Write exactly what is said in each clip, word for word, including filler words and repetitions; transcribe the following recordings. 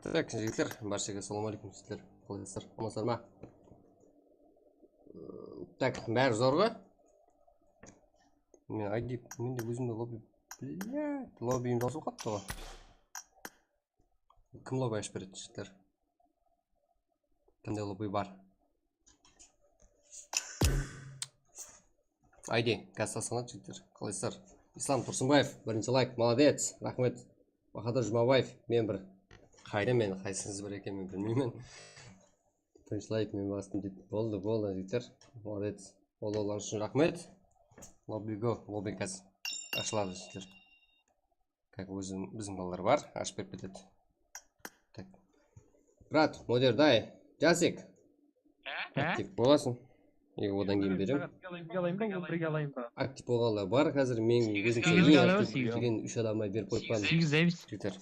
Tak, jigitler, bárshege assalawma áleykum, jigitler. Qalaysızlar? Amansızlar ma? Tak, bári zor ǵoy. Men I D, men de ózimde lobby, блядь, lobbiyim jawsılıp qaptı ǵoy. Kim lobby ashıp beredi, jigitler? Kimde lobby bar? Aydi, gaz taslanat, jigitler. Qalaysızlar? Islam Tursınbaev, birinshi layk, молодец, raxmet. Bahadır Jumabaev, men bir qayda men, qaysıńız bir ekenin bilmeymen. Birinshi layk men bastım deydi. Boldı, boldı, jigitler. Молодец. Qollawlar ushın raxmet. Lobby go, lobby gaz. Ashıladı, jigitler. Как ózim, biziń balalar bar, ashıp berip ketedi. Tak. Brat, moderday, Jasik. Há? Aktiv bolasıń. E, odan keyin beremen. Birge alayın ba, birge alayın ba? Aktiv bolǵanlar bar házir, men ózimshe eń aktiv degen úsh adamǵa berip qoyıppan. Segiz, segiz. Jigitler.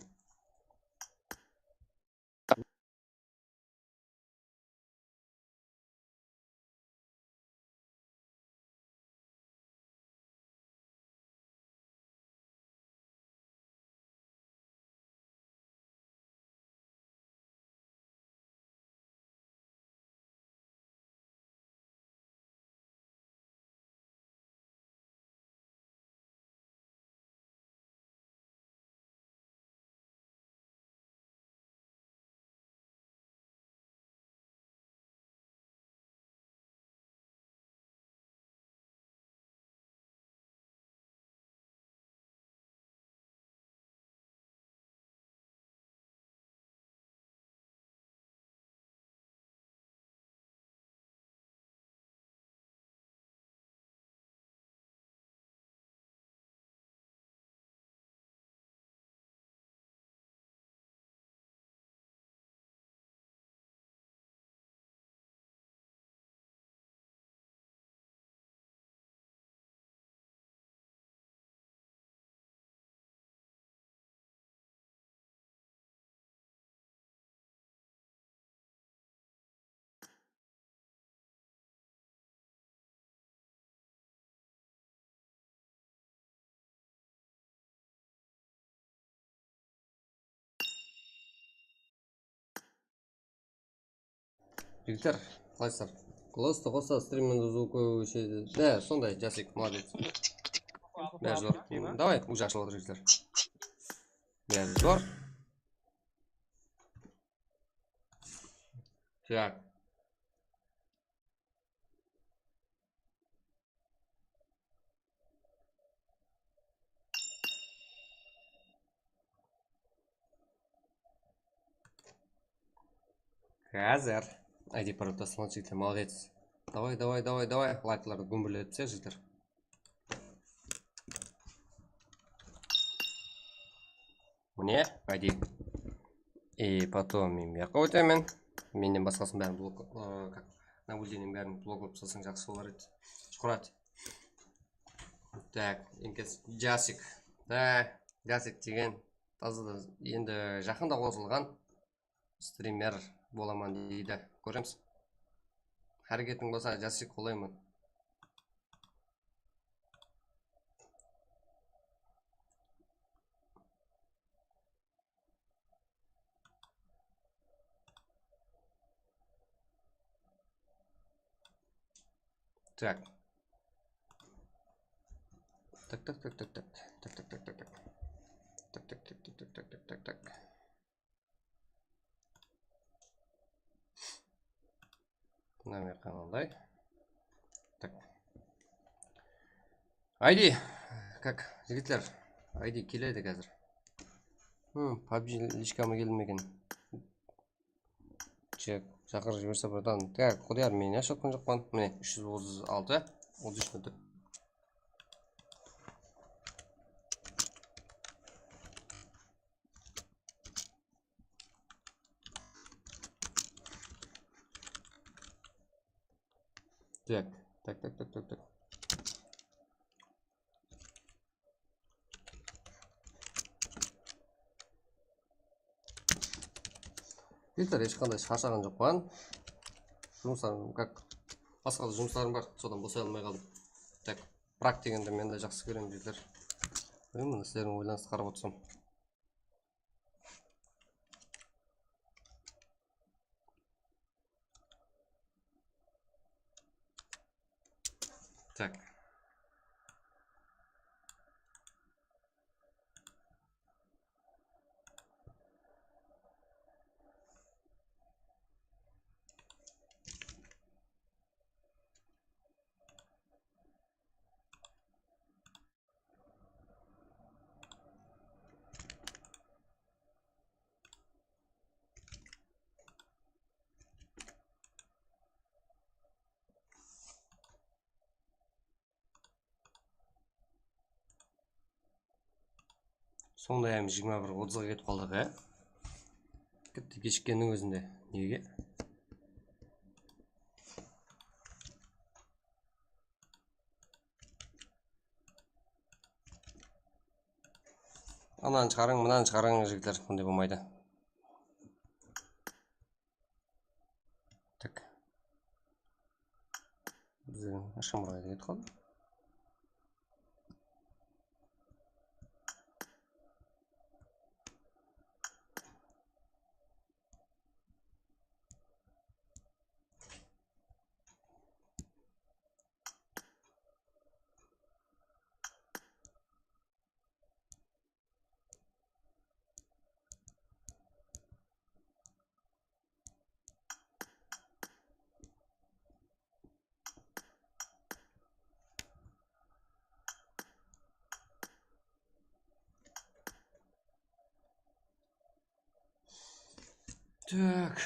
Jigitler, qalaysızlar? Qılıstı qossa, strimniń zvukı óshedi. Dá, sonday, Jasik, молодец. Bári zor. Davay, уже ashılıp atır, jigitler. Bári zor. Так. Házir. Aydi, paroldı taslamad, jigitler, молодец. Davay, davay, davay, davay. Layklardı gúmbirletip tase, jigitler. Mine, aydi. И потом men bu jaqqa ótemen. Mennen basqasın bárin blok, ıı, как, nablюдениенing bárin bloklap taslasań jaqsı bolar edi. Shuhrat. Так, enkes Jasik. Так, Jasik degen taza da endi jaqında qosılǵan strimer bolaman deydi. Kóremiz. Háreketiń bolsa, Jasik, qolayman. Так. Так, так, так, так, так. Так, так, так, так, так. Так, так, так, так, так, так, так, так, так. Mına men qanday. Так. Aydi, как, jigitler, aydi keledi házir. Hmm, PUBG lichkamı kelmegen. Chek, shaqırıp jiberse birden. Так, Qudayar, men ashıp atqan joqpan. Mine, úsh júz otız altı, otız úsh minut. Так, так, так, так, так, так. Jigitler, hesh qanday sharshaǵan joqpan. Jumıslar, как, basqa da jumıslarım bar, sodan bosay almay qaldım. Так, Prag degendi men de jaqsı kóremen, jigitler. Bilmeymen, sizlerdiń oylarıńızdı qarap otırsam. Tak. Sonday hám jigirma bir otızǵa ketip qaldıq, ya. Tipti keshikkenniń ózinde. Nege? Ananı shıǵarıń, mınanı shıǵarıń, jigitler, bunday bolmaydı. Tak. Bizden ashqamırǵa ketip qaldı. Так.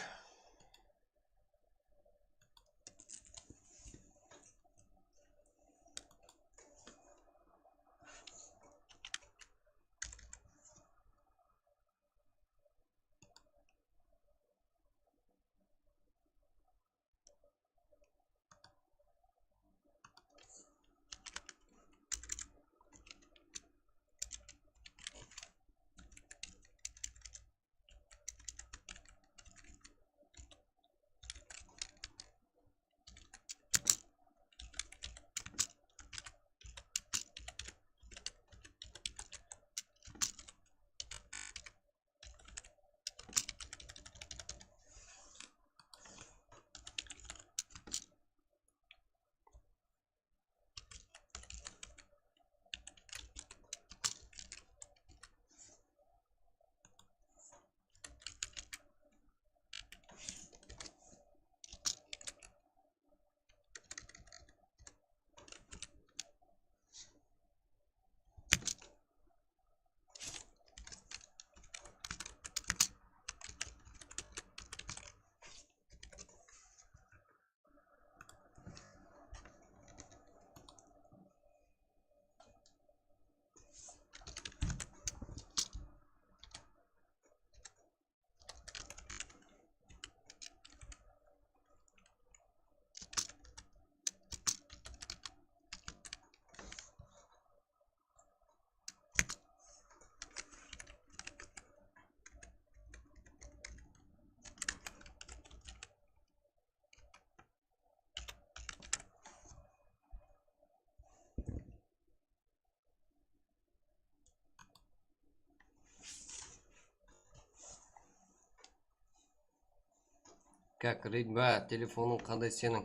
Kak, Redmi, telefonıń qanday seniń?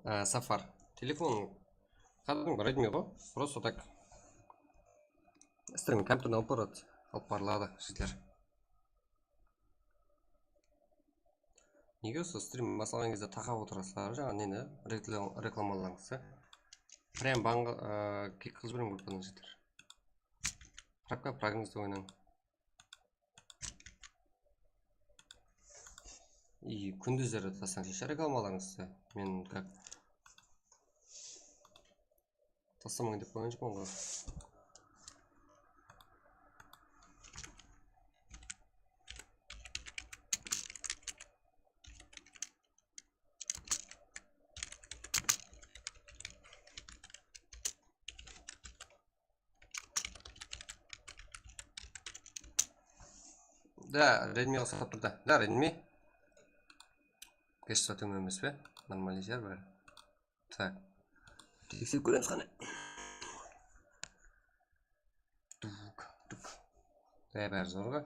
Á, Safar. Telefonım qádimgi Redmi ǵoy. Просто так. Streaming kompyuterden alıp baradı. Alıp barıladı, jigitler. Nege usı strim baslaǵan gezde taqap otırasızlar, jańa neni, rekla-, reklamalarıńızdı? Прям bańǵı, ıı, kik qılıp jiberiń gruppadan, jigitler. Pragka, pragińizdi oynań. И kúndizleri taslań, sheshe, reklamalarıńızdı. Men как Taslamań dep qoyǵan joqpan ǵoy. Да, Redmi qısqap tur da. Да, Redmi. Качество tómen emes pe? Нормальный shıǵar bári. Так. Tekserip kóremiz qáne. Tuk, tuk. Bári zor ǵoy.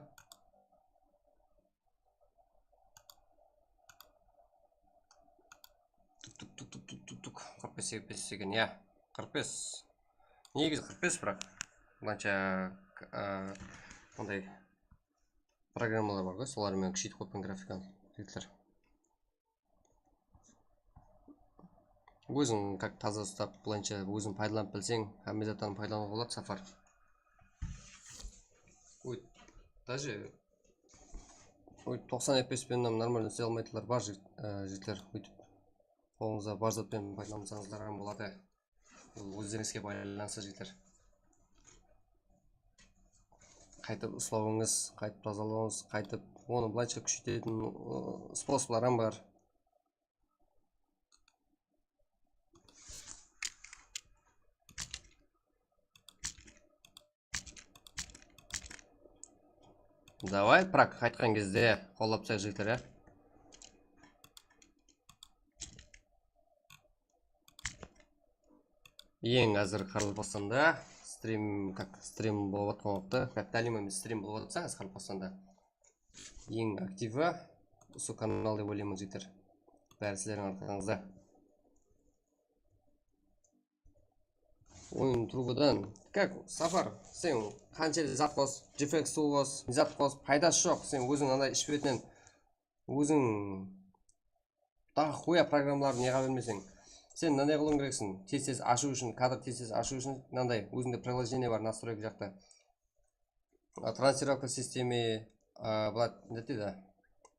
Tuk, tuk, tuk, tuk, tuk, tuk, tuk. Qırq F P S eken, ya. Qırq bes. Negizi qırq bes, biraq mınansha, a, bunday programmalar bar ǵoy, solar menen kúsheytip qoyıppan grafikanı, jigitler. Óziń как taza ustap, bılayınsha óziń paydalanıp bilseń, hámme zattan paydalanıwǵa boladı, Safar. Oy, даже, oy, toqsan F P S penen normalno isley almaytuǵınlar bar, jigit-, e, jigitler, óytip. Qolıńızda bar zat penen paydalansańızlar hám boladı. Bul ózlerińizge baylanıslı, jigitler. Qaytıp uslawıńız, qaytıp tazalawıńız, qaytıp onı bılayınsha kúsheytetin, ı, sposoblar hám bar. Davay, Prag qaytqan gezde qollap taslayıq, jigitler, ya. Eń házir Qaraqalpaqstanda strim, как, strim bolıp atqan waqıtta, как, tálim emes, strim bolıp atsa, házir Qaraqalpaqstanda. Eń aktivi usı kanal dep oylayman, jigitler. Bári sizlerdiń arqańızda. Oyın turǵıdan, как, Safar, sen qanshelli zat qos, G F X tool qos, ne zat qos, paydası joq. Sen óziń anday ish betinen, óziń daxuya programmalardı neǵa bermeseń. Sen mınanday qılıwıń kerekseń, tez-tez ashıw ushın, kadr tez-tez ashıw ushın mınanday, ózińde приложение bar, настройка jaqta. A, транслировка системы, a, bılay, ne deydi?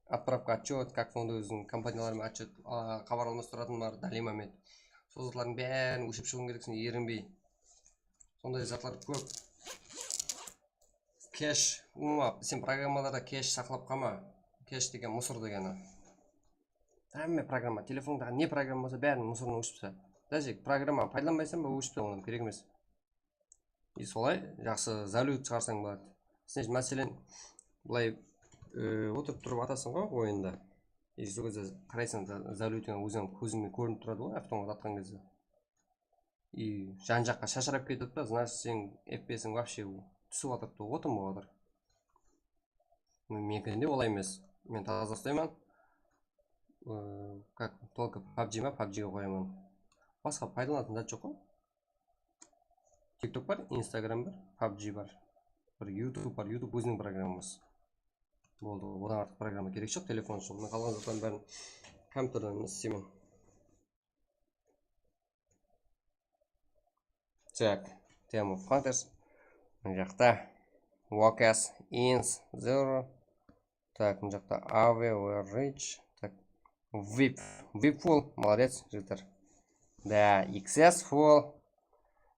Отправка отчёт, как onda óziń kompaniyalar menen отчёт, a, xabar almastıratuǵın bar, Dalima menen. Sol zatlardıń bárin óshirip shıǵıwıń kerekseń, erinbey. Sonday zatlar kóp. Кэш, umuman, sen programmalarda кэш saqlap qalma. Кэш degen musor degeni. Hámme programma, telefondaǵı ne programma bolsa, báriniń musorına óship tasa. Даже programma paydalanbaysań ba, óship tasa, onnan kerek emes. И solay jaqsı залют shıǵarsań boladı. Sen, máselen, bılay, e, otırıp turıp atasań ǵoy oyında. И sol gezde qaraysań, za-, залютиń óziń kózińe kórinip turadı ǵoy, avtomat atqan gezde. И jan-jaqqa shashrap ketedi da, значит, seniń F P S-iń вообще túsip atır, otın bolıp atır. Meniki de olay emes. Men taza uslayman. E, как, только PUBG ma, PUBG-ge qoyaman. Basqa paydalanatuǵın zat joq ǵoy. TikTok bar, Instagram bar, PUBG bar. Bir YouTube bar, YouTube óziniń programması. Boldı, odan artıq programma kerek joq, telefon ushın. Mına qalǵan zatlardıń bárin kompyuterden isleymen. Так, Team of Hunters. Mına jaqta Wakas, Ins, Zero. Так, mına jaqta A V, Rich. Так, Vip, Vipful, молодец, jigitler. Да, X S Full.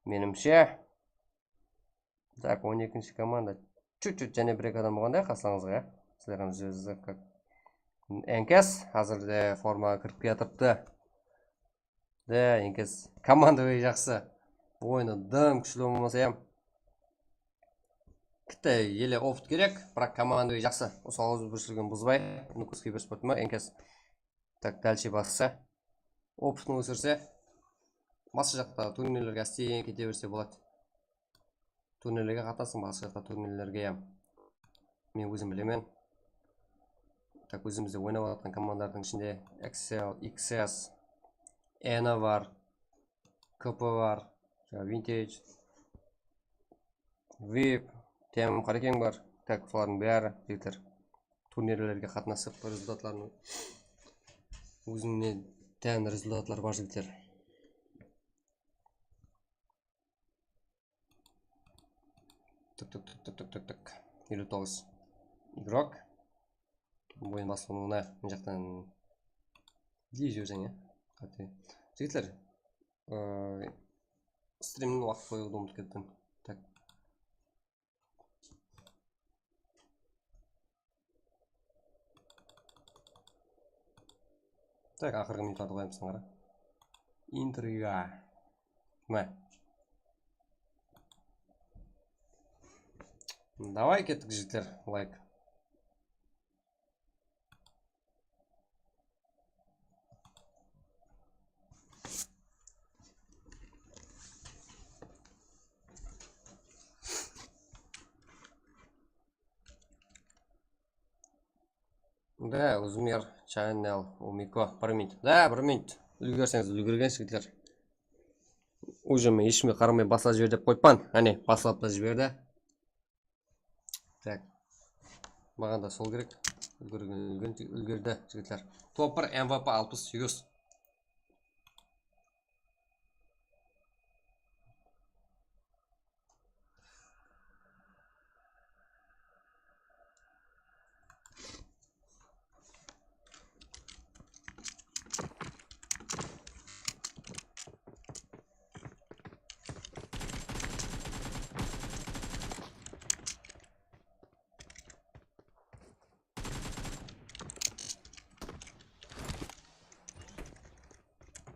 Menimshe. Так, on ekinshi komanda. Чуть-чуть jáne bir-eki adam bolǵanda, ya, qasıńızǵa, ya. Sizler hám júzizler, как. Enkes házirde formaǵa kirip kiyatırıptı. Да, Enkes, komandovıy jaqsı. Oyını dım kúshli bolmasa hám, kitte ele opıt kerek, biraq komandovıy jaqsı. Usı awızbirshiligiń buzbay, Nukuskiy bir sport ma, Enkes. Так, дальше basqasa, opıtın ósirse, basqa jaqta turnirlerge ásten kete berse boladı. Turnirlerge qatnasıń, basqa jaqta turnirlerge hám. Men ózim bilemen. Так, ózimizde oynap atırǵan komandalardıń ishinde Excel, X S, Ena bar, K P bar, jańa Vintage, Vip, Tem, Qarekeń bar. Так, solardıń bári, jigitler, turnirlerge qatnasıp, rezultatların, ózine tán rezultatlar bar, jigitler. Tık, tık, tık, tık, tık, tık, tık. Eliw toǵız igrok. Oyın baslanıwına mına jaqtan dep jiberseń, ya. Qáte. Jigitler, ıı, strimni waqıt qoyıwdı umıtıp kettim. Tak. Tak, aqırǵı minutlardı qoyamız, qara. Intriga. Mine. Davay, kettik, jigitler, layk. Да, Uzmir Channel, Umiko, bir minut. Да, bir minut. Úlgerseńiz, úlgergen jigitler. Уже men eshkimge qaramay baslap jiber dep qoyıppan. Áne, baslap ta jiberdi. Tak. Maǵan da sol kerek. Úlgergen, úlgerdi, jigitler. Top bir M V P alpıs segiz.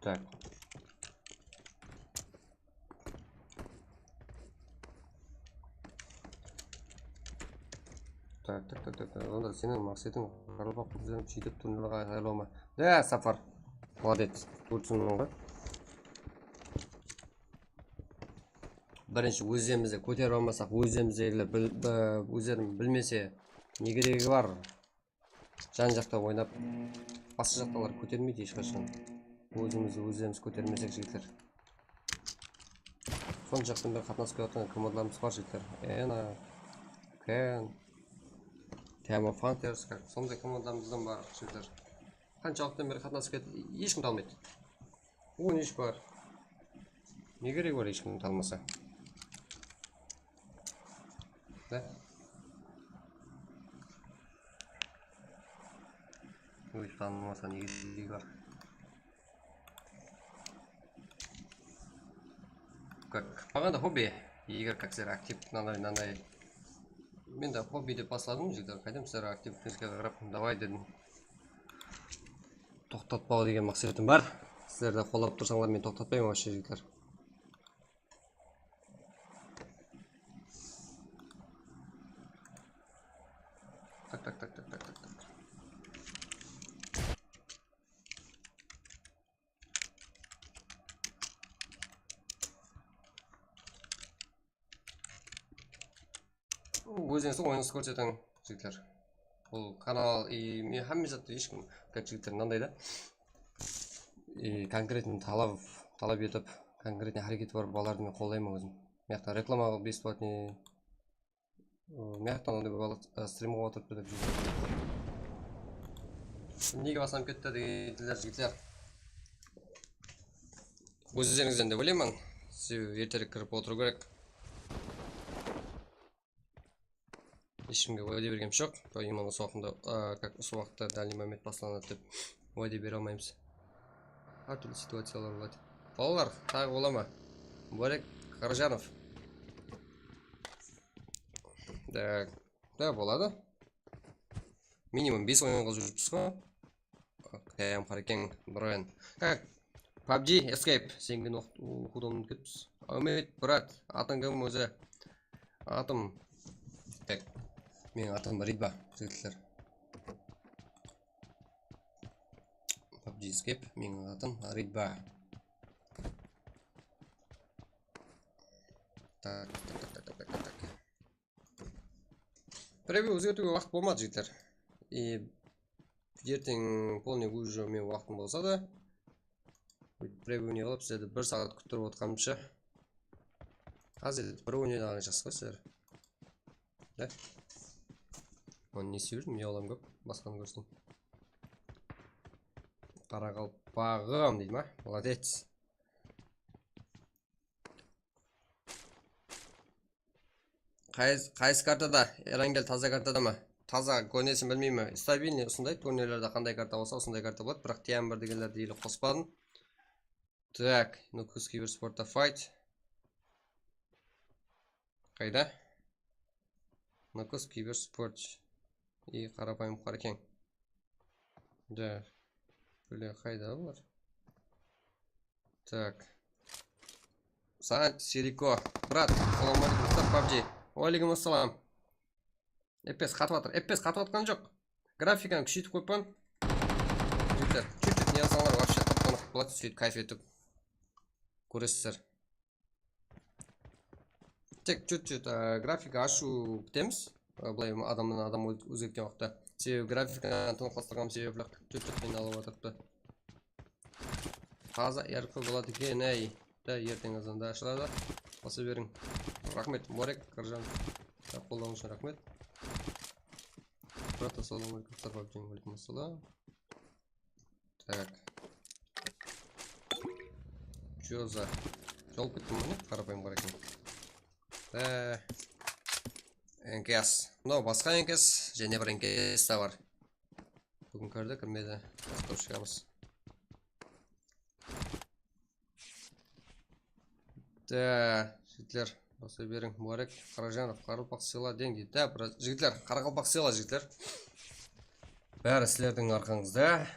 Tak. Tak, tak, tak, tak, tak. Onda seniń maqsetiń qaraqalpaq qılıp izlenip, jeytip, turniroǵa tayarlaw ma? Da, Sapar. Molodec. Turtsınıń ǵoy. Birinshi ózlerimizdi kóterip almasaq, ózlerimizdegiler bil-, bi-, ózlerin bilmese, ne keregi bar? Jan-jaqta oynap, basqa jaqtalar kótermeydi hesh qashan. Ózimizdi ózlerimiz kótermesek, jigitler. Sonshaqtan beri qatnasıp kelyatqan komandlarımız bar, jigitler. Ena, Ken, Tama Fighters, sonday komandamızdan bar, jigitler. Qansha waqıttan beri qatnasıp keledi, hesh kim talmaydı. On úsh bar. Ne keregi bar hesh kim talmasa? Da? Óytip talmasa ne keregi bar? Как? Maǵan da hobbi. Игры как sizler aktiv, mınanday, mınanday. Men de hobbi dep basladım, jigitler. Qaytam sizler aktivligingizge qarap, davay dedim. Toqtatpaw degen maqsetim bar. Sizler de qollap tursańlar, men toqtatpayman, вообще, jigitler. Tak, tak, tak, tak, tak, tak, tak. Ózińizdiń oyınıńızdı kórsetiń, jigitler. Bul kanal, i, men hámme zattı hesh kim, как jigitler, mınanday da. I, конкретный talap, talap etip, конкретный háreketi bar balalardı men qollayman ózim. Mıyaqta reklama qılıp, бесплатный, ı, mıyaqtan onday bala, ı, strim qılıp otırıptı dep júr. Nege baslanıp ketti degen jigitler. Ózlerińizden dep oylayman. Sebebi erterek kirip otırıw kerek. Hesh kimge wáde bergenimiz joq. Doim usı waqtında, a, как usı waqıtta дальний момент baslanadı dep wáde bere almaymız. Hár túrli situaciyalar boladı. Balalar, taǵı bola ma? Mubarek Qarajanov. Da, da boladı. Minimum bes oyınǵa júrippiz ǵo. Okey, Qarekeń, Brian. Как? PUBG, Escape. Sen kúni oqıp, oqıwdan ketipsiz. Áwmet, brat. Atıń kim ózi? Atım. Tak. Meniń atım Ridba, jigitler. PUBG Escape, meniń atım Ridba. Tak, tak, tak. Preview ózgertiwge waqıt bolmadı, jigitler. E, erteń polnıy уже men waqtım bolsa da, preview ne qılıp sizlerdi bir saat kúttirip otırǵanımsha. Házir bir oynaǵan jaqsı ǵoy sizler. Da. Onı ne islep júrdim? Miyawlam kóp, basqanı kórseń. Qaraqalpaǵım deydi ma? Молодец. Qaysı, qaysı kartada? Erangel taza kartada ma? Taza, kónesin bilmeymen. Stabilnıy usınday turnirlerde qanday karta bolsa, usınday karta boladı. Biraq T M bir degenlerdi ele qospadım. Так, Nukus Kibersportta fight. Qayda? Nukus Kibersport. I qarapayım Qarekeń. Да. Bile qayda olar? Так. Saǵan Seriko. Brat, assalawma aleykum, Mustafa PUBG. Wa aleykum assalam. F P S qatıp atır. F P S qatıp atqan joq. Grafikanı kúsheytip qoyıppan. Jigitler, чуть-чуть ne alsańlar, вообще tap-tanıq boladı, sóytip kayf etip kóresizler. Tek чуть-чуть, e, grafika ashıw pitemiz. E, bılay adamnan adam óz-, ózgertken waqıtta. Sebebi grafikanı tınıqlastırǵanım sebepli чуть-чуть qıynalıp atırıptı. Taza R P boladı eken, áy. Erteń azanda ashıladı. Basa beriń. Raxmet, Mubarek Qırjan. Qollawıń ushın raxmet. Brata, assalamu aleykum. Sarpabdin, aleykum assalam. Tak. Joza. Jolıp kettim, mine, qarapayım bar eken. Ee, N K S. Mınaw basqa N K S, jáne bir N K S ta bar. Búgin kirdi, kirmedi. Basqa shıǵamız. Da, jigitler, basa beriń, Mubarek Qarajanov, qaraqalpaq sıyla deń deydi. Da, biraz, jigitler, qaraqalpaq sıyla, jigitler. Bári sizlerdiń arqańızda.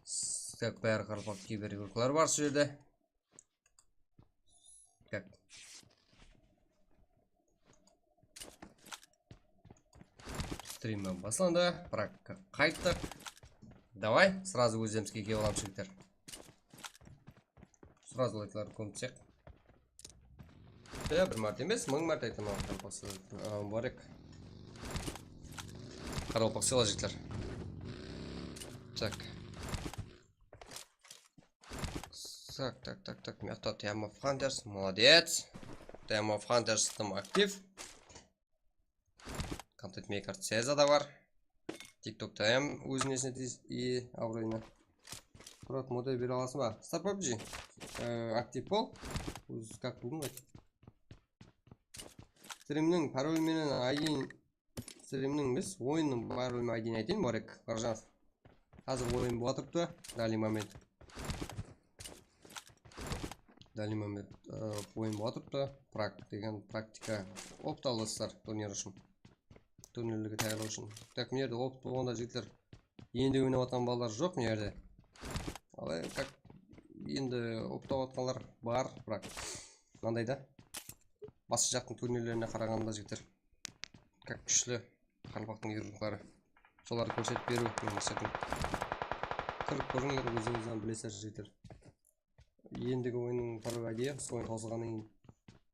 Sizler bári qaraqalpaq kiber yurtları bar usı jerde. Tak. Strimim baslandı. Bırak, qayttıq. Davay, srazı ózimizge kelip alamız, jigitler. Srazı layklardı kómitsek. Ya, bir márte emes, mıń márte aytaman, qaraqalpaq sıyla, a, Mubarek. Qaraqalpaq sıyla, jigitler. Tak. Tak, tak, tak, tak. Mıyaqta Time of Hunters, молодец. Time of Hunters tam aktiv. Content Maker Ceza da bar. TikTokta hám óz nesine tez-, iye, abırayına. Murat, model bere alasıń ba? Star pabji, e, aktiv bol. Óz, как, búgin qayt. Strimniń paroli menen I D Strimniń emes, oyınnıń parolin I D-in aytayın, Mubarek Qarajanov. Házir oyın bolıp atırıptı, данный момент. Данный момент, ı, oyın bolıp atırıptı. Prag degen praktika, optalıslar turnir ushın. Turnirlerge tayarlaw ushın. Tak, mına jerde opt bolǵanda, jigitler, endi oynap atırǵan balalar joq mına jerde. Alay, как, endi opt alıp atqanlar bar, biraq mınanday da. Basqa jaqtıń turnirlerine qaraǵanda, jigitler, как, kúshli qaraqalpaqtıń yurıqları. Solardı kórsetip beriw meniń maqsetım. Kirip kórińler, ózińiz hám bilesizler, jigitler. Endigi oyınnıń paroli I D, usı oyın tawsılǵannan keyin,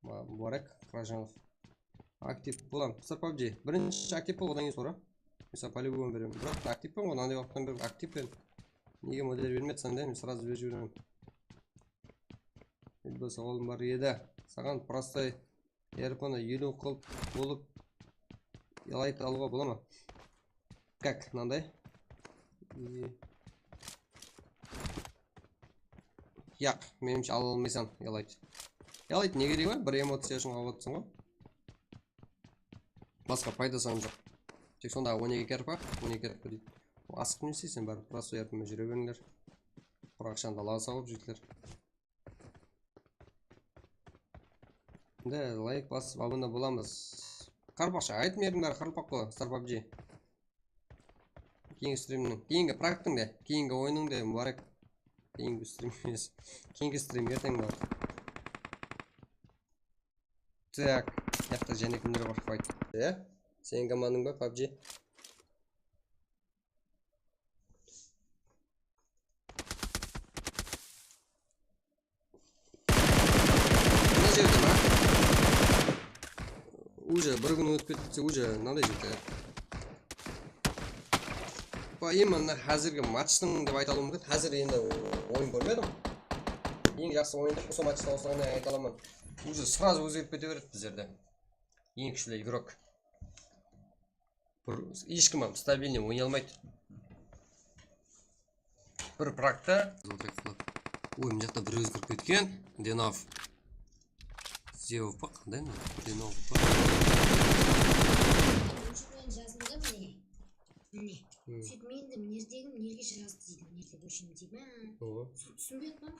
ma-, Mubarek Qarajanov. Aktiv bolam. Star pabji, birinshi aktiv bol, odan keyin sora. Mısal, по-любому beremen. Biraq aktivpen ǵoy, mınanday waqıttan beri aktivpen. Nege model bermediń sen de, men srazı berip jiberemen. Endi bir sawalım bar edi. Saǵan prostoy R P ni eliw qılıp bolıp, layk alıwǵa bola ma? Как, mınanday? I-, Yaq, menimshe, ala almaysań, layk. Layk ne keregi bar? Bir emociya ushın alıp atırsań ǵoy. Basqa paydası hám joq. Tek sonda on eki R P, on eki R P deydi. Asıqıp ne isteysen, báribir prostoy R P men júre berińler. Quraq aqshanı dalaǵa salıp, jigitler. Endi layk basıp, abone bolamız. Qaraqalpaqsha ayt, meniń bári qaraqalpaq ǵoy, Star pabji. Keyingi strimniń, keyingi praktıń da, keyingi oyınıń da, Mubarek. Keyingi strim emes. Keyingi strim erteń bar. Tak, mıyaqta jáne kimler bar, fight. Ya, seniń komandań ba, pabji? Mına jerde ma? Уже bir kún ótip ketse, уже mınaday jerde. Ba, именно házirgi matchtıń dep ayta alıwım múmkin. Házir endi oyın kórmedim. Eń jaqsı oyın dep usı matchtan usıǵannan ayta alaman. Уже сразу ózgerip kete beredi bizlerde. Eń kúshli igrok. Bir, hesh kim hám stabilnıy oynay almaydı. Bir prakta. Oy, mına jaqta birewimiz kirip ketken. Denov. Zeov pa? Qanday mınaw? Denov pa? Mına jazıldı mine. Mine. Sóytip men de mına jerdegi mına jerge jazdı deydi. Mına jerde óshim deydi. Owa. Túsinbey atırman.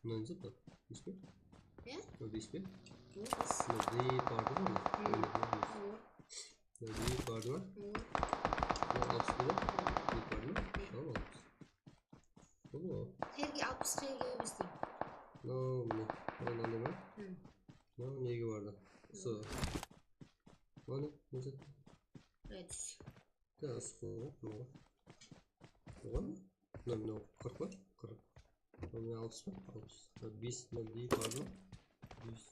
Mına ne zat pa? Bes pe? Ya? Mına bes pe? Joq, bes. Mına D bardı ǵoy. Owa. Mına D bardı ma? Owa. Mına alpıs pa? D bardı ma? Tamam, alpıs. Owa. Qayerge alpıs, qayerge bes deydi. Mına, mına. Mına, mına ne ma? Mına nege bardı? Usı. Mına ne? Ne zat? Radius. Ya, usı qoyǵan, mına. Qoyǵan. Mına, mına qırq pa? Qırq. Mına alpıs pa? Alpıs. Mına bes, mına D bardı ma? Bes.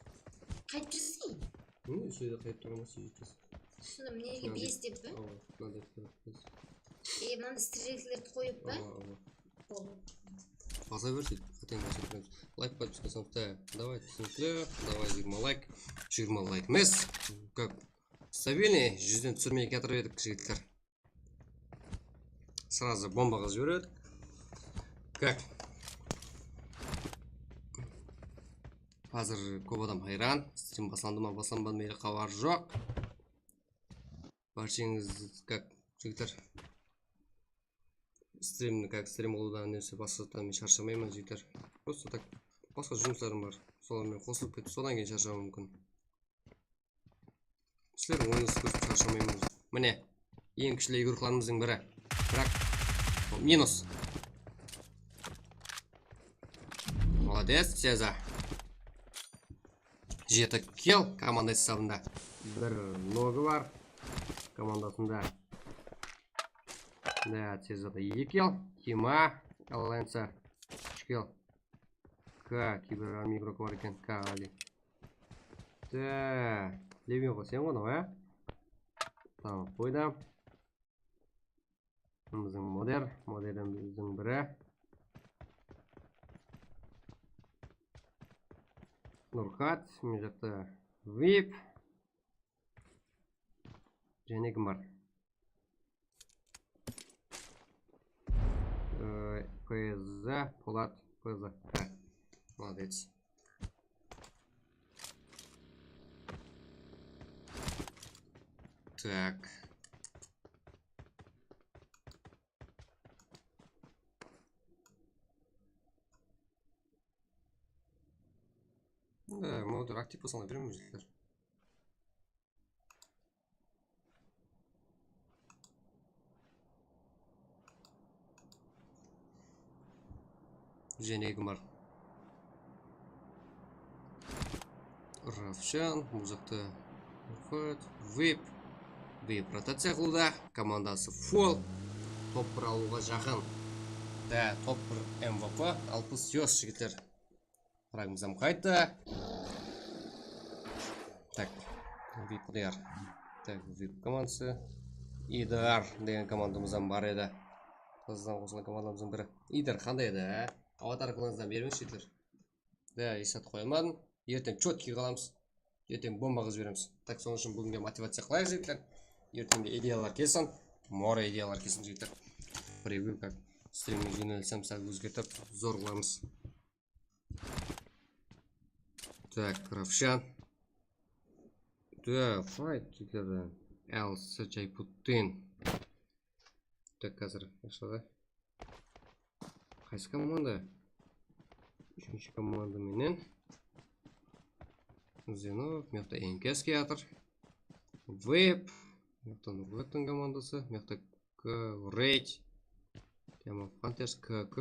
Qaytıp jazayın? Mine, usı jerde qaytıp turǵan bolsa, jaz. Sonda mına jerge bes dep pa? Awa, mınaday qılıp bes. E, mınanday strelkalardı qoyıp pa? Awa, awa. Boldı. Basa ber, sóytip, qáteńdi kórsetipiz. Layk, podpiska, sonta. Davay, túsinikli. Davay, jigirma layk. Jigirma layk emes. Kóp. Stabilnıy, júzden túsirmey kiyatırıp edik, jigitler. Srazı bombaǵa jiberedik. Kak. Házir kóp adam hayran. Strim baslandı ma, baslanbadı ma, ele xabar joq. Bársheńiz, kak, jigitler. Strimdi, kak, strim qılıwdan nemese basqa zattan men sharshamayman, jigitler. Prosta tak, basqa jumıslarım bar. Solar menen qosılıp ketip, sodan keyin sharshawım múmkin. Sizlerdiń oyınıńızdı kórip sharshamayman. Mine, eń kúshli igroklarımızdıń biri. Biraq, minus. Molodec, Seza. Jeti kill komanda esabında. Bir nogı bar komandasında. Da, Sezada eki kill. Kima, Alliance, úsh kill. K, kiber armiya igrokı bar eken, K, Ali. Da, Levin ǵoy, sen ǵoy, ya? Tamam, qoydı. Biziń moder, moderimizdiń biri. Nurxat, mına jaqta Vip. Jáne kim bar? Ee, P Z, Polat, P Z. Há, molodec. Tak. Ee, moder aktiv bolsa alay beremiz, jigitler. Jáne kim bar? Ravshan, bul jaqta Nurxat, Vip. Vip rotaciya qılıwda, komandası full. Top bir alıwǵa jaqın. Da, top bir M V P, alpıs yos, jigitler. Fragımız hám qayttı. Tak, Vip Qudayar. Tak, Vip komandası. Idar degen komandamız hám bar edi. Qızdan qosılǵan komandamızdıń biri. Idar qanday edi, á? Avatar klanıńızdan bermeńiz, jigitler. Da, esat qoya almadım. Erteń chotkiy qalamız. Erteń bomba qılıp jiberemiz. Tak, sonıń ushın búginge motivaciya qılayıq, jigitler. Erteńde ideyalar kelsin. More ideyalar kelsin, jigitler. Превью, как, strimniń jónelisem sál ózgertip, zor qılamız. Tak, Ravshan. Da, fight, jigitler. Elsa Jayputin. Tak, házir, yaxshıladı. Qaysı komanda? Úshinshi komanda menen. Zenov, mıyaqta Enkeski atır. Vip, mıyaqta Nurbektің komandası, mıyaqta K, Rage. Demo Hunters, K K.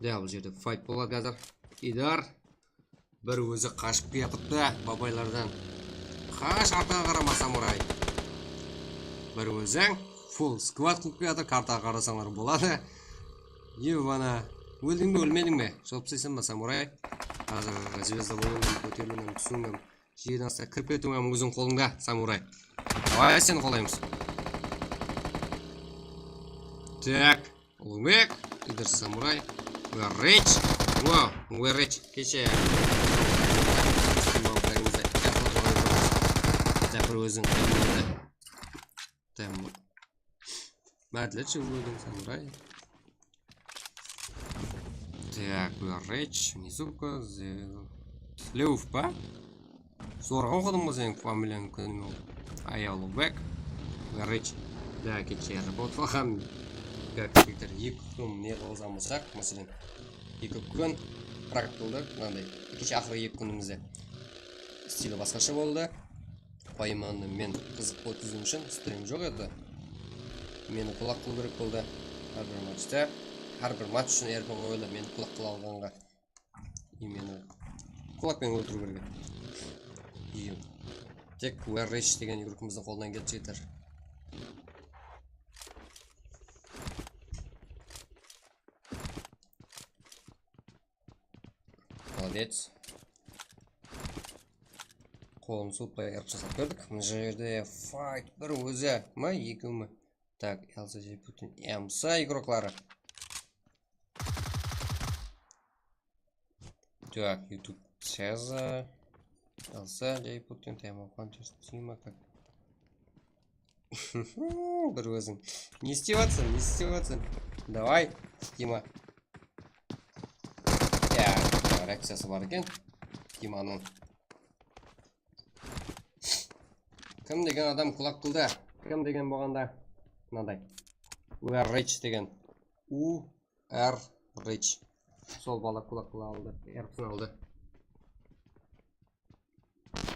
Da, bul jerde fight boladı házir. Idar. Bir ózi qashıp kiyatırdı babaylardan. Qash, artaǵa qarama, samuray. Bir óziń full squad qılıp kiyatır, kartaǵa qarasańlar boladı. Evana, óldiń be, ólmediń be? Juwap isleysen be, samuray? Házir zvezda bolıwıń, kóteriliwin, túsiwiń, jerden asta kirip ketiwiń óziń qolıńda, samuray. Davay, seni qolaymız. Tak. Ulugbek, Idar samuray, Werrich. Wow, Werrich, keche. Bizler bir óziń qıyınladı. Tamam. Mártlershi ózim samuray. Tak, Werrich, Nizuka, Leuf pa? Zorǵa oqıdım ǵoy seniń familiyańdı, kúnim ol. Ayawlı Bek. Garrich. Da, keche, работал ham. Garrich, eki kún ne qılsam bolsaq, máselen, eki kún, qıraq qıldı, mınaday. Keche aqırǵı eki kúnimizde stili basqasha boldı. Paymandı men qızıq ótkiziwim ushın strim joq edi. Meni qulaq qılıw kerek boldı. Hár bir matchta, hár bir match ushın R P qoyıldı, meni qulaq qıla alǵanǵa. I meni qulaq penen óltiriw kerek edi. I tek Werrich degen igrokımızdıń qolınan kelip jeter. Молодец. Qolın suwıtpay ırq jasap berdik. Mına jerde fight bir ózi ma, ekew me? Tak, L C J Putin M S igrokları. Так, YouTube sazı. Alsa, jay puten, tayamaqpan, tiyma, как. Bir óziń. Ne istep atsań, ne istep atsań? Davay, Dima. Ya, reakciyası bar eken Dimanıń. Kim degen adam kulak qıldı? Kim degen bolǵanda? Mınaday. U R Rich degen. U R Rich. Sol bala kulak qıla aldı. Yarısın aldı.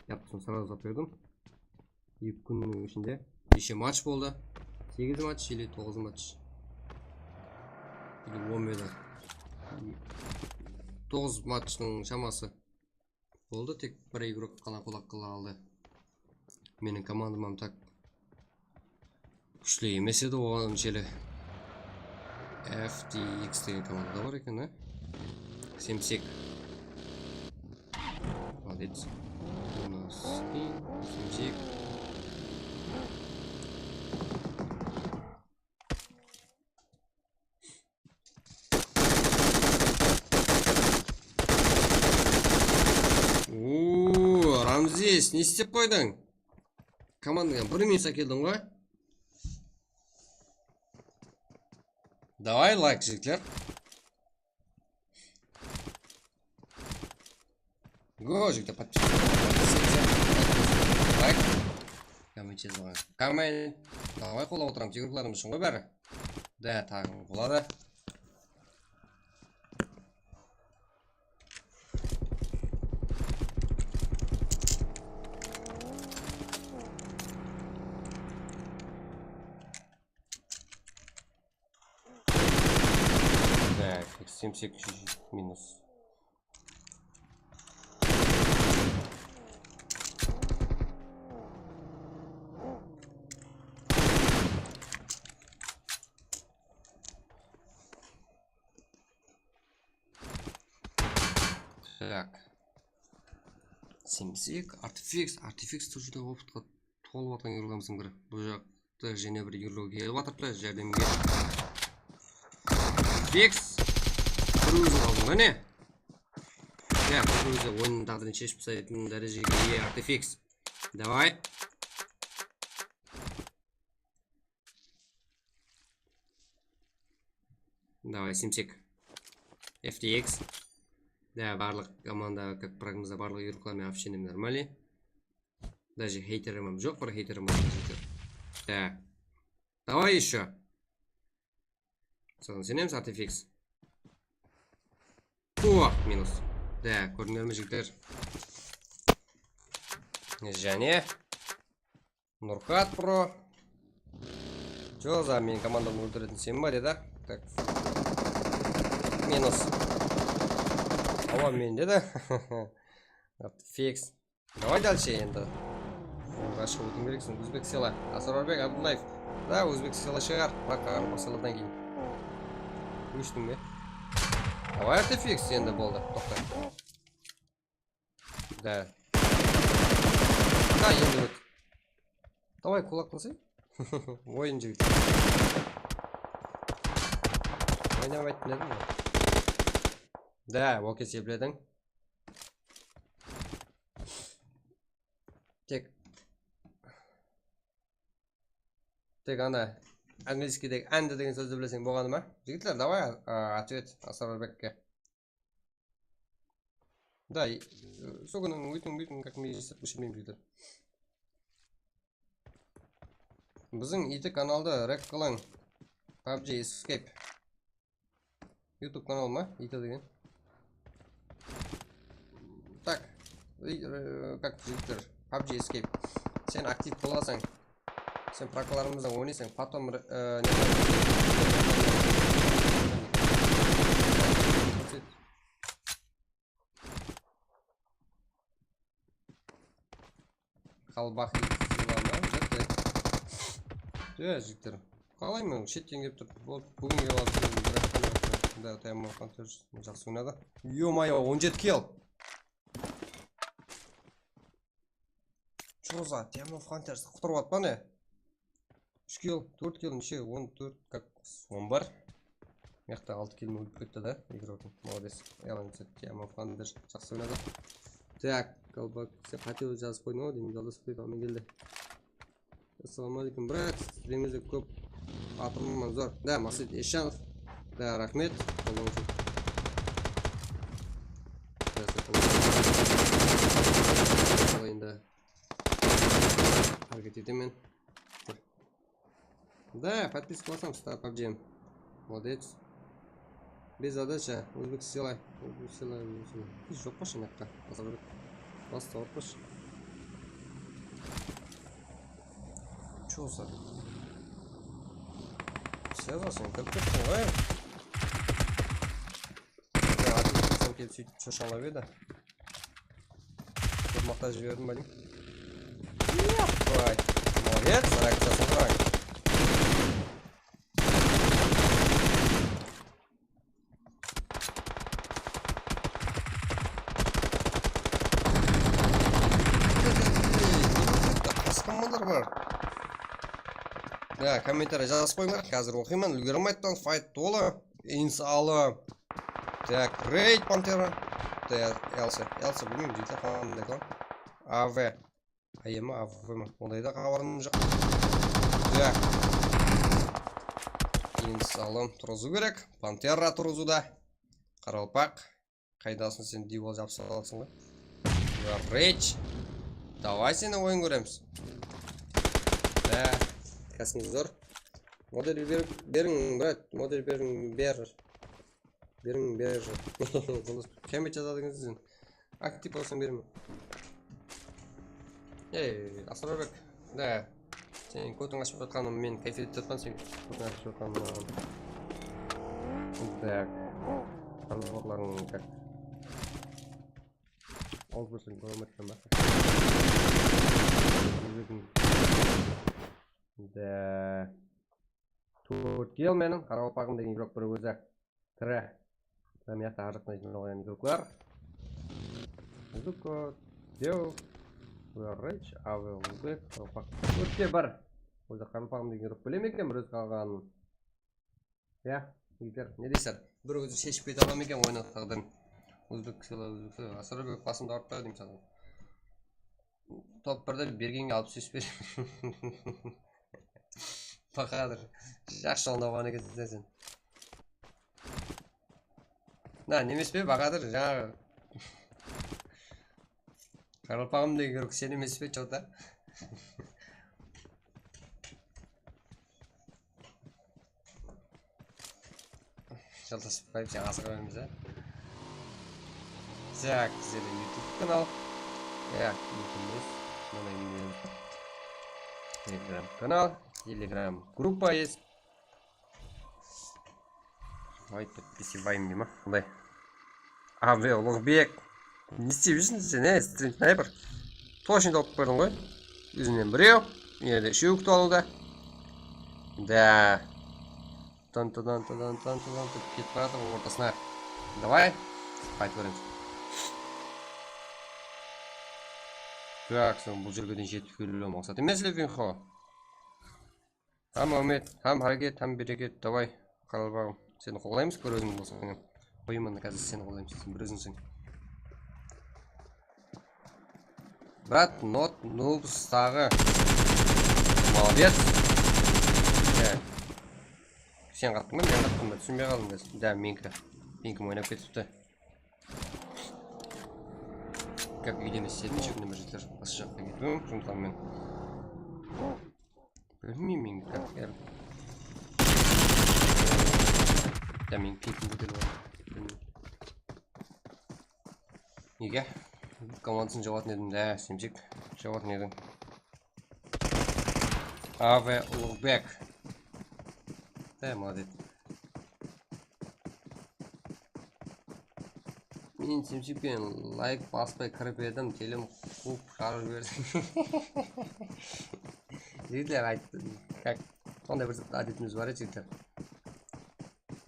Yaptım, srazı atırdım. Eki kúnniń ishinde neshe match boldı? Segiz match ele toǵız match? Ele on medi. Toǵız matchtıń shaması boldı, tek bir igrok ǵana kulak qıla aldı. Meniń komandam hám tak kúshli emes edi oǵan sheli. F T X degen komandada bar eken, a? Semsek. Молодец. Semsek. Oo, Ramzes, ne istep qoydıń? Komandaǵa bir minus ákeldiń ǵoy. Davay, layk, jigitler. Go, jigitler, подписаться. Layk. Komment jazıń. Komment. Davay, qollap otıramız, igroklarımız ushın ǵoy bári. Da, taǵım boladı. Так, seksен sekiz minus. Так. Semsek, Artifix, Artifix тоже da opıtqa tolıp atırǵan yurlarımızdıń biri. Bul jaqta jáne bir yurlar kelip atırıptı járdemge. Artifix. Bir óziń aldıń ba ne? Ya, bir ózi oyınnıń táǵdirin sheship taslaytuǵın dárejege iye Artifix. Davay. Davay, Simsek. F T X. Da, barlıq komanda, как прагımızda barlıq yurıqlar menen общение нормальный. Даже heyterim hám joq, bir heyterim bar, jigitler. Da. Davay ещё. Soǵan isenemiz, Artifix. Tuwaq, minus. Da, kórdińler me, jigitler? Jáne. Nurxat, bro. Joza, meniń komandamdı óltiretin sen ba, dedi. Tak. Minus. Awa, mende de. Fix. Davay dalshe endi. Oǵan shıǵıp ótiw kerekseń. Ózbek sela. Asrarbek Abdullaev. Da, Ózbek sela shıǵar. Baq, qaǵan basqalardan keyin. Óshtiń be? Davay, Artifix, endi boldı. Toqta. Da. Da, endi ót. Davay, kulak qılsay. Oyın jigit. Oynap ayttım dedim ǵoy. Da, oke, seplediń. Tek. Tek ana angliyskiydegi and degen sózdi bileseń bolǵanı ma? Jigitler, davay, a, ответ Asrarbekke. Да, и, э, сол kúni óytiń, búytiń, как мне естіп, bilmeymen, jigitler. Biziń iti kanaldı rek qılıń. PUBG Escape. YouTube kanal ma? Iti degen. Так, и, э, как, jigitler, PUBG Escape. Sen aktiv bolasań. Sen prakalarımızda oynaysań, потом, e, ne, qalbaq yıldızı bar ma? Jaqtı. Ya, jigitler. Qalay men shetten kelip turıp, bul, búgin kelip alıp, da, Time of Hunters jaqsı oynadı. Ё-моё, on jeti kill. Joza, Time of Hunters qutırıp atpa ne? Úsh kill, tórt kill, neshe? On tórt, как, on bir. Mıyaqta altı kill ólip ketti da, igordıń. Молодец. Yalan sóz, Tiamo Thunder jaqsı oynadı. Так, Kalbak, sen qáte jazıp qoydıń-aw, deymen, Jaldasbek, almen keldi. Assalawma áleykum, brat. Sizlerimiz de kóp atırman zor. Da, Maqset Eshanov. Da, raxmet. Qoldaw ushın. Al endi. Háreket etemen. Da, подписка basam, sta, PUBG. Молодец. Без задача, Uzbek Sila, Uzbek Sila, Uzbek Sila. Hiç joq pa shınaqqa? Basa berek. Bas, tawıp qosh. Чё за? Seza, sen kirip kettiń ǵoy. Ya, atın kelip sóytip shoshańlap edi. Kóp maqta jiberdim ba deymen. Yapay. Молодец, reakciyasın qarań. Basqa mılar bar. Ya, kommentariya jazıp qoyıńlar, házir oqıyman, úlgere almay atırman, fayt tolı. Insalı. Tak, Raid Pantera. Tak, Elsa, Elsa, bilmeymen, jete falan dedi. A V. A V ma, A V ma? Onday da xabarım joq. Tak. Insalı, turǵızıw kerek. Pantera turǵızıwda. Qaraqalpaq. Qaydasın sen, diywal japsıp alasań ba? Rage. Davay, seni oyın kóremiz. Há, kasım zor. Model ber, beriń, brat, model beriń, ber. Beriń, ber. Komment jazadı ekenseń sen. Aktiv bolsań berme. Ey, Asırbek. Da. Sen kótiń ashıp atqanıń, men kayfiyat etip atqan, sen kótiń ashıp atqanıń maǵan. Tak. Razborlarıń tak. Awız bolsın, kóremetken ba? Da. Tórt kill meniń, qaraqalpaqım degen игрок bir ózi. Tire. Mına jaqta arjaqtan jıynalǵan игроклар. Uzuk, Dev, Rage, A V, Uzbek, Qaraqalpaq. Tórtte bir. Ózi qaraqalpaqım degen игрок bile me eken bir ózi qalǵanın? Ya, jigitler, ne deysizler? Bir ózi sheship kete ala ma eken oyın táǵdirin? Uzbek, Uzbek, Asırbek basımdı awırttı deymen saǵan. Top birde bergenge alpıs bes ber. Bahadır. Jaqsı oynap alǵan ekenseń sen. Na, nemes pe, Bahadır, jańaǵı. Qaraqalpaqım degen игрок sen emes pe, чё-то? Joldas Bayıp, sen asıǵa beremiz, á? Так, bizlerde YouTube kanal. Ya, YouTube emes. Mına endi Telegram kanal, Telegram группа есть. Vay, подписываем deyme, qanday? A V Uluǵbek. Ne istep júrsiń sen, e, stream sniper? Точно tawıp berdiń ǵoy. Ózińnen birew, mına jerde úshew kútip alıwda. Da. Tan, tan, tan, tan, tan, tan, tan, ketip baratır ortasına. Davay, qaytıp beremiz. Так, sen bul jerge deyin jetip keliw maqsat emes, Levinxo. Hám áwmet, hám háreket, hám bereket, davay, qaraqalpaqım. Seni qollaymız, bir óziń bolsań hám. Qoyayman, házir seni qollaymız, sen bir ózińseń. Brat, not, noobstaǵı. Молодец. Ya. Sen qattıń ba, men qattıń ba, túsinbey qaldım házir. Da, meniki. Meniki oynap ketipti. Как, úyde emes edim, jigitler, basqa jaqqa ketiwim, jumsam men. Bilmeymen, как, er. Ya, men keypim kóterilip atır. Bilmeymen. Nege? Komandasın jawatın edim, da, semsek. Jawatın ediń. A V Uluǵbek. Da, молодец. Men semsek penen layk baspay kirip edim, telim quwıp shıǵarıp jiberdim. Jigitler, ayttım, как, sonday bir zat, ádetimiz bar edi, jigitler.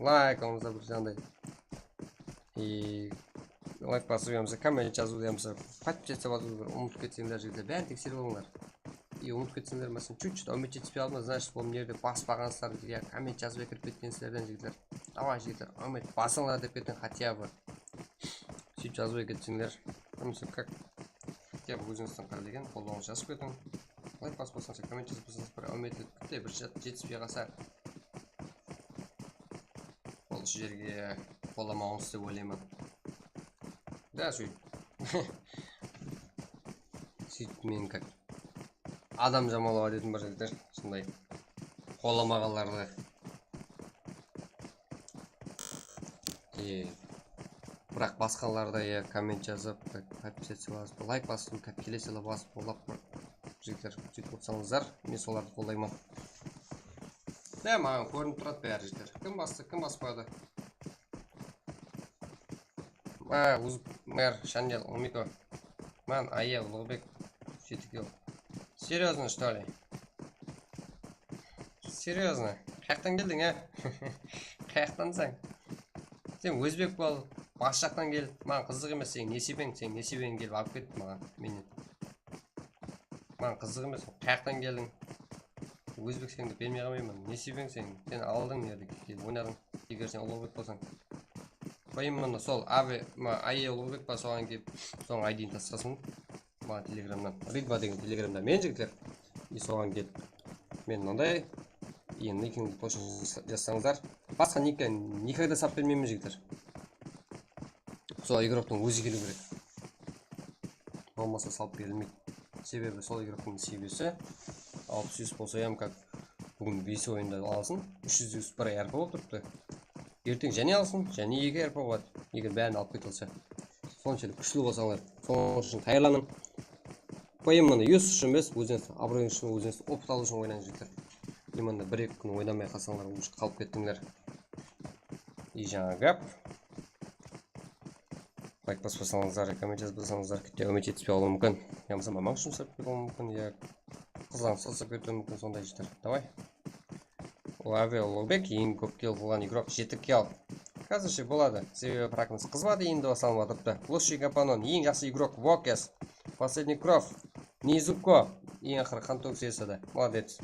Layk almasa bir janday. E, layk basıp yamasa, komment jazıp yamasa, подписаться basıp bir umıtıp ketseńler, jigitler, bárin tekserip alıńlar. И ketpege umıtıp ketseńler, máselen, чуть-чуть áwmet jetispey qaldı ma, значит, bul mına jerde baspaǵansızlar ya komment jazbay kirip ketkensizlerden, jigitler. Давай, jigitler, áwmet basıńlar dep ketiń, хотя бы. Sóytip jazbay ketseńler. Hamsa как? Хотя бы ózińizdiń qálegen qollawıńızdı jazıp ketiń. Layk baspasańız, komment jazbasańız, bir áwmetlik bitta bir jat-, jetispey qalsa, ol usı jerge qollamawıńız dep oylayman. Да, sóyt. Sóytip men как adam jamalaw ádetim bar, jigitler, sonday qollamaǵanlardı. E, biraq basqalar da, ya, komment jazıp, подписаться basıp, layk basıp, kelesi basıp, qollap, jigitler, sóytip otsańızlar, men solardı qollayman. Ya, maǵan kórinip turadı bári, jigitler. Kim bastı, kim baspadı? А, Uzmer, Shanel, Umiko. Man, Aya, Uluǵbek, Jetik yol. Серьёзно, что ли? Серьёзно? Qayaqtan keldiń, á? Qayaqtansań? Sen ózbek bol, bas jaqtan kel. Maǵan qızıq emes seniń nesibeń, seniń nesibeń kelip alıp ketti maǵan, mennen. Maǵan qızıq emes, qayaqtan keldiń? Ózbekseń dep bermey qalmayman. Nesibeń seniń? Sen aldıń mına jerde kelip oynadıń. Eger sen Uluǵbek bolsań. Qoyayın mında sol, Ave, ma, Aye Uluǵbek pa, soǵan kelip, soń I D-ni taslasın. Maǵan telegramnan. Ridva degen telegramda men, jigitler. И soǵan kelip. Men mınanday. И никиńdi toshın jazsańızlar. Basqa никка никогда sap bermeymen, jigitler. Sol igroktıń ózi keliw kerek. Bolmasa salıp berilmeydi. Sebebi sol igroktıń nesibesi alpıs ús bolsa hám как búgin bes oyında alsın, úsh júz bir R P bolıp turıptı. Erteń jáne alsın, jáne eki R P boladı. Eger bárin alıp kete alsa. Sonshelli kúshli bolsańlar, sonıń ushın tayarlanıń. Qoyayın mına, yus ushın emes, ózińiz abıroyıńız ushın, ózińiz opıt alıw ushın oynań, jigitler. Именно bir-eki kún oynamay qalsańlar, уже qalıp kettińler. И jańa gáp. Layk baspasańızlar, komment jazbasańızlar, ketti áwmet jetispey qalıwı múmkin. Ya bolmasa mamań ushın sırıp ketiwi múmkin, ya qızǵanıp sırıp ketiwi múmkin, sonday jigitler. Давай. Ave Uluǵbek, eń kóp kill qılǵan igrok jeti kill. Házirshe boladı, sebebi prakımız xızmadı, endi baslanıp atırıptı. Лучший гапанон, eń jaqsı igrok Vokes. Последний кровь, Nezuko, eń aqırı qan tógis esada. Молодец.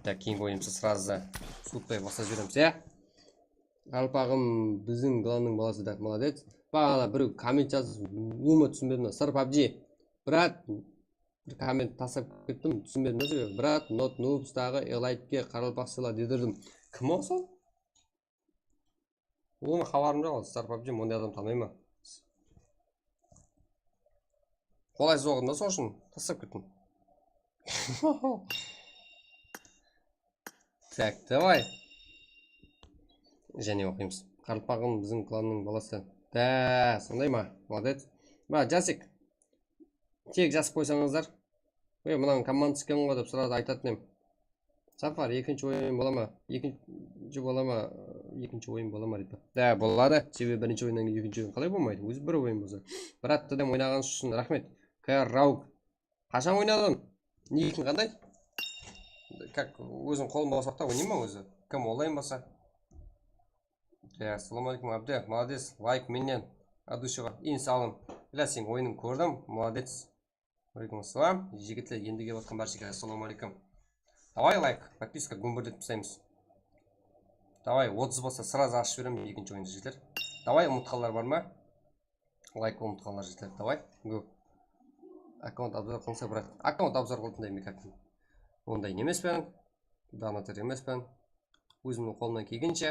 Так, keyingi oyınımızdı сразу suwıtpay baslap jiberemiz, ya? Qaraqalpaǵım, biziń Glanıń balası, так, молодец. Baǵana birew komment jazıp, ulıwma túsinbedim, Sir PUBG. Brat, bir komment taslap kettim, túsinbedim da sebebi. Brat, not noobstaǵı Eliteke qaraqalpaqshalar dedirdim. Kim ol sol? Ulıwma xabarım joq, Sir PUBG, monday adam tanımayman. Qolaysız oǵın da, sol ushın taslap kettim. Так, давай. Jáne oqıymız. Qaraqalpaǵım, biziń klannıń balası. Da, sonday ma? Молодец. Ba, Jasik. Tek jazıp qoysańızlar. Ey, mınań komandası kim ǵo dep sırada aytatın em. Safar, ekinshi oyın bola ma? Ekinshi bola ma? Ekinshi oyın bola ma deydi. Da, boladı. Sebebi birinshi oyınnan keyin ekinshi oyın qalay bolmaydı? Ózi bir oyın bolsa. Brat, dedem, oynaǵanıńız ushın raxmet. K R Rauk. Qashan oynadıń? Nikiń qanday? Как, ózim qolım bosaqta oynayman ózi. Kim onlayn bolsa. Ya, assalamu aleykum, Abdi. Молодец. Layk mennen. От души. Eń sawlım. Ilya, seniń oyınıńdı kórdim. Молодец. Aleykum assalam. Jigitler, endi kelip atqan bársheńizge assalamu aleykum. Давай layk, подписка, gúmbirletip taslaymız. Давай, otız bolsa, сразу ashıp jiberemen ekinshi oyındı, jigitler. Давай, umıtqanlar bar ma? Layk umıtqanlar, jigitler, давай. Go. Akkaunt obzor qılıńsa, brat. Akkaunt obzor qılıp, bunday mekaptın. Onday emespen. Donator emespen. Ózimniń qolımnan kelgenshe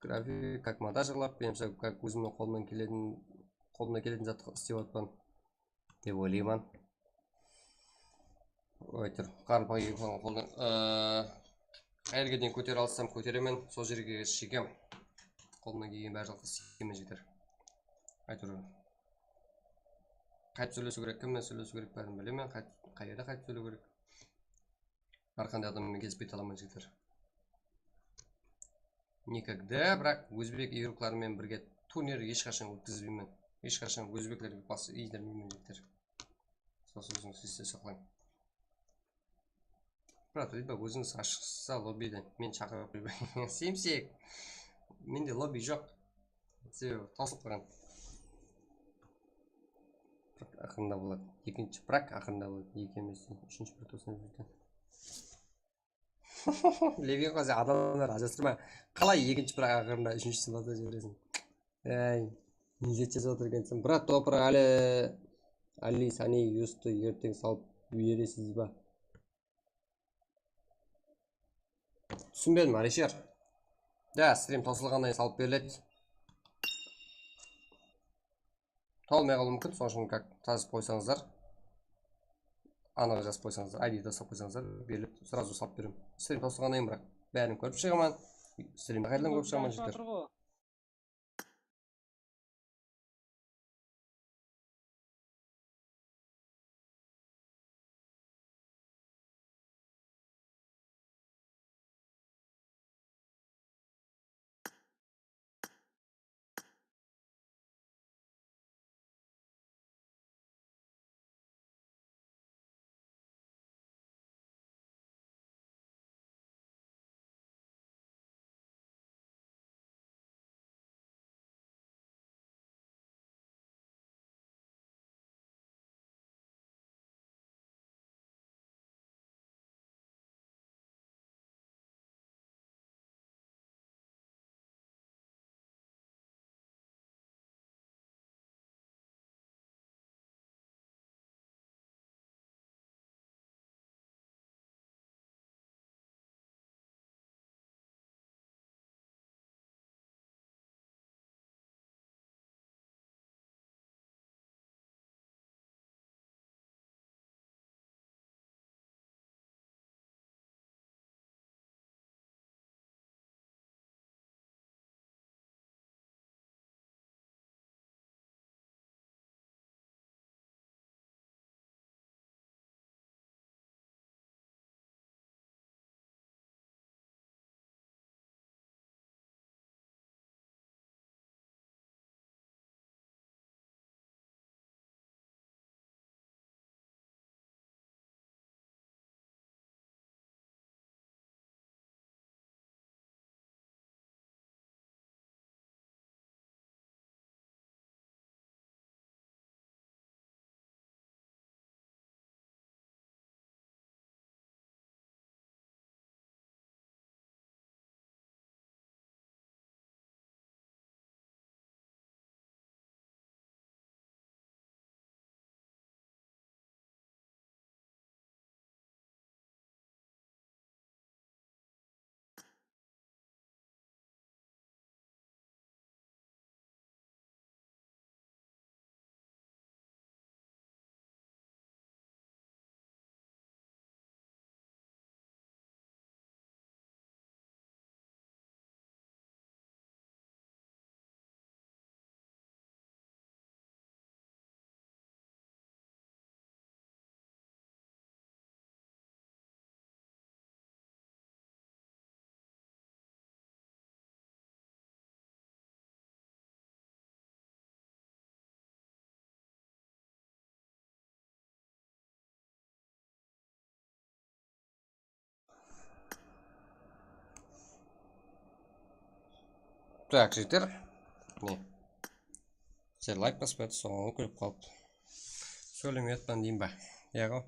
grafik, как монтаж qılıp, men, mısal, как ózimniń qolımnan keletin, qolımnan keletin zattı islep atırman dep oylayman. Aytır, qaraqalpaq ekew qoldan, ıı, qayerge deyin kótere alsam kóteremen, sol jerge shekem qolımnan kelgen bári zat isleymen, jigitler. Aytır, qaytıp sóylesiw kerek, kim menen sóylesiw kerek, bárin bilemen, qayt-, qayerde qaytıp sóylew kerek. Hár qanday adam menen kelispey qalaman, jigitler. Никогда, biraq ózbek igrokları menen birge turnir hesh qashan ótkizbeymen. Hesh qashan ózbeklerge bas iydirmeymen, jigitler. Sol sózińizdi este saqlań. Brat, Ridva, ózińiz ashıqsa lobbiden meni shaqırıp qoybań. Semsek. Mende lobbi joq. Sebebi tawsılıp qalǵan. Aqırında boladı. Ekinshi prak aqırında boladı. Eki emes, úshinshi prak toqsan eken. Levin qoysa adamlar ajırasırma. Qalay ekinshi prak aqırında úshinshi prak jibereseń? Ey, ne jazıp otır ekenseń? Brat, topıraq áli Ali Sani Yustu erteń salıp beresiz ba? Túsinbedim, Alisher. Da, strim tawsılǵannan keyin salıp beriledi. Tawılmay qalıwı múmkin, sonıń ushın kak tazıp qoysańızlar. Anıq jazıp qoysańızlar, I D taslap qoysańızlar, berilip, srazu salıp beremen. Strim tawsılǵannan keyin, biraq, bárin kórip shıǵaman. Strimdi qaytadan kórip shıǵaman, jigitler. Tak, jigitler. Ne? Sen layk basıp atır, soǵan kúlip qalıp. Sóylemey atpan deyin ba? Yaǵo.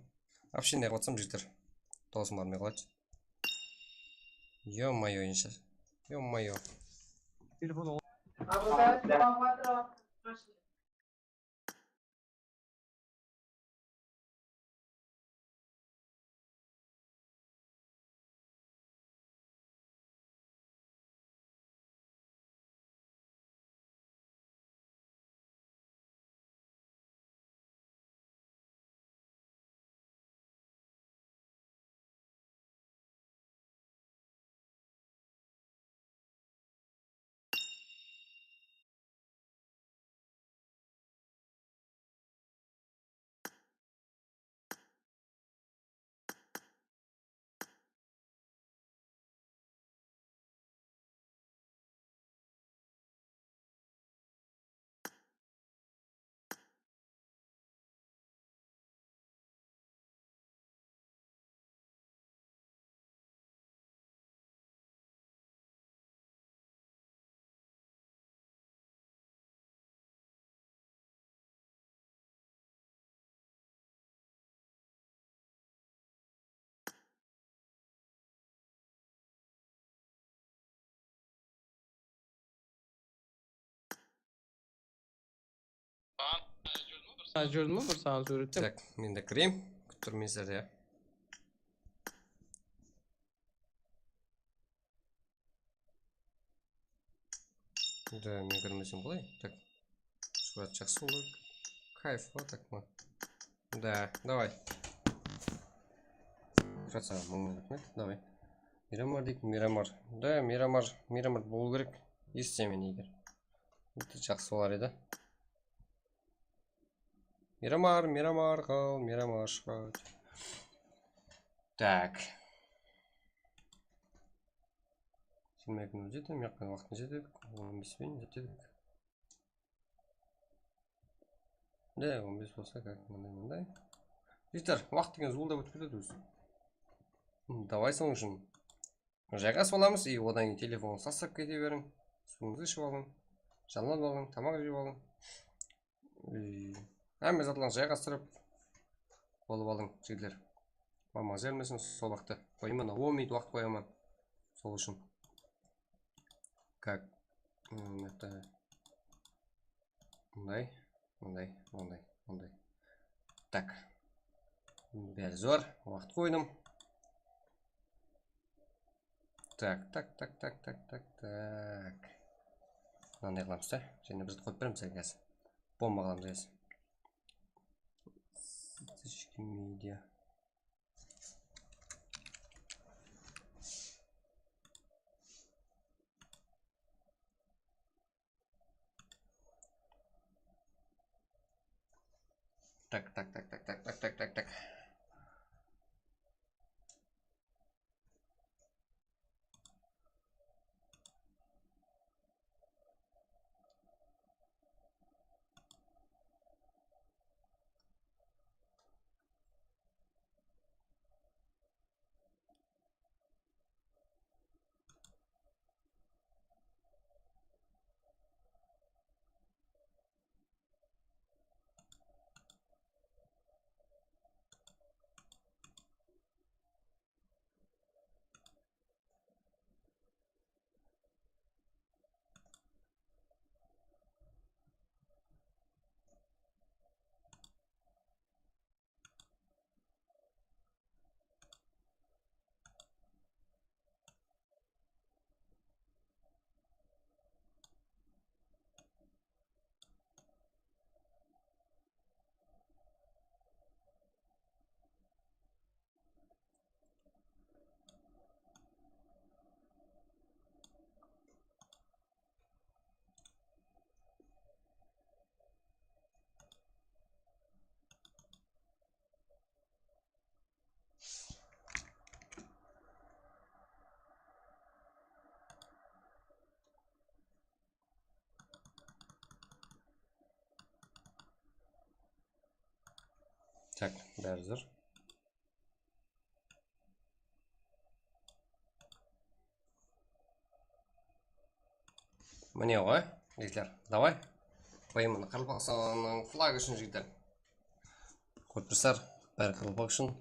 Вообще ne qılıp atsam, jigitler? Dawısım barmay qaladı. Ё-моё, enshi. Ё-моё. Telefon. Saat júrdi ma, bir saat júrdi ma, bir saat súwrette. Tak, men de kireyim. Kúttirmesizler ya. Da, men kirmesem qalay? Tak. Shuhrat, jaqsı boldı. Kayf, вот так вот. Da, davay. Shuhrat, saǵan mıń raxmet. Davay. Miramar deyik, Miramar. Da, Miramar, Miramar bolıw kerek. Esitse meni eger. Bitta jaqsı bolar edi. Miramar, Miramar, qal, Miramar shıǵadı. Tak. Jigirma eki nol jeti, mıyaqqa waqtın jete edik, on bes penen jete edik. De, on bes bolsa, как, mınday, mınday. Jigitler, waqıt degen zuwıldap ótip ketedi ózi. Davay, sonıń ushın jayǵasıp alamız, и odan keyin telefondı taslap kete beriń. Suwıńızdı iship alıń, janlanıp alıń, tamaq jep alıń. Hámme zatlarıńızdı jayǵastırıp bolıp alıń, jigitler. Mamańız ermesin, sol waqıtta qoyaman, on minut waqıt qoyaman. Sol ushın. Как? Mınday, mınday, mınday, mınday. Tak. Bári zor, waqıt qoydım. Tak, tak, tak. Mınanday qılamız da. Jáne bir zat qoyıp beremiz házir. Bomba qılamız házir. Ссылочки медиа. Tak, tak, tak. Tak, bári zor. Mine ǵoy, jigitler, davay. Qoyayın bunı Qaraqalpaqstannıń flagı ushın, jigitler. Kórip tursızlar, bári Qaraqalpaq ushın.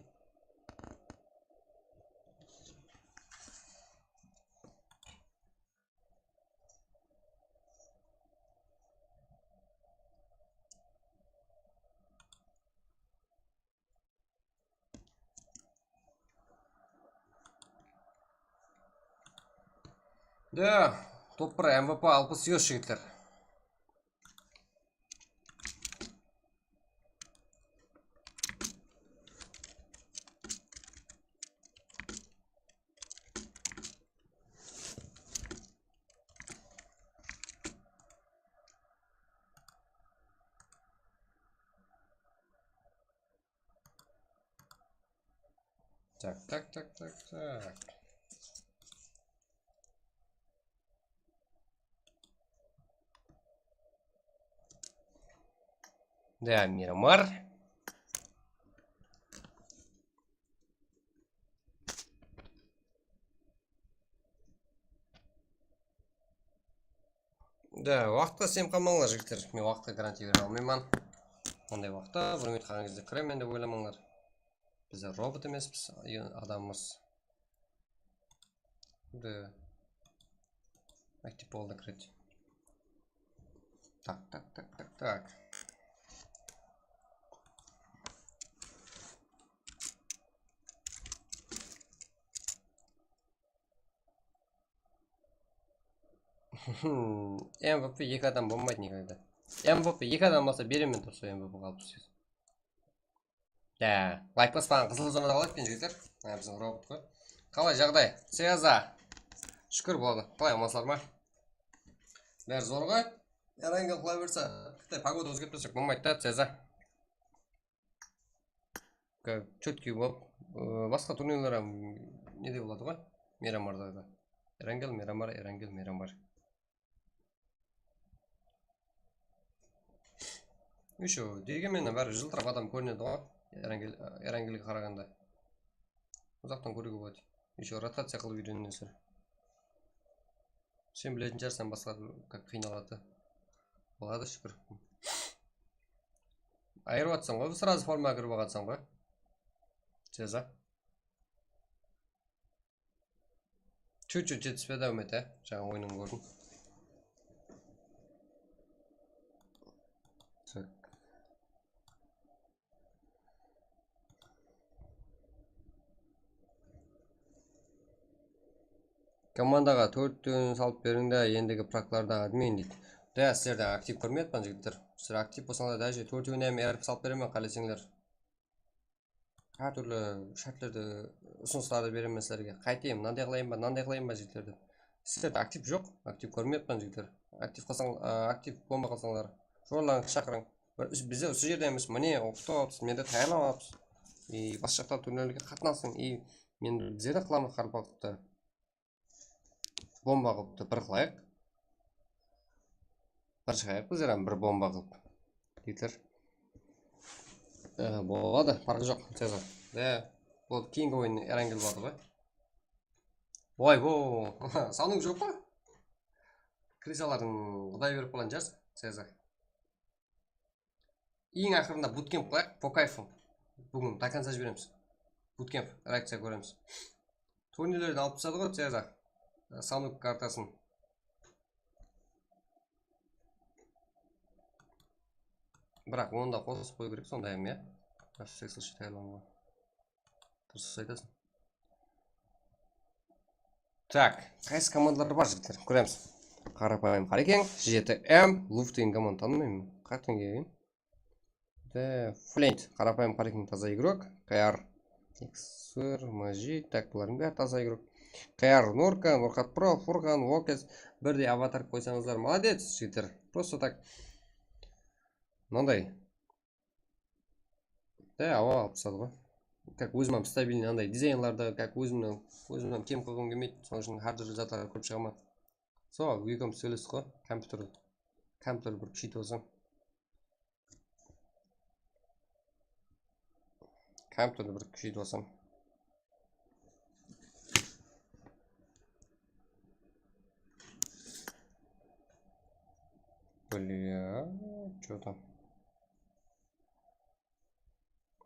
Da, top bir M V P alpıs yos, jigitler. Tak, tak, tak, tak, tak. Da, Miramar. Da, waqıtqa isenip qalmańlar, jigitler. Men waqıtqa garantiya bere almayman. Onday waqıtta bir minut qalǵan gezde kiremen dep oylamańlar. Bizler robot emespiz, adamımız. Da. Mektep boldı, kiredi. Tak, tak, tak, tak, tak. M V P eki adam bolmaydı никогда. M V P eki adam bolsa beremen, durıs, M V P qalıp túsedi. Ya, layk baspaǵan qızıl zonada qaladı eken, jigitler. Ha, biziń robot ǵoy. Qalay jaǵday? Ceza. Shúkir, boladı. Qalay, amansızlar ma? Bári zor ǵoy. Erangel qıla berse, kitte pogoda ózgertpesek bolmaydı da, Ceza. Как чёткий bolıp, ıı, basqa turnirler hám nede boladı ǵoy? Miramarda da. Erangel, Miramar, Erangel, Miramar. Еще, degen menen bári jıltırap adam kórinedi ǵoy, Erangel, Erangelge qaraǵanda. Uzaqtan kóriwge boladı. Еще rotaciya qılıp úyrenesizler. Sen biletin shıǵarsań, basqa как qıynaladı. Boladı, shúkir. Ayırıp atsań ǵoy, сразу formaǵa kirip alǵansań ba? Ceza. Чуть-чуть jetispedi, áwmet, á? Jańa oyının kórdim. Tak. Komandaǵa tórtewin salıp beriń da, endigi praklarda admin deydi. Da, sizlerdi aktiv kórmey atpan, jigitler. Sizler aktiv bolsańlar, даже tórtewin hám erip salıp beremen, qáleseńler. Hár túrli shártlerdi, usınıslardı beremen sizlerge. Qaytayın, mınanday qılayın ba, mınanday qılayın ba, jigitler dep. Sizlerde aktiv joq, aktiv kórmey atpan, jigitler. Aktiv qılsań, a, aktiv bomba qılsańlar, jorlarıńızdı shaqırıń. Bir, biz, bizler usı jerdemiz, mine, oqıtıp alıpsız, mende tayarlap alıpsız. И, bas jaqta turnirlerge qatnasıń. И, men bizlerden qılamız qaraqalpaqlıqta. Bomba qılıptı, bir qılayıq. Bir shıǵayıq bizler hám bir bomba qılıp. Jigitler. E, boladı, parqı joq, Ceza. E, bol, keyingi oyın Erangel boladı ǵoy. Oy, bo, sanıń joq pa? Kire saladıń, quday berip qalan jaz, Ceza. Eń aqırında butkemp qılayıq, по кайфу. Búgin до конца jiberemiz. Butkemp, reakciya kóremiz. Turnirlerden alıp tasladı ǵoy, Ceza. Sanuk kartasın. Biraq onı da qosıp qoyıw kerek, sonday hám, ya. Durıs aytasıń. Tak, qaysı komandalar bar, jigitler? Kóremiz. Qarapayım Qarekeń, jeti M, Luf degen komanda tanımayman. Qátten kelgen. De, Flint, qarapayım Qarekeń, taza igrok. K R, Xur, Maji, tak, bulardıń bári taza igrok. K R, Norka, Norqat Pro, Furqan, Wokes, birdey avatar qoysańızlar, молодец, jigitler. Просто так. Mınanday. Da, awa, alıp tasladı ǵoy. Как ózim hám stabilnıy anday dizaynlardı, как ózimniń, ózimniń kem qılǵım kelmeydi. Sonıń ushın hár túrli zatlardı kórip shıǵaman. Sol, ekewimiz sóylestik ǵoy. Kompyuter, kompyuter bir kúsheytip alsam. Kompyuterdi bir kúsheytip alsam. Бля, чё там?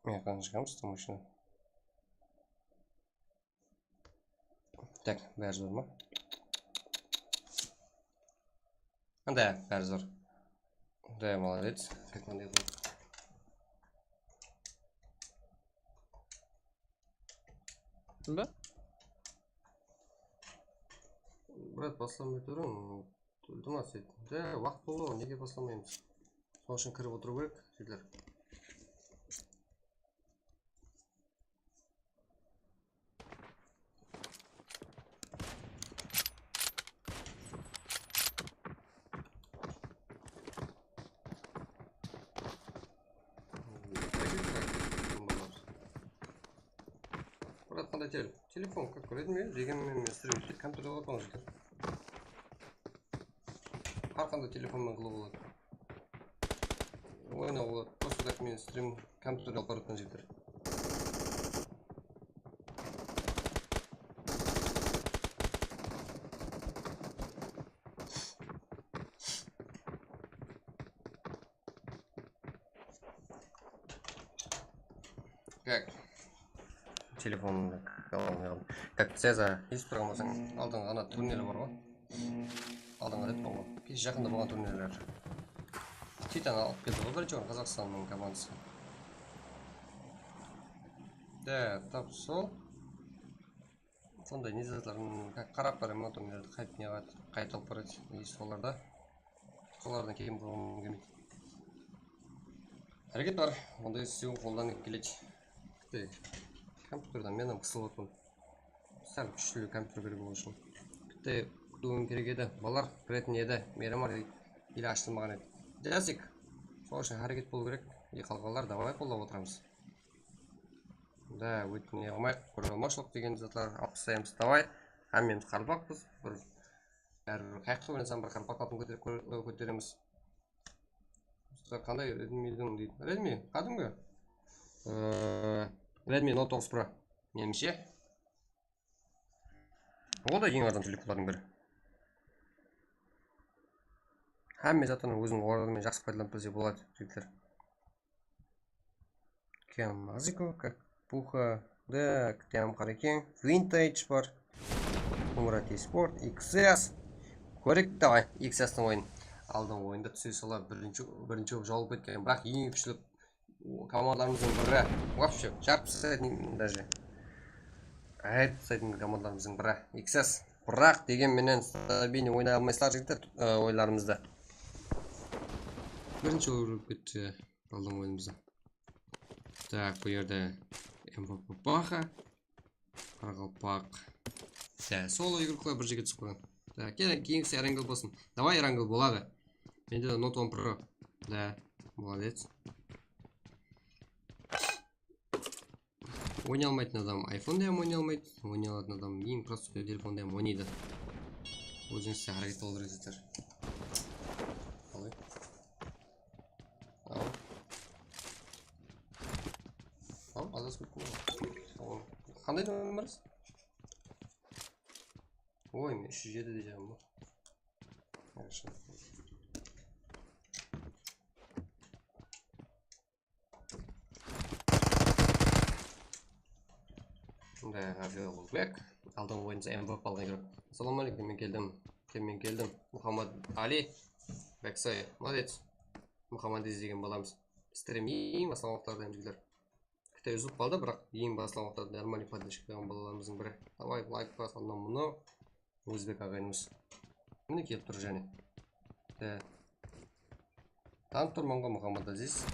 Mıyaqtan shıǵamız, там ещё. Так, bári zor ma? Anda, bári zor. Да, молодец. Так, mınday qıl. Ba? Brat, baslamay turıń. Iltimas, dep. Da, waqıt boldı ǵoy, nege baslamaymız? Sonıń ushın kirip otırıw kerek, jigitler. Brat, qanday tel-, telefon, как Redmi, degenmen men strim tek kompyuterge qılaman, jigitler. Hár qanday telefonnan qılıwǵa boladı. Oynaw boladı. Просто так men strim kompyuterge alıp baratpan, jigitler. Так. Telefonımdı qalǵan. Так, Ceza, esitip turǵan bolsań, aldınǵı ǵana turnirler bar ǵoy. Aldınǵı ret bar ǵoy. Kesh jaqında bolǵan turnirler. Titan alıp keldi ǵoy birinshi orın Qazaqstannıń komandası. Да, tap sol. Sonday ne zatların qarap baraman, otomobillerdi qayt ne qıladı, qayt alıp baradı, и solarda, solardan keyin bolǵım kelmeydi. Háreket bar, onday istew qoldan keledi. Bitta kompyuterden men hám qısılıp atırman. Sál kúshli kompyuter kerek ol ushın. Bitta kútiwim kerek edi. Balalar kiretin edi. Meyram bar, ele ashılmaǵan edi. Jasik. Sol ushın háreket bolıw kerek. E, qalǵanlar davay qollap otıramız. Da, ótmey qalmayıq. Korealmawshılıq degen zatlar alıp taslaymız. Davay. Hámmemiz qarpaqpız. Bir, báribir qayaqqa oynasań, bir qarpaqlardıń kóterip kóre-, kóteremiz. Usta, qanday Redmi-diń deydi. Redmi, qádimgi. Ee, Redmi Note toǵız Pro. Menimshe. Ol da eń arzan telefonlardıń biri. Hámme zattan óziniń ornı menen jaqsı paydalanıp bilse boladı, jigitler. Kemaziko, как puha, да, Ktem Qarekeń, Vintage bar, Umrat Esport, X S. Kórdik, davay, X S-tiń oyının. Aldın oyında túse sala birinshi, birinshi bolıp jawılıp ketken, biraq eń kúshli komandalarımızdıń biri. Вообще, jarıp taslaydı даже. Ayırıp taslaydı komandalarımızdıń biri. X S. Biraq, degen menen, stabilnıy oynay almaysızlar, jigitler, e, oyunlarımızdı. Birinshi bolıp ketti aldın oyınımızda. Tak, bul jerde M V P Baha. Qaraqalpaq. Da, solo игрокlar bir jerge túsip qalǵan. Da, kene-, keyingisi Erangel bolsın. Davay, Erangel, boladı. Mende de Note on Pro. Da, молодец. Oynay almaytın adam iPhone-da hám oynay almaydı. Oynay alatın adam eń prostoy telefonda hám oynaydı. Ózińizde háreket qılıw kerek, jigitler. Qalay? Al. Al, adasıp kettim. Tamam. Qanday nömer? Oy, men úsh júz jeti deymen. Yaxshi. Bunday aqıya Ulug'bek. Aldın oyınsa M V P alǵan kerek. Assalamu aleykum, men keldim. Kel, men keldim. Muhammad Ali. Beksoy, молодец. Muhammad izlegen balamız. Stream eń baslan waqıtlarda, jigitler. Kite uzılıp qaldı, biraq eń baslan waqıtlarda нормальный поддержка qılǵan balalarımızdıń biri. Davay, layk bas, annan mınaw. Ózbek aǵayinimiz. Mine kelip tur jáne. De. Tanıp turman ǵoy, Muhammad Aziz.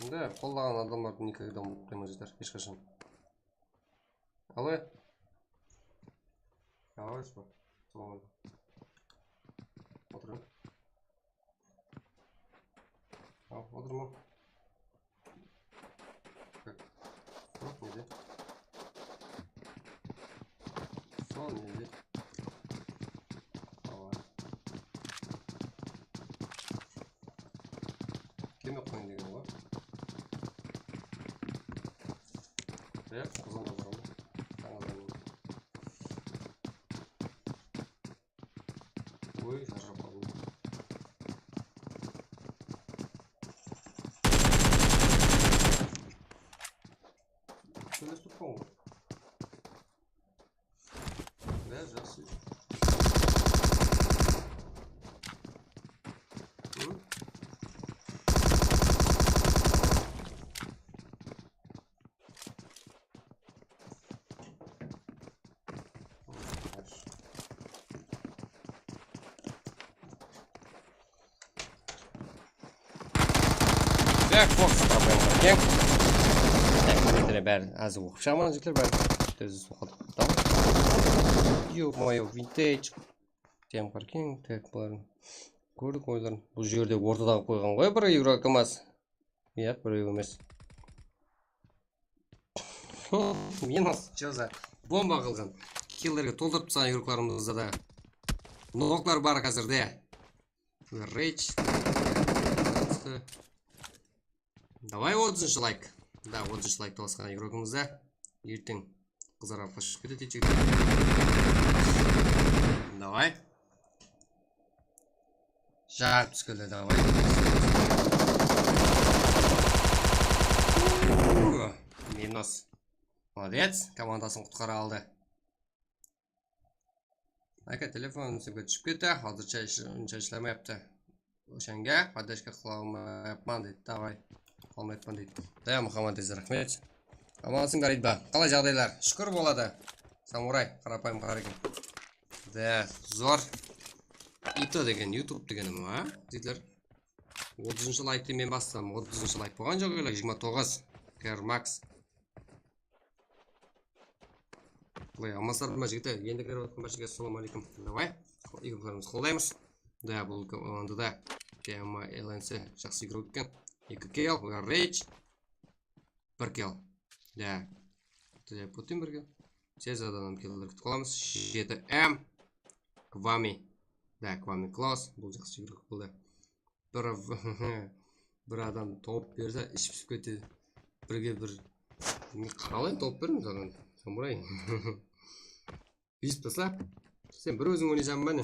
Bunday qollaǵan adamlardı никогда unutpayman, jigitler, hesh qashan. Alay. Alay, sol. Sol. Otırıń. Al, otırma. Sol nede? Sol nede? Awa. Keme qoyıń degen ǵoy. Rep, uzın da baraman. Tańlamayman. Oy, jarjap qaldım. Sóylep turıppan ǵoy. Bári jaqsı. Hı? Так, Fox проблема. Keń. Tak, bári házir oqıp shıǵaman, jigitler, bári. Tez oqıdıq. Tamam. Ё-моё, Vintage. Tem qar keń, tak, buların kórdik oyların. Bul jerde ortada qoyǵan ǵoy bir Euro KAMAZ. Yaq, birew emes. Minus, что за bomba qılǵan. Killerge toltırıp tasqan игрокlarımızda da noklar bar házirde. Rage. Davay, otızınshı layk. Da, otızınshı layk basqan игрокımızda. Erteń qızlar alıp qashıp ketedi, jigitler. Davay. Jaǵıp túskende davay. Minus. Молодец, komandasın qutqara aldı. Aka, telefon simka túsip ketti, házircha ish-, unsha ishlamayaptı. Óshanga podderjka qıla almayapman deydi, davay. Qıla almayapman deydi. Daya, Muhammad Aziz, raxmet. Amansıń, Garidba. Qalay jaǵdaylar? Shúkir boladı. Samuray, qarapayım qara eken. Da, zor. Ito degen, YouTube degenim, a? Jigitler. Otızınshı laykti men bastım. Otızınshı layk bolǵan joq, ele jigirma toǵız. Kermax. Qılay almaslar ma, jigitler? Endi kirip atqan barshege assalawma aleykum. Davay. Igroklarımızdı qollaymız. Da, bul komandada T M L N C jaqsı igrok eken. Eki kill, Rage. Bir kill. Da. Teleportın bir kill. Sezadan ham killer kutip qalamız. Jeti M. Kwami. Da, Kwami Klaus. Bul jaqsı igrok boldı. Bir, bir adam tawıp berse, iship ketedi. Birge bir. Ne, qalay tawıp berdim saǵan, samuray? Úyisip tasla. Sen bir óziń oynaysań ba ne?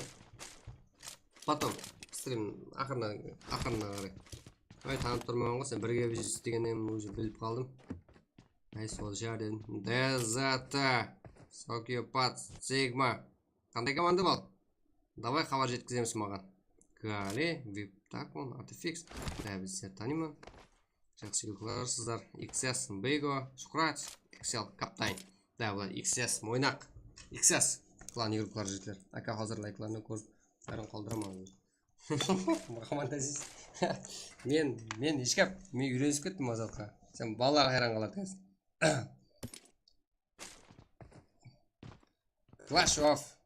Потом, stream aqırına, aqırına qaray. Ay, tanıp turman ǵoy, sen birge biz istegennen уже bilip qaldım. Ay, sol járden. D Z T, Sokiopat, Sigma. Qanday komanda bal? Davay, xabar jetkizemiz maǵan. Gali, Vip, tak, on, Artifix. Da, biz sizlerdi tanıyman. Jaqsı igroklar sizler. X S, Bego, Shuhrat, X L, Kaptayn. Da, bular X S, Moynaq, X S. Klan igroklar jigitler. Aka, házir layklarına kórip, bárin qaldıraman. Muhammad Aziz. Men, men eshkap, men úyrenisip kettim Azatqa. Sen balalar hayran qalar ekensiń. Clash of.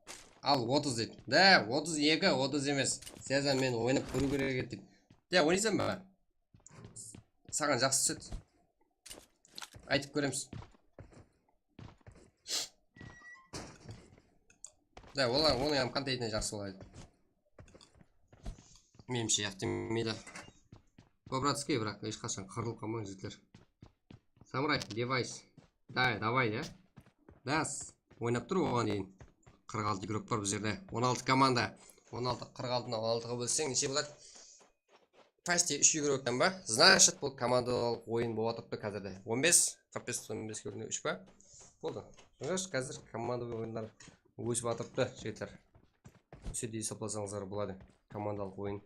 Al, otız deydi. Da, otız eki, otız emes. Sezan, men oynap kóriw kerek edi deydi. Ya, oynaysań ba? Saǵan jaqsı túsedi. Aytıp kóremiz. Da, olar, onıń hám kontentine jaqsı boladı. Menimshe, yaq demeydi. Pobratskiy, biraq hesh qashan qırılıp qalmań, jigitler. Samuray, Device. Da, davay, ya. Das. Oynap tur oǵan deyin. Qırq altı igrok bar bul jerde. On altı komanda. On altı, qırq altını on altıǵa bólseń, neshe boladı? Почти úsh igroktan ba? Значит, bul komandalıq oyın bolıp atırıptı házirde. On bes, qırq bes, on bes kórine úsh pa? Boldı. Значит, házir komandalıq oyınlar ósip atırıptı, jigitler. Úsedi esaplasańızlar boladı. Komandalıq oyın.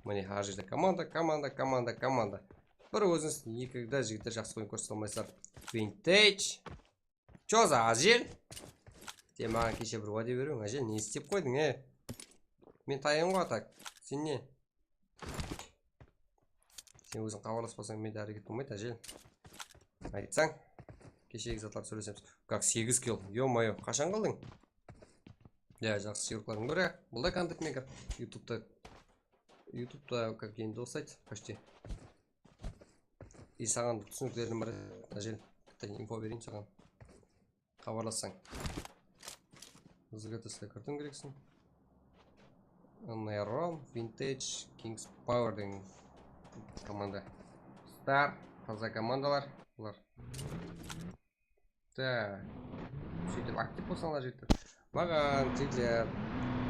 Mine, hár jerde komanda, komanda, komanda, komanda. Bir ózińiz, ekide jigitler jaqsı oyın kórsete almaysızlar. Vintage. Чё за, Ájel? Sen maǵan keshe bir wáde bermediń, Ájel, ne istep qoydıń, e? Men tayın ǵoy, a tak. Sen ne? Sen óziń xabarlaspasań, mende háreket bolmaydı, Ájel. Aytsań, keshegi zatlar sóylesemiz. Как, segiz kill? Ё-моё, qashan qıldıń? Ya, jaqsı, sıyırıqlardıń biri. Bul da kontent maker. YouTubeta, YouTubeta, как, endi uslaydı, почти. I saǵan túsinikli bar, Ájel. Bitta info bereyin saǵan. Xabarlassań. Bizge tasla kiritiw kereksiń. Neron, Vintage, Kings Power degen komanda. Star, taza komandalar bular. Da. Sóytip aktiv bolsańlar, jigitler. Maǵan, jigitler,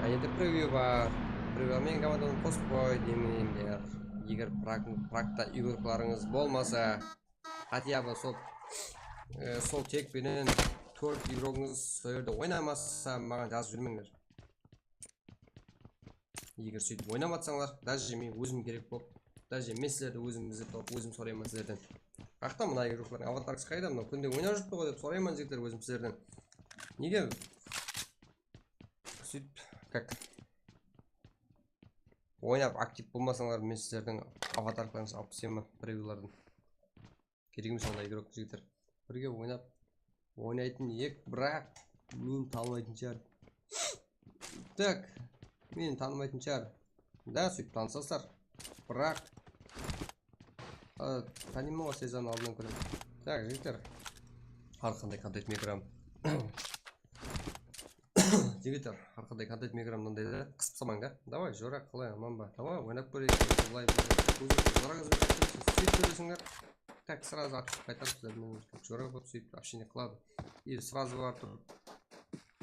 áne de prevyu bar. Prevyu menen komandanı qosıp qoy demeyler. Eger prak-, prakta igroklarıńız bolmasa, хотя бы sol, e, sol tek penen tórt igrogińiz sol jerde oynamasa, maǵan jazıp júrmeńler. Eger sóytip oynap atsańlar, даже men ózim kerek bolıp, даже men sizlerdi ózim izlep tawıp, ózim sorayman sizlerden. Biraqta mına igroklardıń avatarkası qayda? Mınaw kúnde oynap júripti ǵoy dep sorayman, jigitler, ózim sizlerden. Nege sóytip, как, oynap aktiv bolmasańlar, men sizlerdiń avatarkalarıńızdı alıp taslayman, prevyulardan. Kerek emes onday igrok, jigitler. Birge oynap, oynaytın edi, biraq meni tanımaytın shıǵar. Tak, meni tanımaytın shıǵar. Da, sóytip tanısasızlar. Biraq, a, tanıyman ǵoy, sezon aldınnan kóre. Tak, jigitler. Hár qanday kontent makerim. Jigitler, hár qanday kontent makerim mınday da qısıp salmań da. Davay, Jora, qalay, aman ba? Davay, oynap kóreyik. Bılay, bılay. Ózińiz, Jorańız benen sóytip sóylesińler. Tak, сразу atshıp qaytarıp sizler menen Jora bolıp sóytip общение qıladı. Или сразу barıp turıp,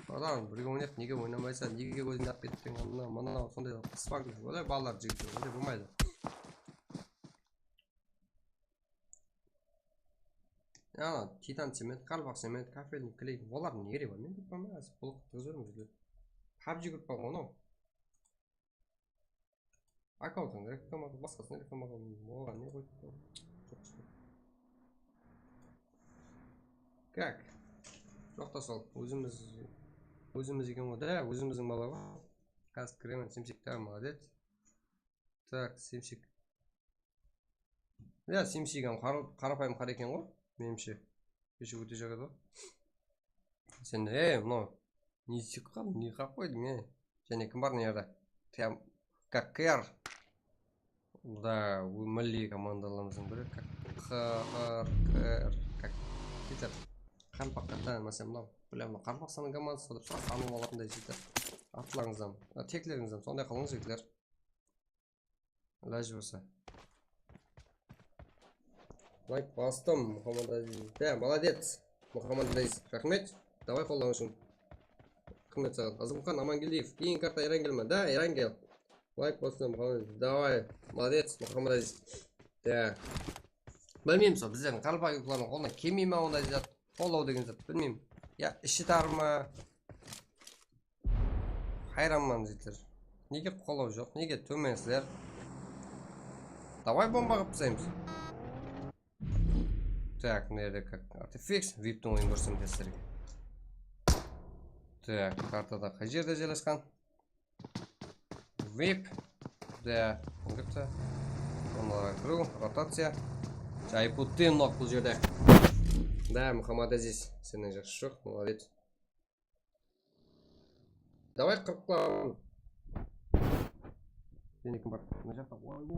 bratан, birge oynayıq, nege oynamaysań, nege ózińdi alıp kettiń, ana, mına, sonday qıspań. Onday balalar, jigitler, onday bolmaydı. Ana, titan sement, qalpaq sement, kafelnik, kley, olar ne keregi bar? Men bilmeymen, házir bul qıptı júrmiz. PUBG grup pa onıń? Akkauntın reklama qıl, basqasın reklama qıl, oǵan ne qoyıp? Joq, joq. Kak? Joq ta sol. Ózimiz, ózimiz eken ǵoy. Da, ózimizdiń bala ǵoy. Házir kiremen, Simsik ta, molodec. Tak, Simsik. Ya, Simsik hám qara-, qarapayım qara eken ǵoy, menimshe. Keshe ótejaq edi ǵoy. Sen de, ey, mınaw, ne isik qal-, ne qap qoydıń, ey? Jáne kim bar mına jerde? Tiyam, Kakkar. Da, milliy komandalarımızdıń biri. Kak-, K R, K R, Kak-, jigitler. Qaraqalpaqqa tán, máselen, mınaw, bilem, mınaw Qaraqalpaqstanıń komandası dep, sanıp alatınday jigitler. Atlarıńızdan, a, teklerińizden sonday qılıń, jigitler. Ilajı bolsa. Layk bastım, Muhammad Aziz. Da, molodec, Muhammad Aziz. Raxmet. Davay, qollaw ushın. Raxmet saǵan. Azımxan Amangeldiyev. Keyin karta Erangel ma? Da, Erangel. Layk bastım, Muhammad Aziz. Davay, molodec, Muhammad Aziz. Da. Bilmeymiz, bizlerdiń qaraqalpaqlardıń qolına kelmey me onday zat? Qollaw degen zat, bilmeymen. Ya ishi tar ma? Hayranman, jigitler. Nege qollaw joq? Nege tómensizler? Davay, bomba qılıp taslaymız. Tak, mına jerde kak artefix, viptiń oyın kórsem sizlerge. Tak, kartada qay jerde jaylasqan? Vip. Da, kúngirti. Onlara kiriw, rotaciya. Jayıp óttim, nok bul jerde. Da, Muhammad Aziz, sennen jaqsı joq, molodec. Davay, qırıqlan. Jáne kim bar? Mına jaqta, oybo.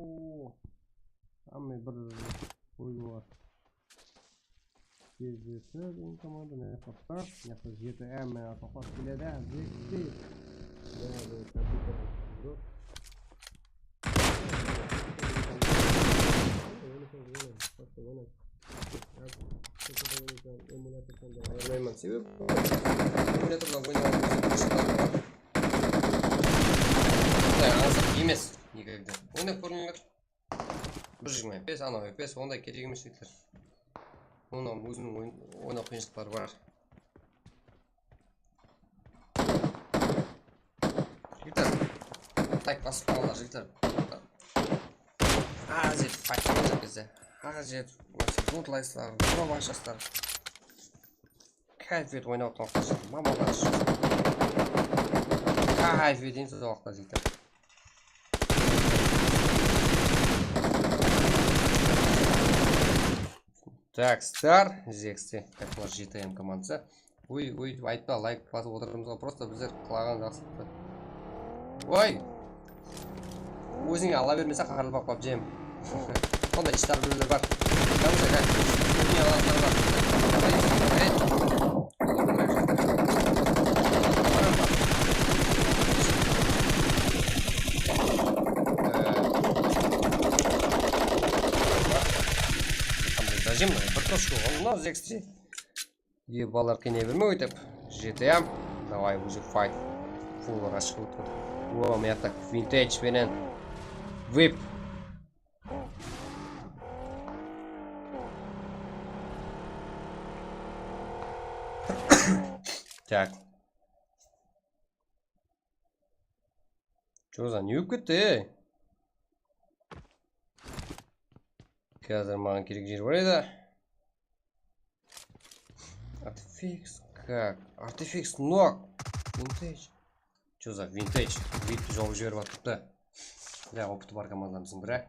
Hámme bir oybo bar. G Z T degen komanda, mına jaqta, mına jaqta jeti M toqtatıp keledi, jeti. Yana bir kompyuter. Oynamayman, sebebi emulyatordan oynap alsam, qıshqılar bar. Bunday azıq emes, negaki de. Oynap kórińler. Bir jigirma F P S, anaw F P S, onday kerek emes, jigitler. Onıń óziniń oyn-, oynaw qıyınshılıqları bar. Jigitler, layk basıp qalıńlar, jigitler. Háziret, fayt qılǵan gezde. Háziret, lutlaysızlar, drop ashasızlar. Kayf etip oynap otırǵan waqıtta, mamalar ushın. Kayf etemiz o waqıtta, jigitler. Tak, star, jekste, как раз G T M komandası. Uy, uy, aytpa, layk basıp otırmız ǵoy, prosta bizler qılaǵan jaqsılıqtı. Oy! Ózińe ala bermese, qaraqalpaq pabjem. Onday ishtar bireler bar. Tamsa, kak, ózine alatınlar bar. Zajim, bir troshka, no, zexte. Ege, balalar qıynay berme óytip. G T M. Davay, уже fight. Fullǵa shıǵıp otır. O, mıyaqta vintage penen vip. Tak. Joza, ne bolıp ketti, ey? Házir maǵan kerek jer bar edi. Artifix, kak? Artifix nok. Vintage. Joza, vintage. Vipti jawıp jiberip atırıptı. Ya, opıtı bar komandalarımızdıń biri.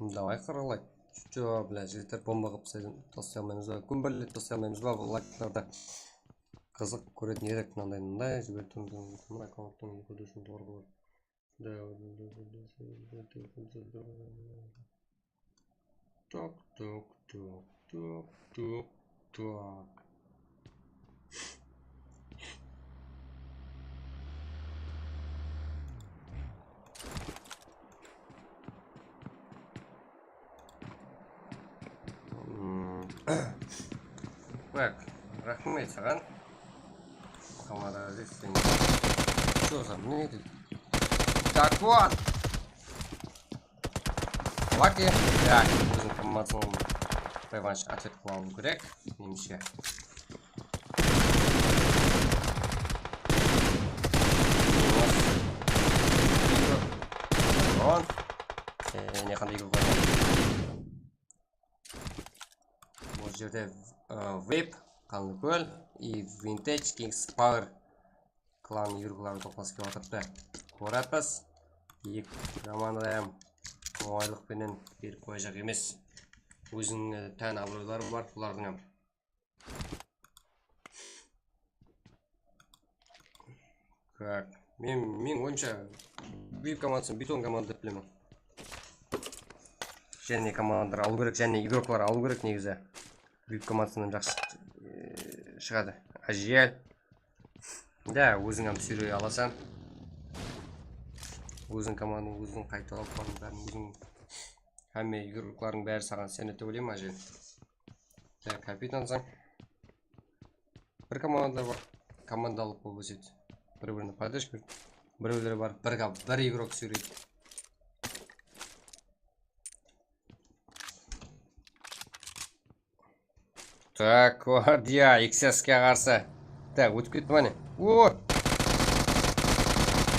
Davay, qıralay. Joq, bla, jigitler, bomba qılıp taslay almaymız ba? Gúmberlep taslay almaymız ba bul layklardı? Qızıq kóretin edik, mınanday, mınanday jiberip turmız. Akkaunttın eki dusın toǵrı qılıp. Tok, tok, tok, tok, tok, tok. Hmm. Bak, raxmet saǵan. Tamada, sen. Что за, ne dedi? Так вот. Laki, ya, óziniń komandasına revansh atlet qılıp alıw kerek, menimshe. Minus. Minus. ne qanday igroklar bar. Bul jerde, ı, Vip, Qanlıkól, и Vintage Kings Power klan igrokları toplası kep atırıptı. Kórip atırmız. Eki komanda hám ońaylıq penen berip qoyajaq emes. Óziniń, ı, tán abıroyları bar bulardıń hám. Так, men, men oyımsha, Vip komandasın beton komanda dep bilemen. Jáne komandalar alıw kerek, jáne igroklar alıw kerek negizi. Vip komandasınan jaqsı, e, shıǵadı. Ájel. Da, óziń hám súyrey alasań. Óziń komandań, óziń qaytalap, bárin óziń, hámme igroklardıń bári saǵan isenedi dep oylayman, Ájel. Tak, kapitansań. Bir komandalar bar, komandalıq bolıp ósedi. Bir-birine podderjka beredi. Birewleri bar, bir, bir igrok súyreydi. Так, Guardiya, X S ke qarsı. Tak, ótip ketti mane. O!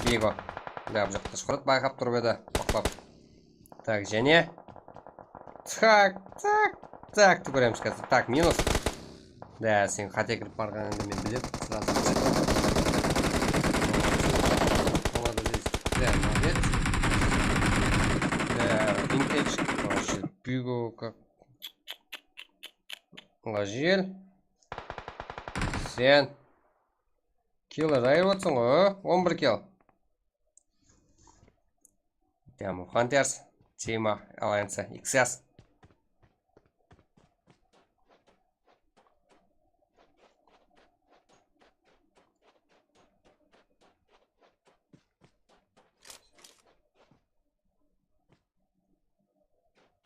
Diego. Da, bul jaqta Shuhrat bayqap turıp edi, baqlap. Tak, jáne. Tak, tak, tak, túgiremiz házir. Tak, minus. Da, sen qáte kirip barǵanıńdı men bilip, srazı bildim. Молодец. Da, молодец. Da, Vintage. Вообще, Bigo, как. Ńajel. Sen. Killer ayırıp atırsań ǵoy, a? On bir kill. Diamond Hunters, Tima, Alliance, X S.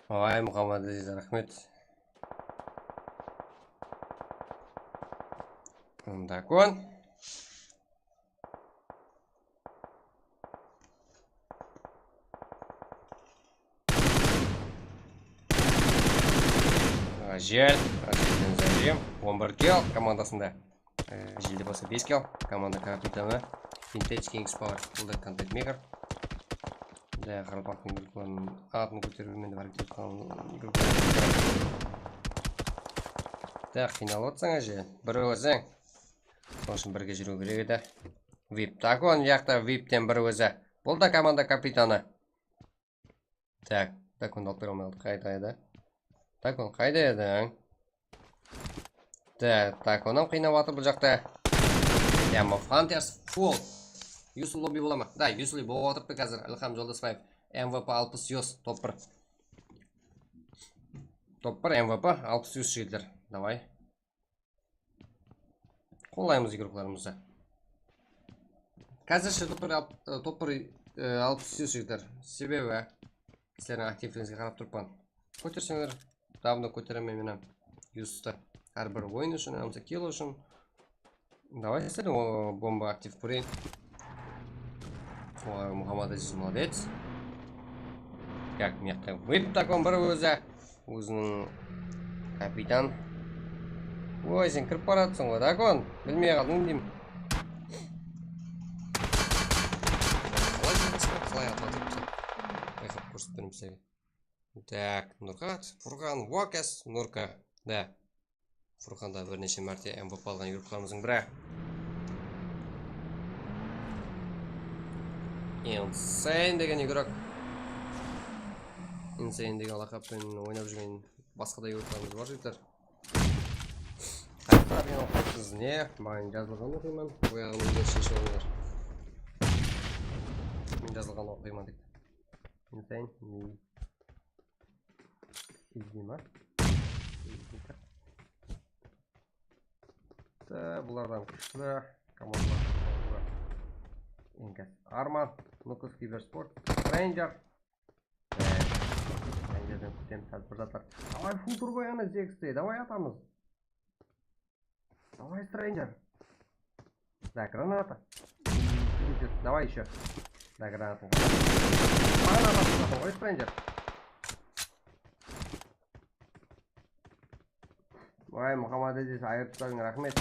Ay, Muhammad Aziz, raxmet. Dakon. Ájel, Ájelden Záriyem, on bir kill komandasında. Ájelde bolsa bes kill, komanda kapitanı Vintage Kings Power, bul da kontent maker. Da, qaraqalpaqtıń igroklarınıń atın kóterip, men de bir kóterip qaldım. Da, qıynalıp atsań, Ájel, bir óziń. Sonıń ushın birge júriw kerek edi. Vip, Dakon, jaqta Vipten bir ózi. Bul da komanda kapitanı. Tak, Dakondı alıp bere almay qaldıq. Qayda edi? Dakon, qayda ediń? Tak, Dakon hám qıynap atır bul jaqta. Diamond Hunters full. Usual lobby bola ma? Da, usual bolıp atırıptı házir. Ilham Joldasbaev, M V P alpıs yuz, top bir. Top bir M V P alpıs yuz, jigitler. Davay. Qollaymız igroklarımızdı. Házirshe top bir al-, e, top bir, e, alpıs yuz, jigitler. Sebebi sizlerdiń aktivligińizge qarap turıppan. Kóterseńler, davno kóteremen men hám Yusufta. Hár bir oyın ushın, hám kill ushın. Davay, sizler o bomba aktiv kóreyin. Oy, Muhammad Aziz, молодец. Tak, mıyaqta Vip Dakon bir ózi. Óziniń kapitan. Oy, sen kirip baratsań ǵoy, Dakon. Bilmey qaldıń deymen. Qalay júresiz, qalay atlatıp, bayqap kórsetip bereyim sizlerge. Tak, Nurqa, Furqan, Vokas, Nurqa. Da. Furqan da bir neshe márte M V P alǵan igroklarımızdıń biri. Insane degen igrok. Insane degen laqap penen oynap júrgen basqa da igroklarımız bar, jigitler. Qayaqqa barǵan waqıt siz ne? Maǵan jazılǵanın oqıyman. Oyaǵımızdı sheship alıńlar. Men jazılǵanın oqıyman tek. Insane. Izleyim ha. Da, bulardan kúshli komandalar. Enkas Arman, Nukus Kibersport, Stranger. Strangerden kútemiz házir bir zatlar. Davay, full turbo yana Z X T, davay atamız. Давай, Stranger. Да, граната. Давай ещё. Да, граната. Granata atsań ǵoy, Stranger. Vay, Muhammad Aziz, ayırıp tastadıń, raxmet.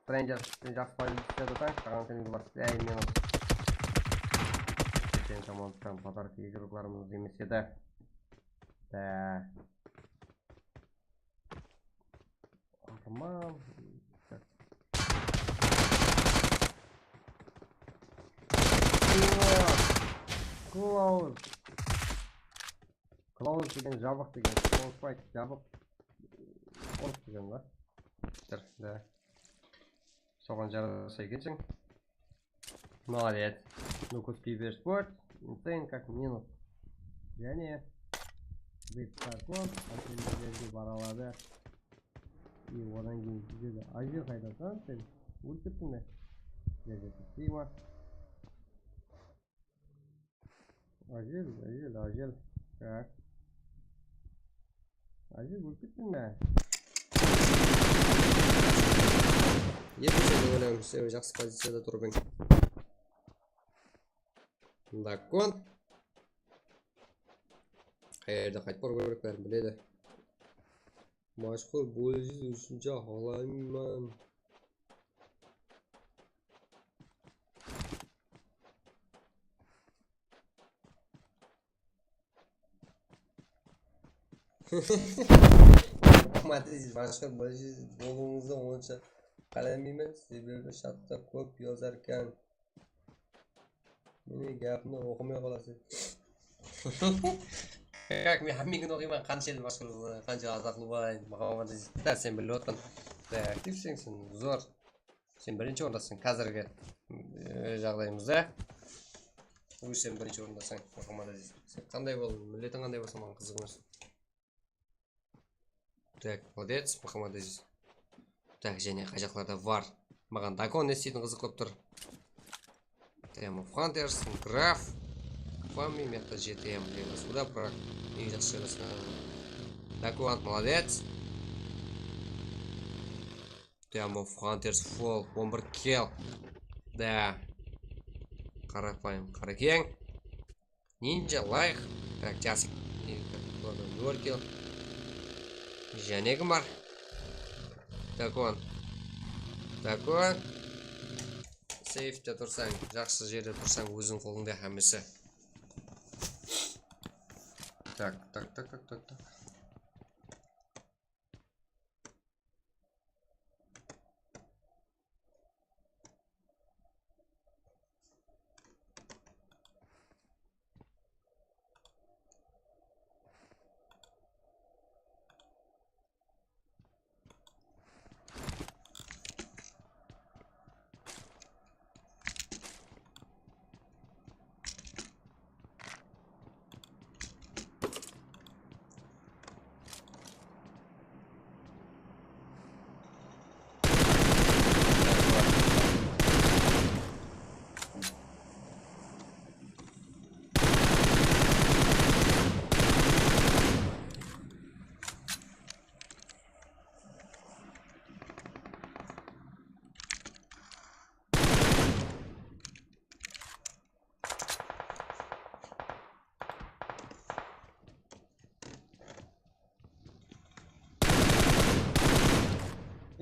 Stranger, sen jaqsı poziciya islep atań, saǵan sen bas. Ey, minus. Tam podarka igroklarımız emes edi. Da. Qahraman. Klaus. Klaus degen jabıq degen. Klaus White jabıq. Orıs degen ba? Bitir, da. Soǵan jarasa ekenseń. Молодец. Ну, код Киберспорт. Insane как минус. Jáne. Big Star Club. Átemiz jerge bara aladı. И odan keyin bizde de Ajir qaydasań sen? Ólip kettiń be? Jerge ketpey ma? Ajir, Ajir, Ajir. Tak. Ajir, ólip kettiń be? Ekinshi oynaymız, jaqsı poziciyada turıp eń. Dakon. Qayerde qaytıp barıw kerek, bárin biledi. Mashhur Boljiz úshinshi alayman. Matiz, Mashhur Boljiz bolıwıńızdı onsha qálemeymen, sebebi chatta kóp yazarkan. Mine, gápimdi oqımay qalasız. Kak, men hámmeniń oqıyman, qansha el mashhur, qansha azaqlı bolayın, Muhammad Aziz. Da, sen bilip otqan. Da, aktivseń sen, zor. Sen birinshi orındasań házirgi, e, jaǵdayımızda. Óz sen birinshi orındasań, Muhammad Aziz. Sen qanday bol, milletiń qanday bolsa, maǵan qızıq emes. Так, молодец, Muhammad Aziz. Так, jáne qay jaqlarda bar? Maǵan Dakon ne isteytin qızıq bolıp tur. Team of Hunters, Graf, Fami, mıyaqta G T M deymiz. Uda, birak, eń jaqsı jaylasqan. Dakon, молодец. Team of Hunters, full, on bir kill. Da. Qarapayım, qarakeń. Ninja, Layx, Praktyasik, Yorkil. Jáne kim bar? Dakon. Dakon. Seyfte tursań, jaqsı jerde tursań, óziń qolıńda hámmesi. Tak, tak, tak.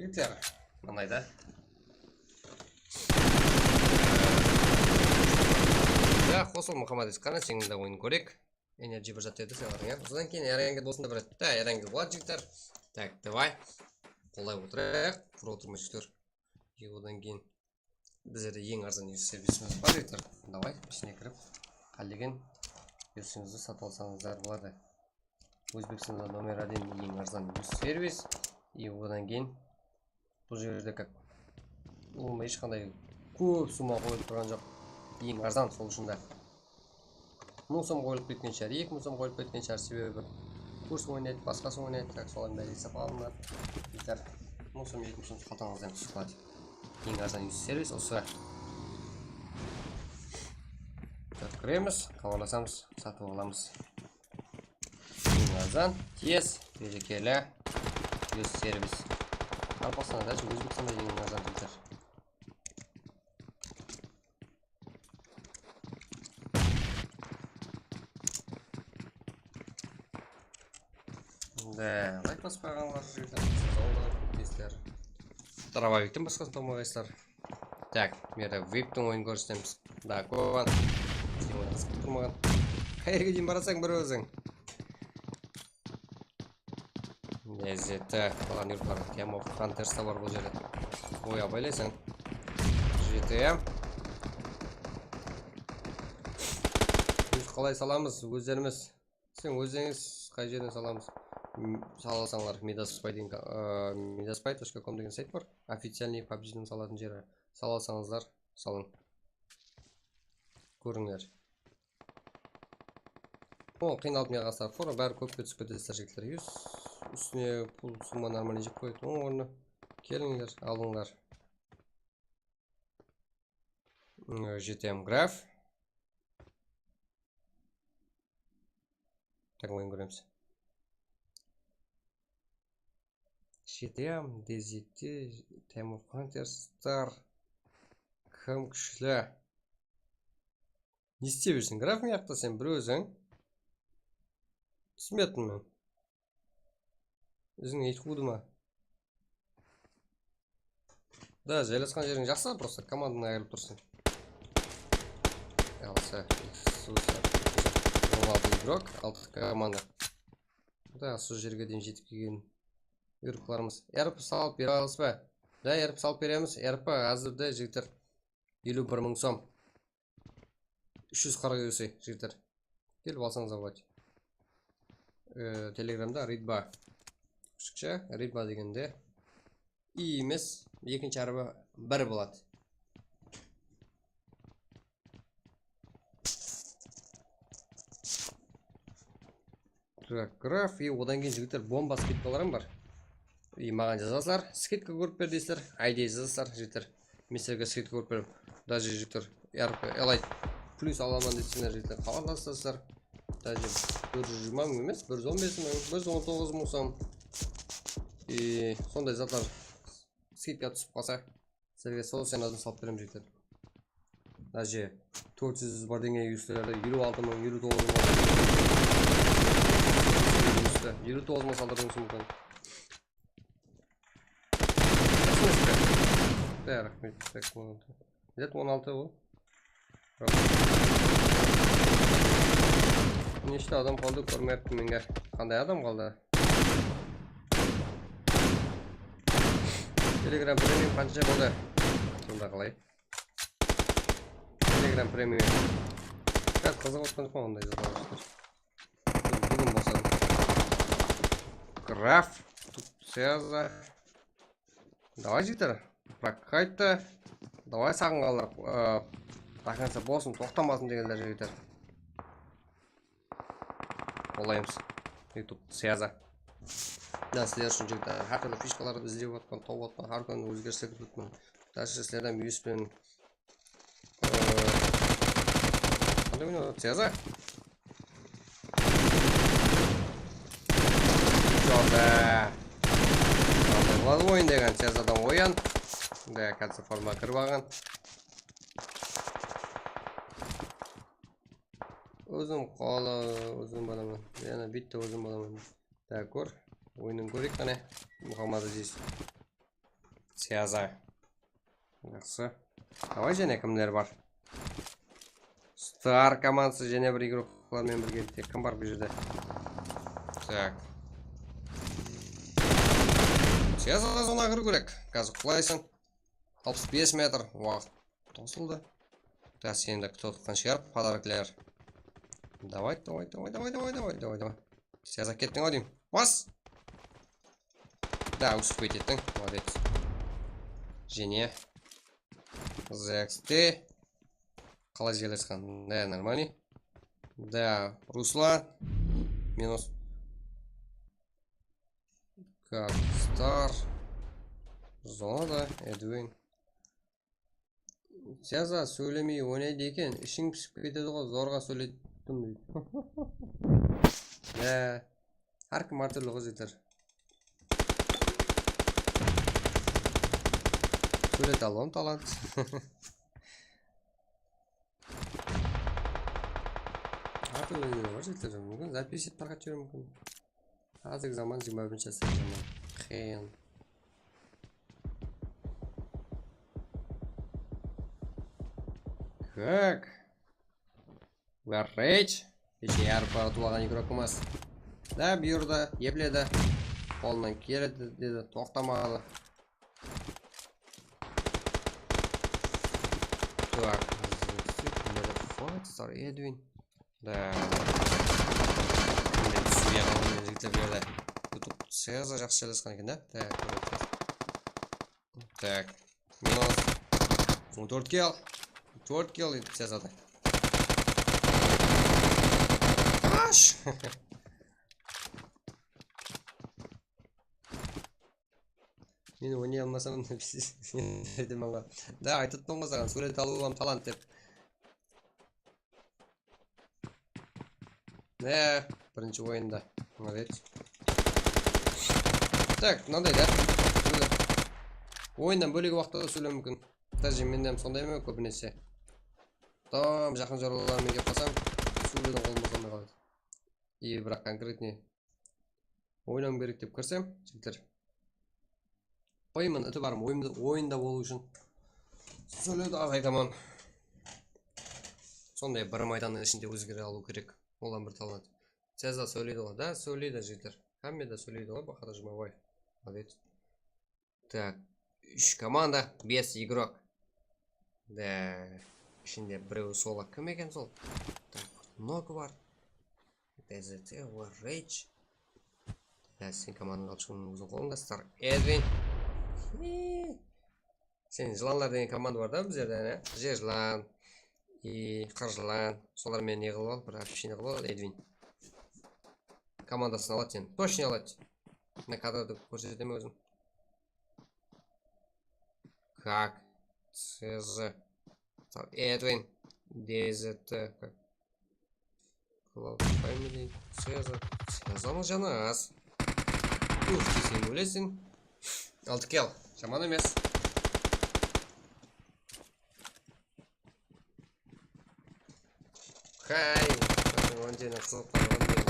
Jigitler, mınayda. Ya, qosıl, Muhammad Esqana, seńde oyın kórek. Enerji bir zat edi, sen atıńa. Sodan keyin Erenge bolsın da bir. Da, Erenge boladı, jigitler. Tak, davay. Qolay otırayıq. Pro turma, jigitler. E, odan keyin bizlerde eń arzan user servisimiz bar, jigitler. Davay, ishine kirip, qálegen userimizni satıp alsańızlar boladı. Ózbekstanda nomer один eń arzan user servis. E, odan keyin bul jerde как ulıwma hesh qanday kóp summa qoyılıp turǵan joq. Eń arzan, sol ushın da. Mıń som qoyılıp ketken shıǵar, eki mıń som qoyılıp ketken shıǵar, sebebi kurs oynaydı, basqası oynaydı, так, solardıń bári esapqa alınadı. Jigitler, mıń som, eki mıń som qaltańızdan túsip qaladı. Eń arzan user servis usı. Так, kiremiz, xabarlasamız, satıp alamız. Eń arzan, tez, berekella, user servis. Qaraqalpaqstanda, даже Ózbekstanda eń arzan, jigitler. Da, layk basıp qoyǵanlar, jigitler, sizler. Dravabikten basqasın tapqaysızlar. Так, mına jerde viptiń oyının kórsetemiz. Dakon. Bizden oyın qızıqlı turmaǵan. Qayerge deyin barasań bir óziń? Lezzeti, planirlar, Team of Hunters ta bar bul jerde. Oy, abaylaysań. G T A. Biz qalay salamız ózlerimiz? Sen ózińiz qay jerden salamız? M, salasańlar, Midaspay degen, a, midaspay точка ком degen sayt bar. Официальный pubg-diń salatın jeri. Salasańızlar, salıń. Kórińler. O, qıynalıp ne qasar? Fora bári kópke túsip ketesizler, jigitler. Yus, ústine pul summa нормальный jep qoyadı. Onıń ornına kelińler, alıńlar. Hmm, G T M Graf. Tak, oyın kóremiz. G T M, D Z T, Team of Hunters, Star. Kim kúshli? Ne istey bersin? Graf mıyaqta sen bir óziń. Túsinbettim men. Óziń iyt quwdı ma? Da, jaylasqan jeriń jaqsı, prosta komandadan ayırılıp tursań. Alsa, on altı igrok, altı komanda. Da, sol jerge deyin jetip kelgen igroklarımız. R P salıp bere alasız ba? Da, R P salıp beremiz. R P házirde, jigitler, eliw bir mıń som. Úsh júz qırq U S, jigitler. Kelip alsańız, abat. E, Telegramda Ridba. Qısqasha, Ridba degende I emes, ekinshi hárpi bir boladı. Tak, Graf, e, odan keyin, jigitler, bomba skidkalar hám bar. E, maǵan jazasızlar, skidka kórip ber deysizler, ayde jazasızlar, jigitler. Men sizlerge skidka kórip beremen. Даже, jigitler, R P, Elite plus alaman deseńler, jigitler, xabarlasasızlar. Даже bir júz jigirma mıń emes, bir júz on bes mıń, bir júz on toǵız mıń som. E, sonday zatlar skidka túsip qalsa, sizlerge sol scenariyadan salıp beremen, jigitler. Даже tórt júz bir denge U S-lerdi eliw altı mıń, eliw toǵız mıń. Eliw toǵız mıń saldırıwıńız múmkin. Bári, raxmet, tak, on altı. Millet, on altı bul. Neshte adam qaldı, kórmeyaptım menge. Qanday adam qaldı? Telegram premium qansha boldı? Sonda qalay? Telegram premium. Házir qızıǵıp otqan joqpan onday zatlar. Búgin bolsa Graf, Syaza. Davay, jigitler. Прокатта. Davay, saǵınǵanlar, ı, до конца bolsın, toqtamasın degenler, jigitler. Qollaymız. YouTube Syaza. Mına sizler ushın, jigitler, hár túrli fishkalardı izlep atpan, tawıp atpan, hár kúni ózgerisler kirip atpan. Даже sizlerden buyıs penen Ee, qanday oynadı? Syaza. Joda. Qanday boladı oyın degen, Syazadan oyan. Da, házir forma kirip alǵan. Ózim qolı, ózim bolaman. Yana bitta ózim bolaman. Da, kór. Oyının kóreyik qáne. Muhammad Aziz. Syaza. Jaqsı. Davay, jáne kimler bar? Star komandası jáne bir igroklar menen birgelikte. Kim bar bul jerde? Tak. Syaza, zona kiriw kerek. Házir qulaysın. Alpıs bes metr. Waqıt tosıldı. Tak, seni de kútip otırǵan shıǵar podarokler. Davay, davay, davay. Syaza, kettiń-aw deyim. Bas! Да, успеть ettiń, молодец. Jáne. Zeksti. Qalay jerlesken? Да, нормальный. Да, Ruslan. Minus. Как Star. Zonada, Edwin. Syaza sóylemey oynaydı eken, ishiń pisip ketedi ǵoy, zorǵa sóylettim deydi. Ya, hár kim hár túrli ǵoy, jigitler. Sóylete alam talant. Hár túrli ne bar, jigitler, múmkin zapis etip tarqatıp jiberiwi múmkin. Házirgi zaman jigirma birinshi ásir zaman. Qıyın. Так. We are rich. Keche yarı para tuwalǵan igrok emas. Da, buyırdı, epledi. Qolınan keledi dedi, toqtamadı. Так, Edwin. Da. Mende túsiwge qaldım men, jigitler, bu jerde. YouTube Cezar jaqsı jerlesken eken da. Tak, tak. Minus. On tórt kill. Tórt kill edi Cezarda. Ash! Men oynay almasam da, biz, men aytaman ǵoy. Da, aytıppan ǵoy saǵan, súwret alıw hám talant dep. Ne, birinshi oyında. Молодец. Tak, mınanday da. Oyınnan bólek waqıtta da sóylew múmkin. Даже menden sonday ma kóbinese. Tam jaqın jorlılarım kelip qalsam, sóylewden qolım bosalmay qaladı. И, biraq конкретный oynawım kerek dep kirsem, jigitler. Qoyman, itibarım oyımda, oyında bolıw ushın sóylewdi azaytaman. Sonday bir maydannıń ishinde ózgere alıw kerek. Olam bir talant. Cezar sóyleydi ǵoy, da, sóyleydi, jigitler. Hámme de sóyleydi ǵoy, Bahadır Jumabaev. Молодец. Так, úsh komanda, bes igrok. Da, ishinde birewi solo. Kim eken sol? Так, nok bar. DZT, War Rage. Ya, sen komandanı alıp shıqtıń óziń qolıńda, Star Edwin. Sen Jılanlar degen komanda bar da bizlerde, áne. Jer jılan, и qır jılan. Solar menen ne qılıp al, bir общение qılıp al, Edwin. Komandasın aladı seni. Точно aladı. Mına kadrdı kórsetemen ózim. Как? Cezar. Edwin. DZT. Cloud Family. Cezar. Cezardıń janı az. Uf, deseń ólesiń. Altı kill. Jaman emes. Hay, onday qızıqlanǵan men.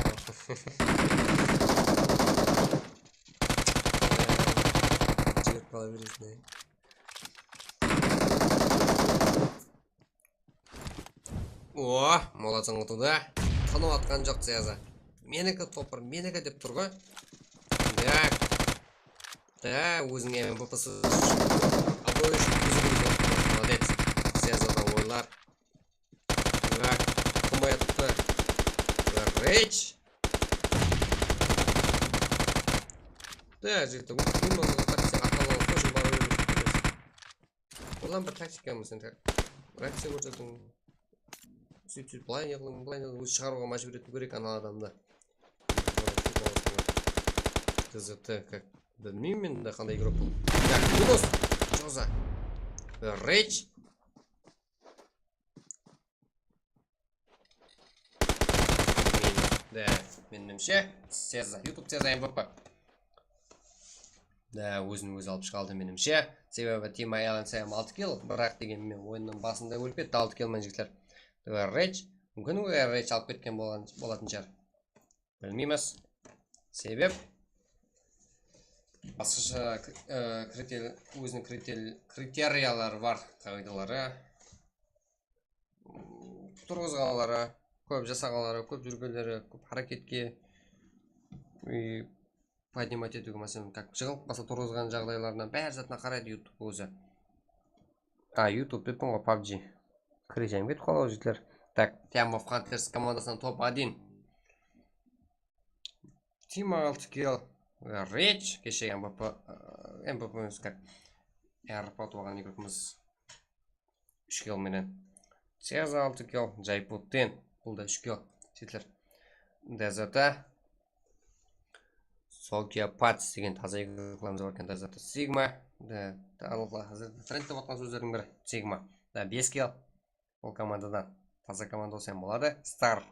Jigit bala beresin, ay. O, molatsań utıwda. Tınıp atqan joq Cezar. Meniki topır, meniki dep tur ǵoy. Ya. Da, óziń M V P-si. Abıroy ushın óziń M V P. Молодец. Cezar da oylar. Bak, qılmay atıptı. Bak, Rage. Da, jigitler, bu men bolǵan taktika aqıl alıp qoyıp barıp emes. Odan bir taktika mısalı, reakciya kórsettiń. Sóytip, sóytip, bılay ne qılıń, bılay ne qılıń, ózi shıǵarıwǵa májbúr etiw kerek ana adamdı. T Z T, как, bilmeymen men de qanday igrok bul. Так, minus. Joza. Rage. Da, menimshe, Cezar, YouTube Cezar M V P. Da, ózin ózi alıp shıǵa aldı menimshe. Sebebi Team Island S M altı kill, biraq degen men oyınnıń basında ólip ketti altı kill menen jigitler. Rage, múmkin Rage alıp ketken bolǵan, bolatın shıǵar. Bilmeymiz. Sebep basqasha, e, kriter-, óziniń kriter-, kriteriyaları bar, qaǵıydaları. Turǵızǵanları, kóp jasaǵanları, kóp júrgenleri, kóp háreketke, e, поднимать etiwge, máselen, как jıǵılıp qalsa turǵızǵan jaǵdaylarına, bári zatına qaraydı YouTube ózi. A, YouTube deptin ǵoy, PUBG. Kirejam ketip qaladı, jigitler. Так, Team of Hunters komandasınan top один. Team altı kill. Rage, keshe M V P, e, M V P emes, как, R P tuwalǵan igrokımız. Úsh kill menen. Cezar altı kill, Jayputin. Bul da úsh kill. Jigitler. D Z T. Sokia Pats degen taza igroklarımız bar eken, D Z T. Sigma. De, házir trendte bolǵan sózlerdiń biri. Sigma. Da, bes kill. Bul komandadan. Taza komanda bolsa hám boladı. Star.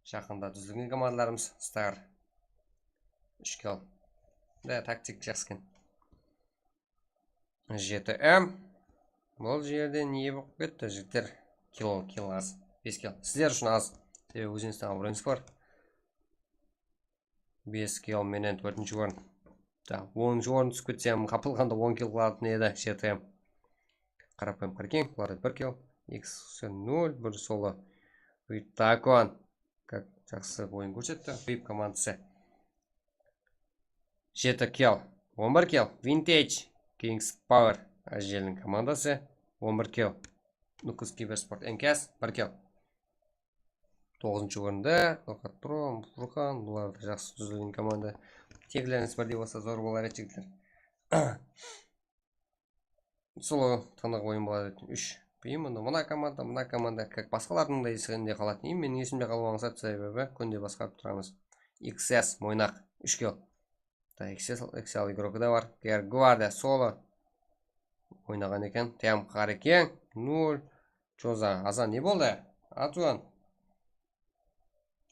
Jaqında dúzilgen komandalarımız. Star. Úsh kill. Da, taktik jaqsı eken. Jeti M. Bul jerde ne bolıp ketti, jigitler? Kill, kill az. Bes kill. Sizler ushın az. Sebebi ózińizdiń abıroyıńız bar. Bes kill menen tórtinshi orın. Da, onınshı orın túsip ketsem, qapılǵanda on kill qılatın edi, Jeti M. Qarap qoyıń, qárekeń, bularda bir kill. X nol, bir solo. Buytakuan. Kak, jaqsı oyın kórsetti. Vip komandası. Jeti kill, on bir kill. Vintage, Kings Power, Ájeliniń komandası, on bir kill. Nukus Kibersport N K S, bir kill. Toǵızınshı orında Farhad Pro, Furqan, bular da jaqsı dúzilgen komanda. Teklerińiz birdey bolsa zor bolar edi, jigitler. Solo tınıq oyın boladı. Úsh qıyın, mına, mına komanda, mına komanda, kak, basqalardıń da esiginde qaladı. Endi meniń esimde qalıwı ańsat, sebebi kúnde basqarıp turamız. X S, Moynaq, úsh kill. Da, X S, X L igrokı da bar. Gerguardia, solo. Oynaǵan eken. Tiyam Qareken, nol. Joza, Azan ne boldı? Atuan.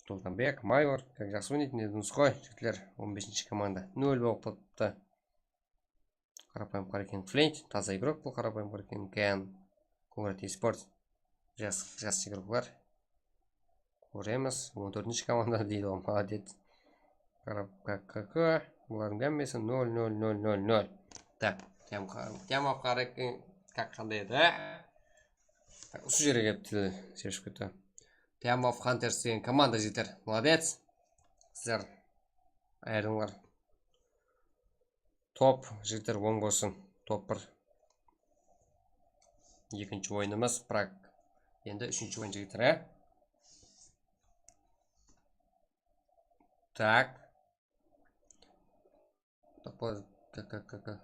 Sultanbek, Mayor, kak, jaqsı oynaytın edingiz ǵoy, jigitler, on besinshi komanda. Nol bolıp turıptı. Qarapayım Qareken Flint, taza igrok bul Qarapayım Qareken, Ken, Kongrat Esports. Jas, jas igroklar. Kóremiz, on tórtinshi komanda deydi ǵoy, molodec. Qarap, K K K, bulardıń hámmesi nol, nol, nol, nol, nol. Tak, Tiyam Qa-, Tiyam Qareken, kak, qanday edi? Tak, usı jerge kelip til-, sepiship ketti. Team of Hunters degen komanda, jigitler. Molodec. Sizler ayırdıńlar. Top, jigitler, oń bolsın. Top bir. Ekinshi oyınımız, Prag. Endi úshinshi oyın, jigitler, e? Tak. Такой, как, как, как, как.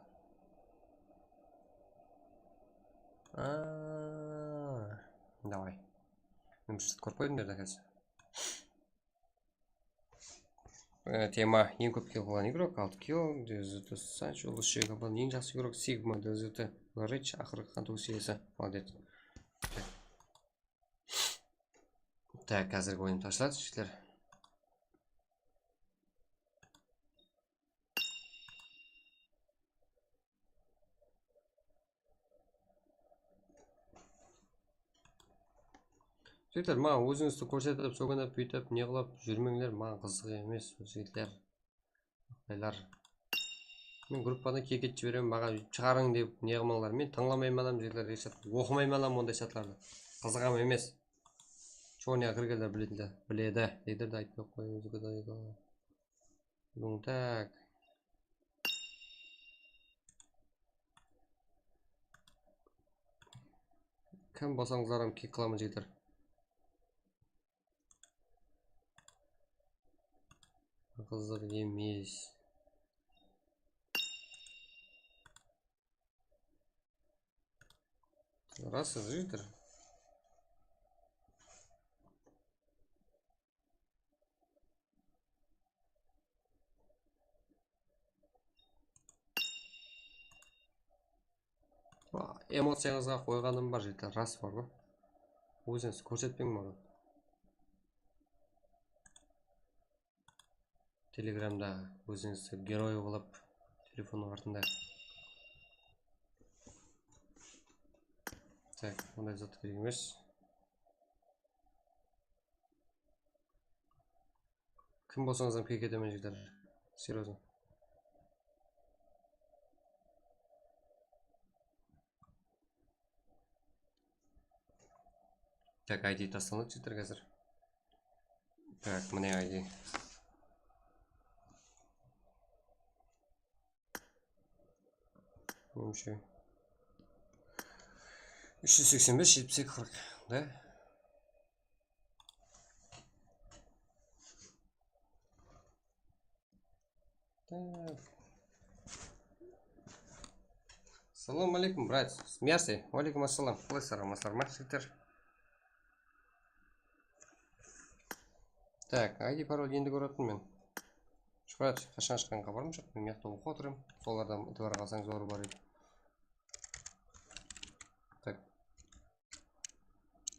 А, давай. Men bir zat kórip qoydım derdi házir. E, tema eń kóp kill qılǵan igrok, altı kill, D Z T Sancho, lúshshe kompanı eń jaqsı igrok, Sigma, D Z T Rich, aqırǵı qan tógis iyesi, молодец. Tak, házirgi oyın tashladı, jigitler. Jigitler, maǵan ózińizdi kórsetip, sókinip, búytip, ne qılıp júrmeńler, maǵan qızıq emes, jigitler. Aqaylar. Men gruppadan keket jiberemen, maǵan shıǵarıń dep ne qılmańlar. Men tıńlamayman hám, jigitler, hech zat oqımayman hám onday zatlardı. Qızıǵam emes. Chornıyaǵa kirgenler biledi, biledi. Deydi de aytpay-aq qoyıń, ózi de. Ну так. Kim bolsańızlar hám kek qılaman, jigitler. Qızıq emes. Ras, jigitler. Emociyańızǵa qoyǵanım bar, jigitler, ras bar ǵoy. Ózińiz kórsetpeń bunı. Telegramda ózińizdi geroy qılıp, telefonnıń artında. Tak, bunday zat kerek emes. Kim bolsańız hám kek etemen, jigitler. Серьёзно. Так, I D taslanadı, jigitler, házir. Так, mine I D. Менимше, úsh júz seksen bes, jetpis eki, qırq, da? Так. Assalawma áleykum, brat. Смеяться? Wa áleykum assalam. Qalaysızlar, amanlasızlar ma, jigitler? Так, I D parol endi kórip atırman men. Shuhrat, qashan shıqqanın xabarım joq. Men mıyaqta oqıp otırman. Solardan itibar alsańız, zor bar edi. Так.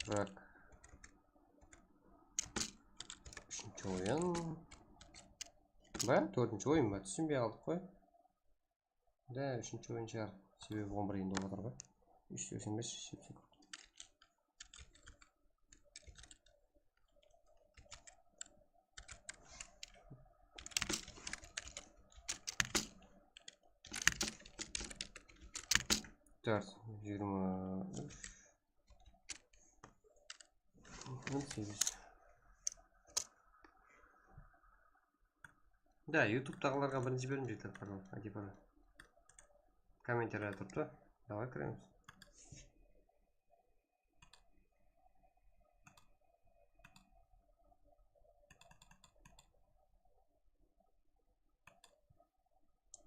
Prag. Úshinshi oyın. Ba? Tórtinshi oyın ba? Túsinbey qaldıq ǵoy. Da, úshinshi oyın shıǵar. Sebebi on bir endi bolıp atır ǵoy. Úsh júz seksen bes, jetpis eki. Tórt, jigirma úsh. On segiz. Da, YouTube'taǵılarǵa birinshi berim jigitler, pardon, aytayın, pardon. Kommentariyada turıptı. Davay kiremiz.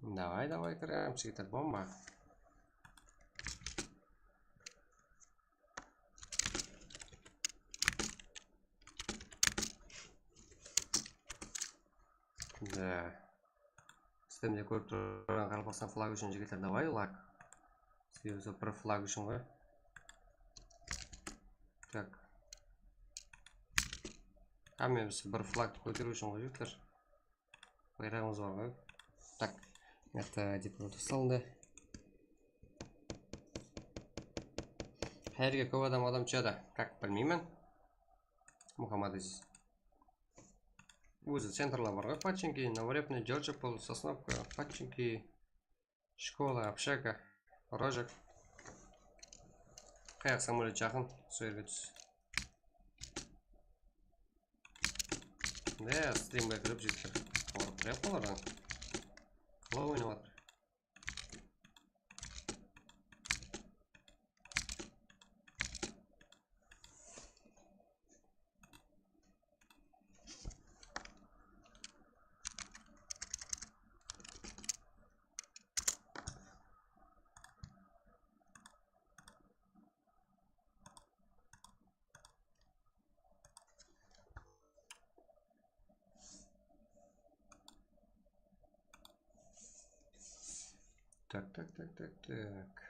Davay, davay, kiremiz, jigitler, bomba. Da. Sistemde kórip turǵan Qaraqalpaqstan flagı ushın, jigitler, davay, lak. Sebebi bir flag ushın ǵoy. Tak. Hámmemiz bir flagtı kóteriw ushın ǵoy, jigitler. Bayraǵımız bar ǵoy. Tak. Mıyaqta dep salındı. Qayerge kóp adam, adam túsedi. Kak, bilmeymen. Muhammad Aziz. Ózi centrlar bar ǵoy. Patchinki, Novorepnoye, Georgopol, Sosnovka, Patchinki, shkola, obshaga, Rojak. Qayaq, samolёt jaqın, sol jerge tús. Ne, strimge kirip jigitler. Qorqıp turayıq olardan. Qalay oynap atır? Так, так, так, так, так.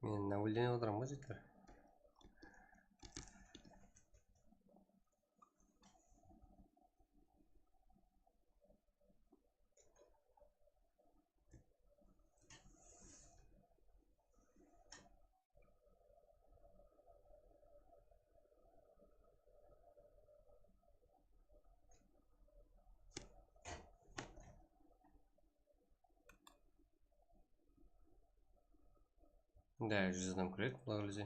Men nawildenip otıram ǵoy, jigitler. Da, júz adam kiredi, Quday qálese.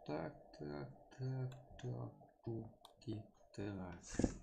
Так, так, так, так, так, так.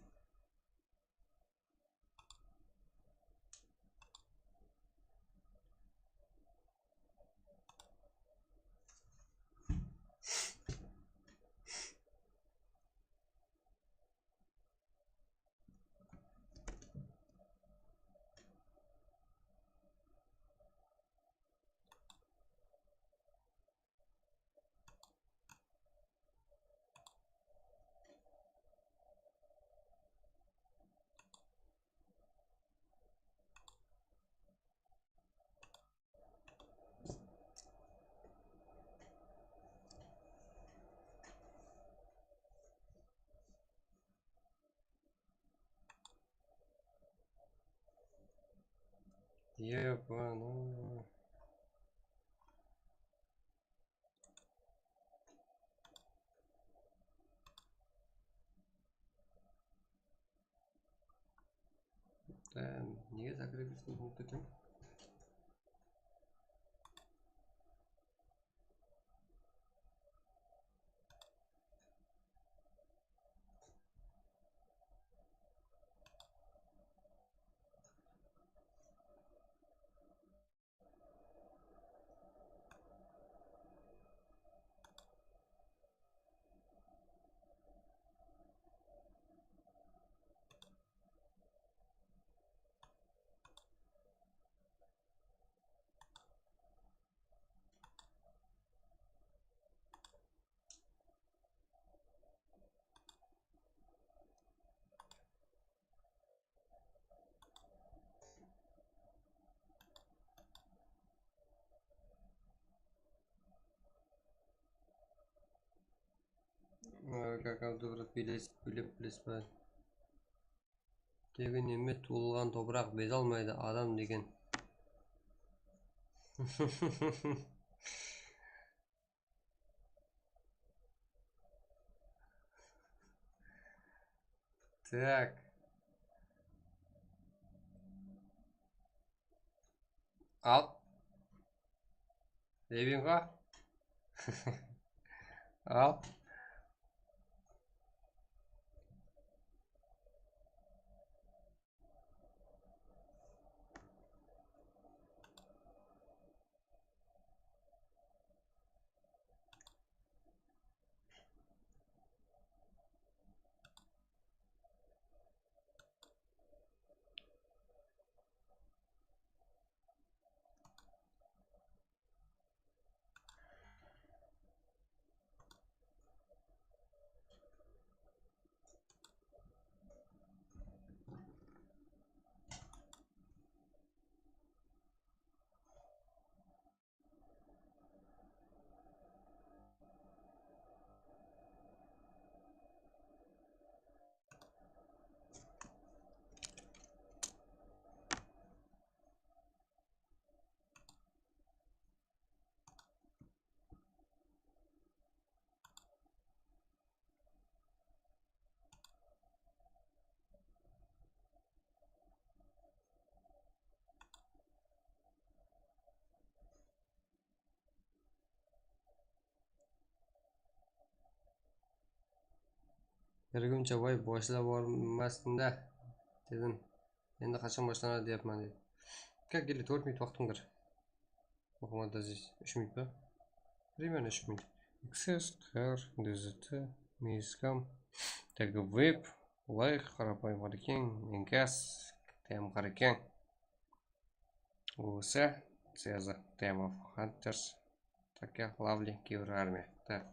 Ебану. Nege zakrepichni unutdım? Kakavdı bir bilesiz, bilip bilesiz be? Degen emes, tuwılǵan topıraq bezalmaydı, adam degen. Tak. Al. Lebingo. Al. Kirgimshe, vay, boshla bormasın da, dedim. Endi qashan boshlanadı deyapman, dedi. Как или tórt minut waqtım kir. Oqıma da здесь úsh minut pa? Примерно úsh minut. X S, Q R, D Z T, Miskam, Tag Web, Like, Qarapayım Qarekeń, Enkas, T M Qarekeń. Usa, Ceza, Time of Hunters, Taka, Lovely, Kiber Armiya. Tak.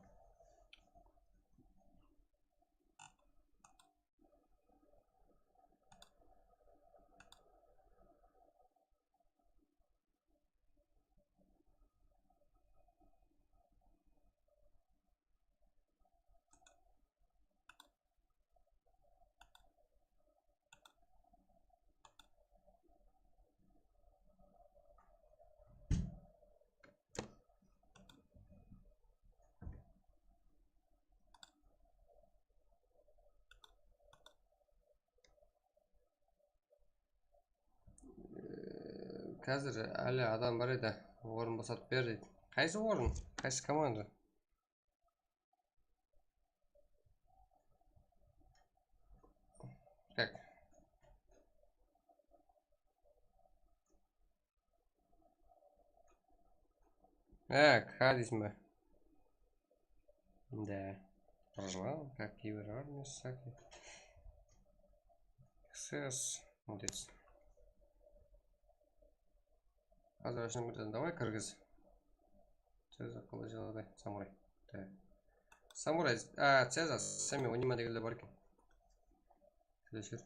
Ee, házir áli adam bar edi, orın bosatıp ber deydi. Qaysı orın? Qaysı komanda? Так. Há, K deyseń be? Да. Ржал, как Kiber Armiya, Saki. X S, молодец. Házir ashıń bir, давай kirgiz. Ceza, qalay jaǵday? Samuray. Так. Samuray, a, Ceza, sen men oynayman degenler bar eken. Sesler.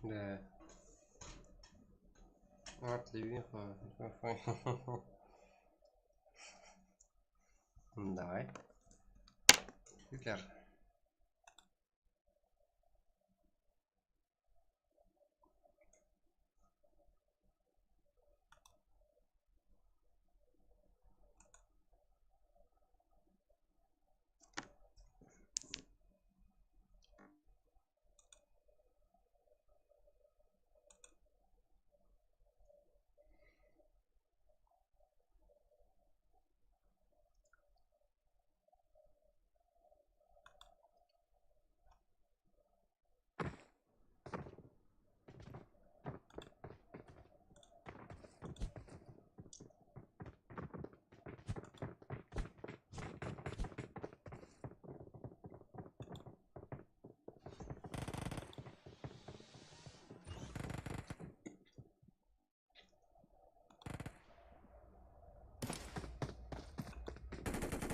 Да. Art living. Давай. Гитлер.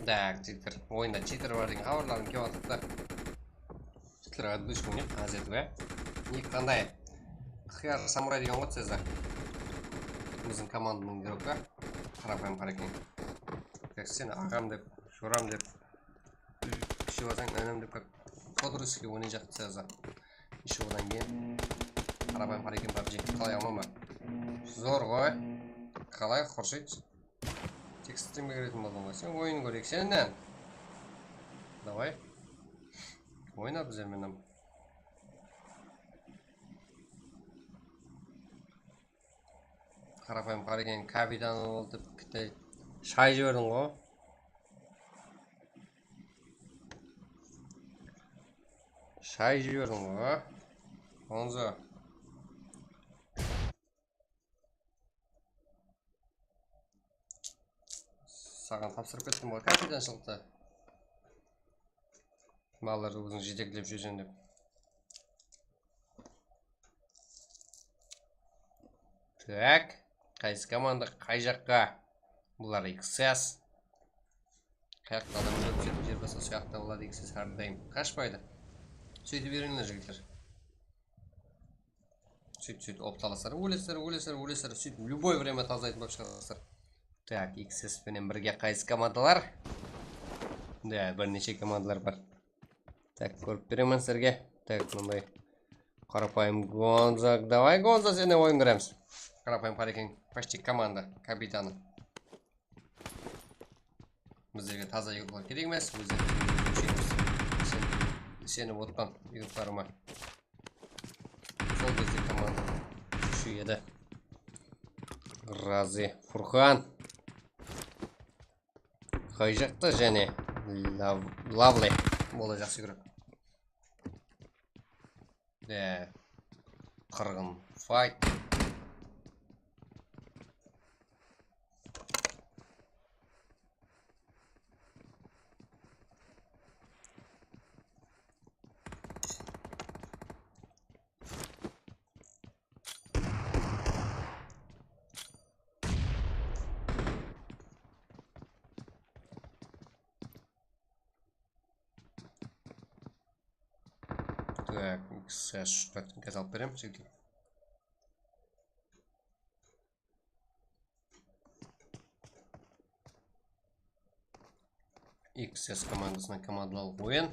Tak, cheater. Oyında cheater bar degen xabarlarım kelip atırdı. Cheaterge dush kelgen, házir, á? Nik qanday? Xiyar Samuray degen ǵoy, Cezar. Biziń komandanıń igroki. Qarapayım qara eken. Tak, seni aǵam dep, joram dep, kishi bolsań, inim dep, как по-дружески oynayjaq, Cezar. Еще odan keyin qarapayım qara eken, PUBG. Qalay, aman ba? Zor ǵoy. Qalay, Xurshid? Tek strimge kiretin boldıń ǵoy. Sen oyın kóreyik sennen. Davay. Oyna bizler menen. Qarapayım qara eken, kapitan boldı, bitta shay jiberdiń ǵoy. Shay jiberdiń ǵoy. Onzo. Saǵan tapsırıp kettim ǵoy kapitanshılıqtı. Balalardı óziń jeteklep júrseń dep. Tak, qaysı komanda qay jaqqa? Bular X S. Qayaqta adam júrip, sóytip jer basa, suyaqta boladı, X S hár dayım qashpaydı. Sóytip berińler, jigitler. Sóytip, sóytip, optalasızlar, ólesizler, ólesizler, ólesizler, sóytip, любой время tazaytıp alıp shıǵasızlar. Tak, X S penen birge qaysı komandalar? Da, bir neshe komandalar bar. Tak, kórip beremen sizlerge. Tak, mınday. Qarapayım Gonza, davay Gonza, senden oyın kóremiz. Qarapayım qara eken, почти komanda kapitanı. Bizlerge taza igroklar kerek emes, ózleri isenip otpan igroklarıma. Sol gezde komanda kúshli edi. Razi, Furqan. Qay jaqta jáne? Lav-, Lavli. Bola, jaqsı kórem. De. Qırǵın. Fight. Так, X S, gaz alıp beremiz, jigitler. X S komandasınan komandalıq oyın.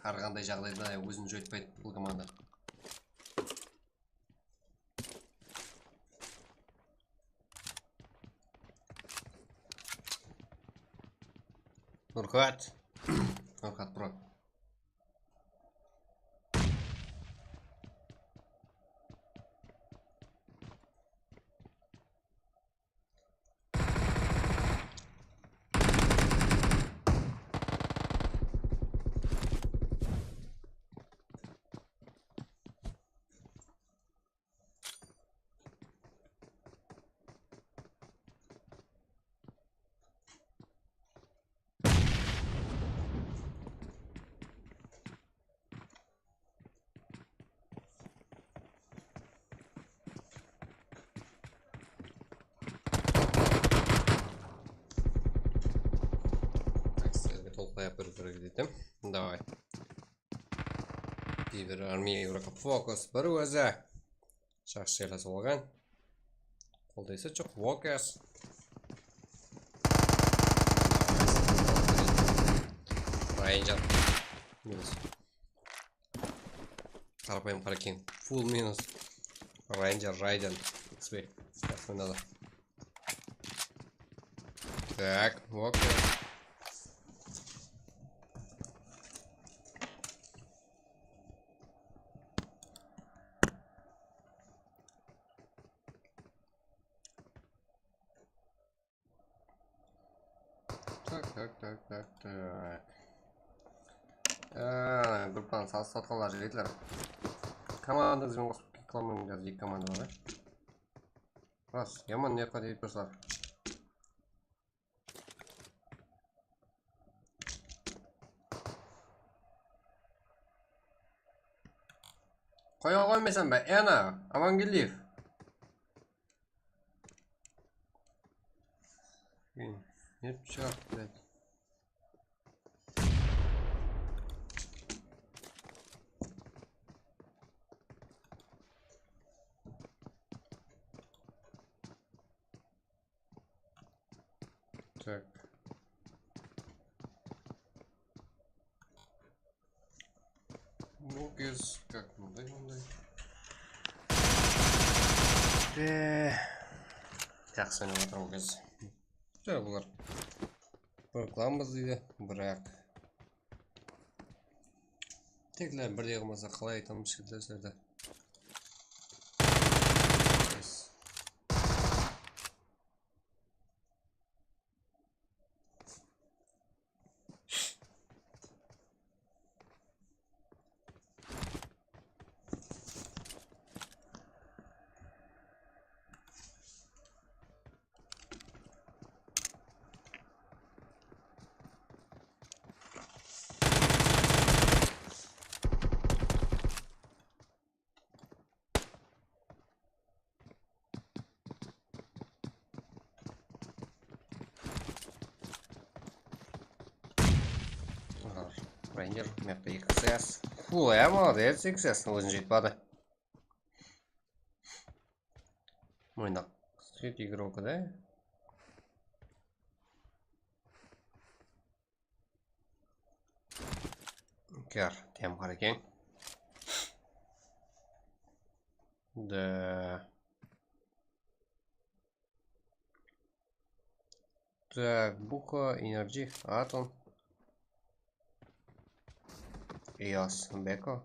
Hár qanday jaǵdayda ózin joytpaydı bul komanda. Nurxat. Nurxat, bro. Tak, sizlerge tolqın ayap berip júreyik dedim. Davay. Cyber Army, Europa Focus, bir ózi. Jaqsı jerlesi bolǵan. Qolda esa joq, Walkers. Ranger. Minus. Qarapayım qara keń. Full minus. Ranger, Raiden. X P. Jaqsı oynadı. Tak, okey. Tak, tak, tak, tak, tak. Ee, gruppanı salıp satqanlar jigitler. Komandańız benen qosıp kete almayman, házir eki komanda bar, e. Ras, yaman ne qıladı, doslar. Qoya qoymaysan ba, ana, Amangeldiyev. Блин, не пчёк, блядь. Так. Bul kez как mınday, mınday. Ee, jaqsı oynap atır bul kez. Joq, bular bir klanbız deydi, biraq. Tekler birdey qılmasa, qalay aytamız jigitler sizlerdi? Ranger, mıyaqta eki X S. Full, ya, молодец, X S, ózin jetpedi. Moynaq. Svet igroka, da? Kar, tem qara eken. Da. Так, Buko, Energy, Atom. Ios, Beko.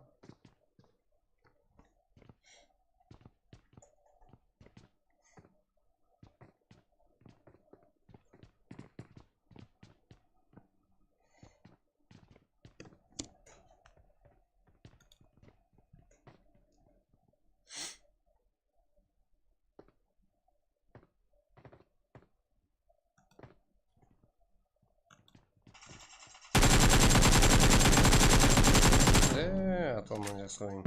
Ee, atılman jaqsı oyın.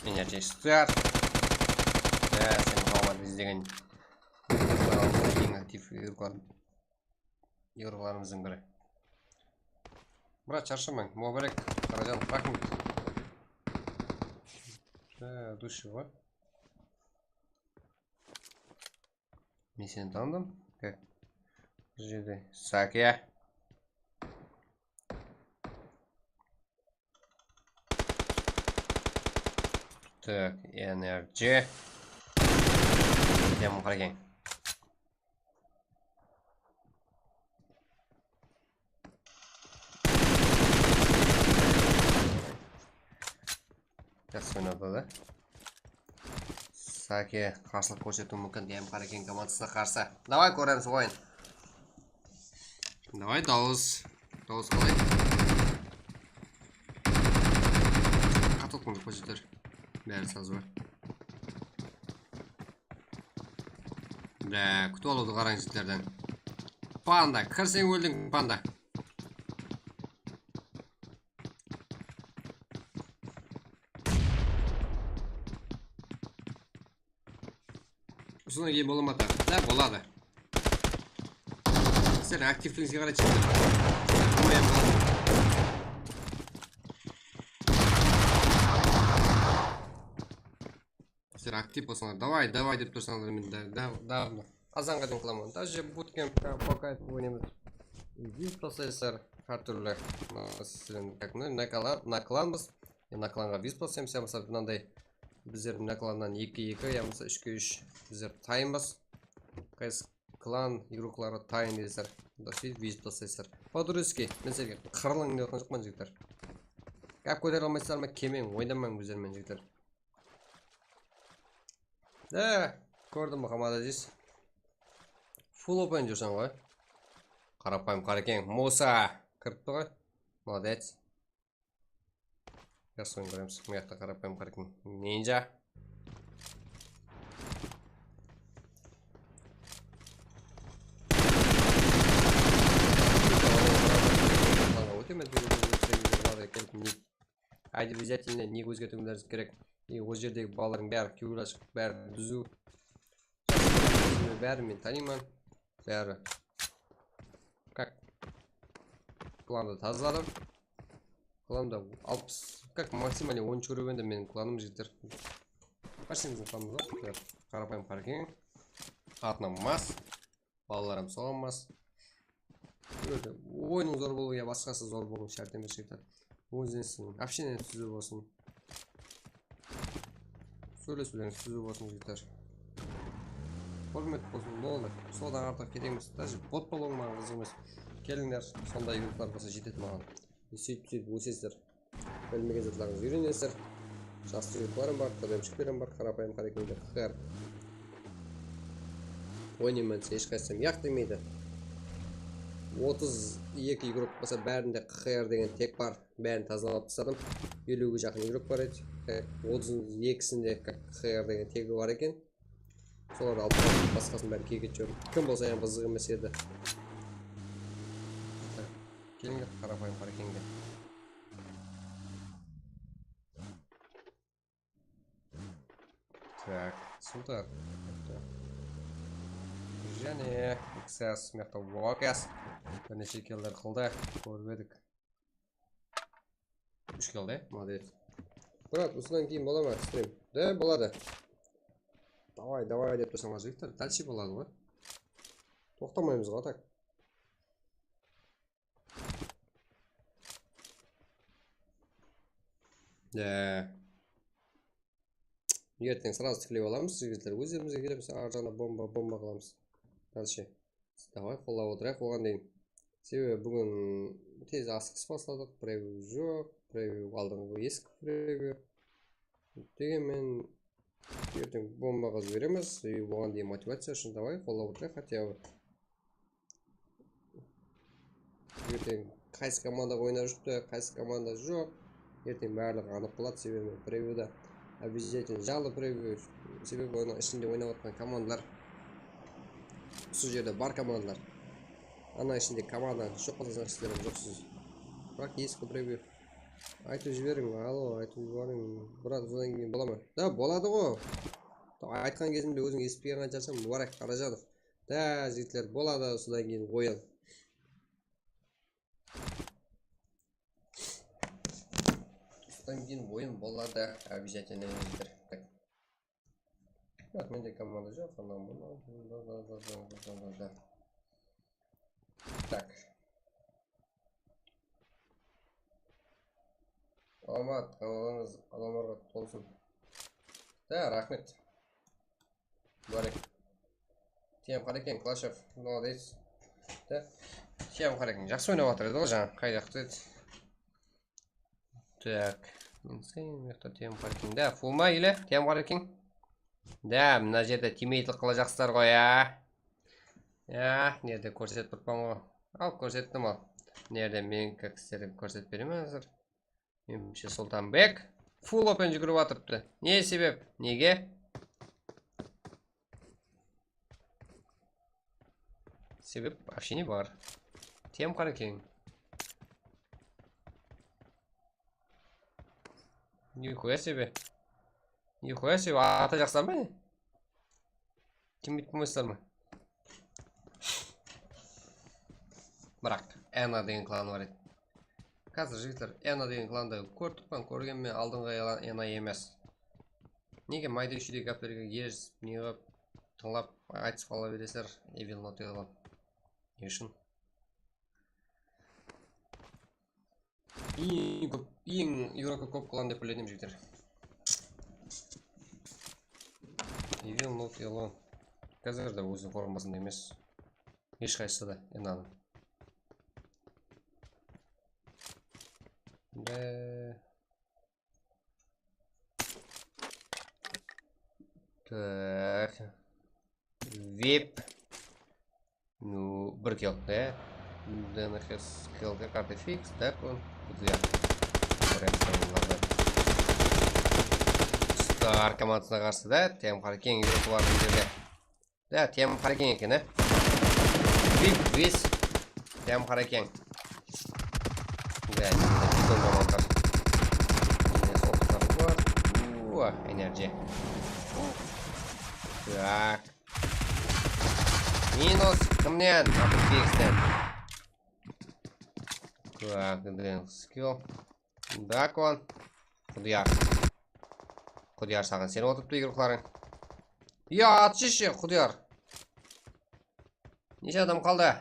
Energy Star. Ee, sen Muhammad izlegen. Eń aktiv yurgan. Yıǵırlarımızdıń biri. Murat, sharshamań. Mubarak, Qarajan, raxmet. Ee, dushevo. Men seni tanıdım. Bul jerde Sake. Так, Energy. Dem qarań. Jaqsı oynadı da. Sake qarsılıq kórsetiwi múmkin, dem qara eken komandasına qarsı. Davay, kóremiz oyın. Davay, dawıs. Dawıs qalay? Qatılıq kórseter. Bári sazı bar. Bá, kútip alıwdı qarań jigitlerden. Panda, kirseń óldiń, panda. Usınan keyin bola ma taǵı? Da, boladı. Sizler aktivligińizge qaray jigitler. Qoyam qaldı. Aktiv bolsańlar, davay, davay dep tursańlar, men da, da, davno azanǵa deyin qılaman. Даже bootcamp-ta по кайфу oynaymız. Views taslaysızlar, hár túrli. Máselen, как, na, na klan, na klanbız. Ya na klanǵa views taslaymız, ya bolmasa mınanday bizler na klannan eki eki, ya bolmasa úshke úsh bizler taymız. Qaysı klan igrokları tayın deysizler. Da sóytip views taslaysızlar. По-дружески, men sizlerge qırılıń dep atqan joqpan, jigitler. Gáp kótere almaysızlar ma? Kelmeń, oynamań bizler menen, jigitler. Da, kórdim, Muhammad Aziz. Full open júrseń ǵoy. Qarapayım Qarekeń, Musa kiripti ǵoy. Молодец. Jaqsı oyın kóremiz. Mıyaqta Qarapayım Qarekeń. Ninja. Ótemen, kelip nik. Обязательно nik ózgertiwimiz kerek. И ol jerdegi balalardıń bári kewil ashıq, bári dúziw. Bárin men tanıyman. Bári. Как? Klandı tazaladım. Klanımda alpıs, как, максимально onınshı уровеньде meniń klanım jeter. Hárshemizdiń klanımız bar. Qarapayım Qarekeń. Atına mas. Balalarım soǵan mas. Ózi oyınıń zor bolıwı ya basqası zor bolıwı shárt emes, jigitler. Ózinińiziń общениeniz túzүү bolsın. Sóylesiwlerińiz túzүү bolsın, jigitler. Húrmet bolsın, boldı. Sodan artıq ketemiz. Даже bot bolıwıń maǵan qızıq emes. Kelińler, sonday yurtlar bolsa jetedi maǵan. Sóytip, sóytip ósesizler. Bilmegen zatlarıńızdı úyrenesizler. Jaqsı yurtlarım bar, tólemshiklerim bar, qarapayım Qarekeń de, qıqır. Oynayman dese, hesh qaysısı yaq demeydi. Otız eki igrok bolsa, bárinde qıqır degen tek bar. Bárin tazalap tasladım. Eliwge jaqın igrok bar edi. Otız ekisinde qıqır degen tegi bar eken. Solardı alıp, basqasın bári kiyge ketiwim. Kim bolsa hám qızıq emes edi. Kelińler, qarapayım Qarekeńge. Так, Suldar. Jáne Xas, mıyaqta Vokas. Bir neshe killer qıldı, kórip edik. Úsh kill de, молодец. Brat, usıdan keyin bola ma strim? De, boladı. Davay, davay dep tursańlar, jigitler, дальше boladı ǵoy. Toqtamaymız ǵoy, так. De. Erteń сразу tiklep alamız, jigitler. Ózlerimizge kelemiz, ar jaǵına bomba, bomba qılamız. Дальше. Davay, qollap otırayıq oǵan deyin. Sebebi búgin tez asıǵıs basladıq, birew joq, birew aldınǵı esik birew. Degenmen, erteń bombaǵa jiberemiz, e, oǵan deyin motivaciya ushın davay, qollap otırayıq, хотя бы. Erteń qaysı komanda oynap júripti, qaysı komanda joq. Erteń barlıǵı anıq boladı, sebebi birewi de обязательно jalı birewi, sebebi onıń ishinde oynap atırǵan komandalar, usı jerde bar komandalar. Ana ishinde komanda joq bolsa, значит, sizler joqsız. Biraq eski birewi aytıp jiberiń, alo, aytıp jiberiń, brat, sodan keyin bola ma? Da, boladı ǵo. Aytqan gezimde óziń esitpegen qansha, Mubarak Qarajanov. Da, jigitler, boladı usıdan keyin oyın. Usıdan keyin oyın boladı, обязательно, jigitler. Biraq mende komanda joq, anam bunı. Так. Amat, kanalıńız adamlarǵa tolsın. Da, raxmet. Mubarek. T M Qarekeń, Klashev, молодец. Da. T M Qarekeń jaqsı oynap atır edi ǵoy, jańa qaydaqtı edi. Так. Mınaǵan jaqta T M Qarekeń. Da, full ma ele? T M Qarekeń. Da, mına jerde timmeytlik qılajaqsızlar ǵoy, ya. Ya, nerde kórsetip turıppan ǵoy. Al, kórsettim al. Nerde men, как, sizlerge kórsetip beremen házir. Menimshe, Sultanbek full open júgirip atırıptı. Ne sebep? Nege? Sebep вообще ne bar? T M Qarekeń. Нихуя себе. Нихуя себе, ata jaqsızlar ma ne? Kim bitmesizler ma? Biraq Ena degen klan bar edi. Házir, jigitler, Ena degen klandı kórip turıppan, kórgenmen, aldınǵı Ena emes. Nege mayda-shúyde gaplerge erisip, ne qılıp, tıńlap, aytısıp qala beresizler, Evil Not Evil? Ne ushın? Eń kóp, eń игрокы kóp qıladı dep biledi jigitler. Evil Not Evil. Házir de óziniń formasında emes. Hesh qaysısı da, inanıń. De. Tak. Vip. Nu, bir kill, e? D N H kill, kartı fix, tak, on. Qutıya. Star komandasına qarsı da, T M Qarakeń yurıp bardı bizlerge. Da, T M Qarakeń eken, e? Vip, vis. T M Qarakeń. Da, bizden zamanlar. Mine, sol qıtarı bar. Ua, enerji. Tak. Minus, kimnen? Fixten. Skill. Dakon. Qudıyar. Qudıyar, saǵan senip otırıptı igruqlarıń. Ya, atshıshı, Qudıyar. Neshe adam qaldı?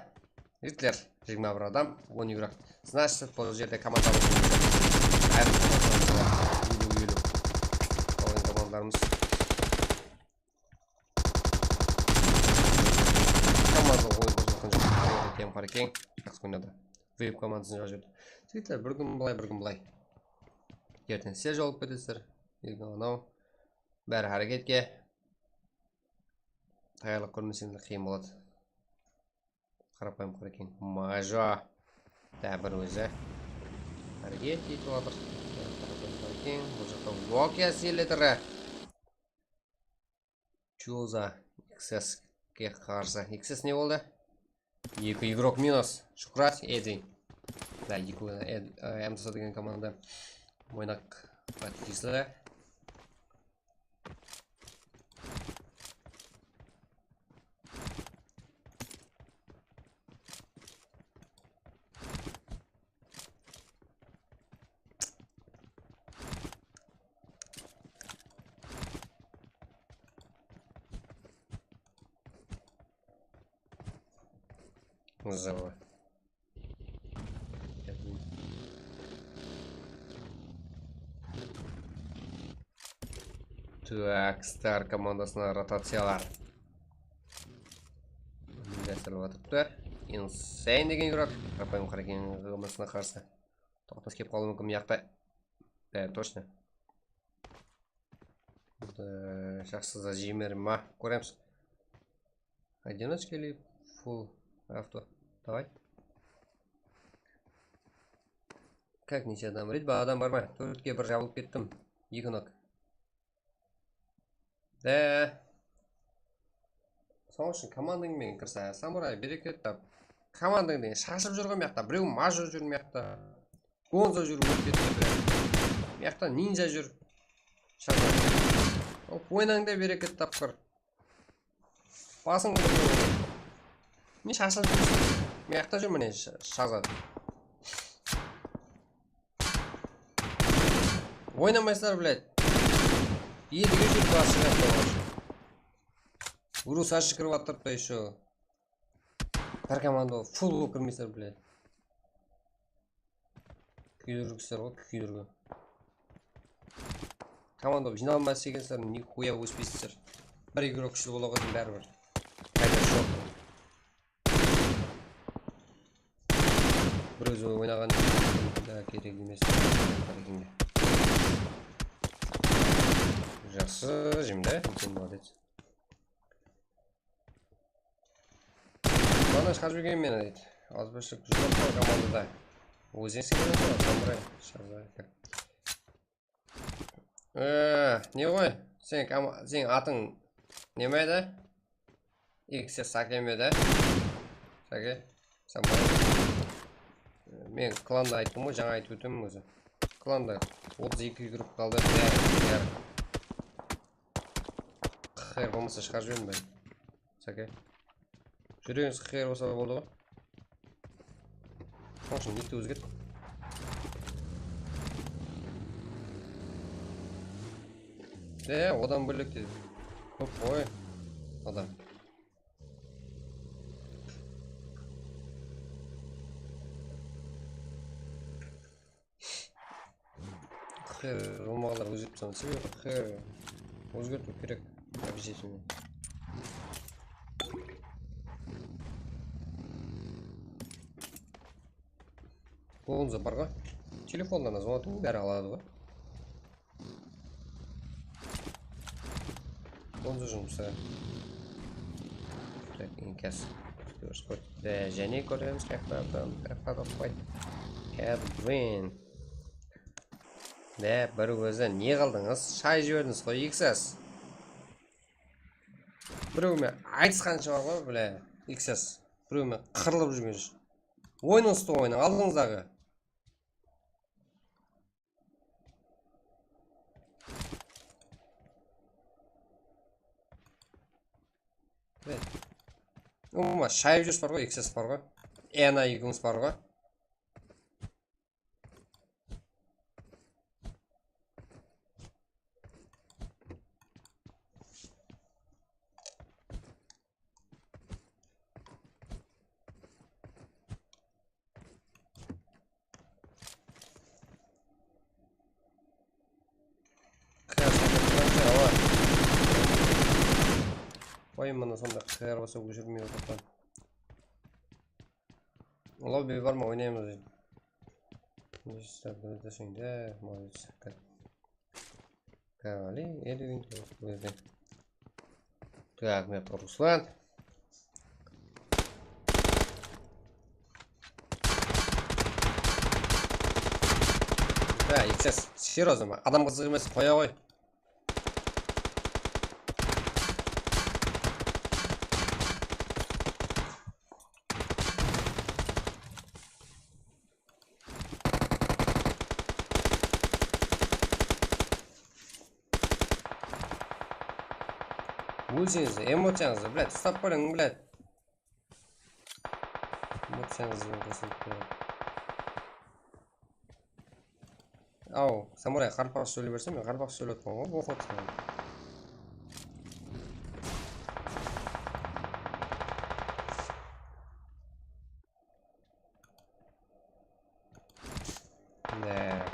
Jigitler, jigirma bir adam, on igrok. Значит, bul jerde komandamız eliw, eliw. Qalǵan komandalarımız. Komanda oyın qozǵatqan joq. T M Qarakeń jaqsı oynadı. Vip komandasın jaǵıp jiberdi. Jigitler, bir kún bılay, bir kún bılay. Erteń sizler jolıp ketesizler. Erteń anaw. Bári háreketke. Tayarlıq kórmeseńiz de qıyın boladı. Qarapayım Qarakeń. Majo. Da bir ózi. Háreket etip atır. Qarapayım Qarakeń. Bul jaqta Nokia seletiri. Chuza X S ke qarsı. X S ne boldı? Eki igrok minus. Shukrat, Edin. Da, eki, Ed, e, M S degen komanda. Oynaq, подписаться. Назови. Так, Star komandasına rotaciyalar. Jásilip atırıptı. Insane degen igrok. Qarapayım Qarakeń komandasına qarsı. Toqtas kelip qalıwı múmkin mıyaqta. Да, точно. Jaqsı da jiymerim ma? Kóremiz. Одиночка или full авто? Давай. Как, neshe adam? Red ba, adam bar ma? Tórtke bir jabılıp kettim. Eki nok. De. Sonıń ushın komandań menen kirse, Samuray, bereket tap. Komandań degen shashıp júr ǵoy mıyaqta. Birew Majo júr mıyaqta. Gonzo júr, ólip ketti, birew. Mıyaqta Ninja júr. Shashıp. Op, oynań da, bereket tapqır. Basıń. Ne shashılıp júrsiz? Mıyaqta júr, mine, sha-, shazat. Oynamaysızlar, блядь. Edige júrip basıp atır. Urus ashıp kirip atırıptı ещё. Bir komanda full bolıp kirmeysizler, блядь. Kúydirgisizler ǵoy, kúydirgi. Komanda bolıp jıynalmay islesizler, nixuya óspeysizler. Bir igrok kúshli bola qoysın, báribir. Qayda joq. Bir ózi oynaǵan da kerek emes. Jaqsı, jimde, úlken молодец. Mana shıǵarıp jibergen meni deydi. Azbashlik juwaplı komandada. Ózine sekiredi, Samuray. Shazar. Ee, ne ǵoy? Sen kama-, sen atıń neme edi? X S Sake me edi? Sake. Samuray. Men klanda ayttım ǵoy, jańa aytıp óttim ózi. Klanda otız eki grup qaldı. Bári, bári. Xayır bolmasa shıǵarıp jiberdim ben. Sake. Júregińiz xayır bolsa boldı ǵoy. Sonıń ushın nikti ózgert. E, odan bólek te kóp ǵoy adam. Qır, romaǵlar ózgertip tursań, sebebi qır ózgertiw kerek, обязательно. Bronza bar ǵoy. Telefonlarına звондатып, bári aladı ǵoy. Bronza jumısı. Tak, enkes. Kórip qoy. Dá, jáne kóremiz, qayaqlardan, qayaqlardan qoy. Edwin. Dá, bir ózi ne qıldıńız? Shay jiberdińiz ǵoy, X S. Birewmen aytısqansha bar ǵoy, bile, X S. Birewmen qırılıp júrgen. Oyınıńızdı oynayın, aldıńızdaǵı. Mine. Ulıwma, shayıp júriwsiz bar ǵoy, X S bar ǵoy. Ena ekewińiz bar ǵoy. Oyın mına sonda qıyar bolsa óshirmey otırıppan. Lobby bar ma, oynaymız. Deseń de, молодец. Kavali, Edwin, Edwin. Так, men Ruslan. Да, X S, серьёзно, adam qızıq emes, qoya ǵoy. Ólseńiz, emociyańızdı, блядь, uslap qoyıń, блядь. Emociyańızdı kórsetip qoyıń. Aw, samuray, qaraqalpaqsha sóyley berse, men qaraqalpaqsha sóylep atırman ǵoy, oqıp atırman. Mine.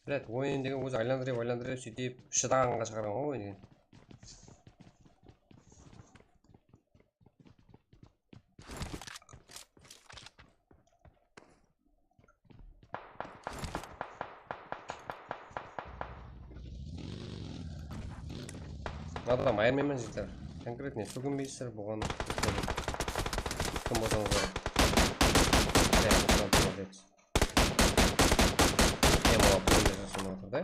Блядь, oyın degen ózi aylandırıp, aylandırıp, sóytip, shıdaǵanǵa shıǵarǵan ǵoy oyın degen. Adam ayırmayman, jigitler. Конкретно sókinbeysizler, buǵan kim bolsańız da. Em, olar búgin de jasın otır da.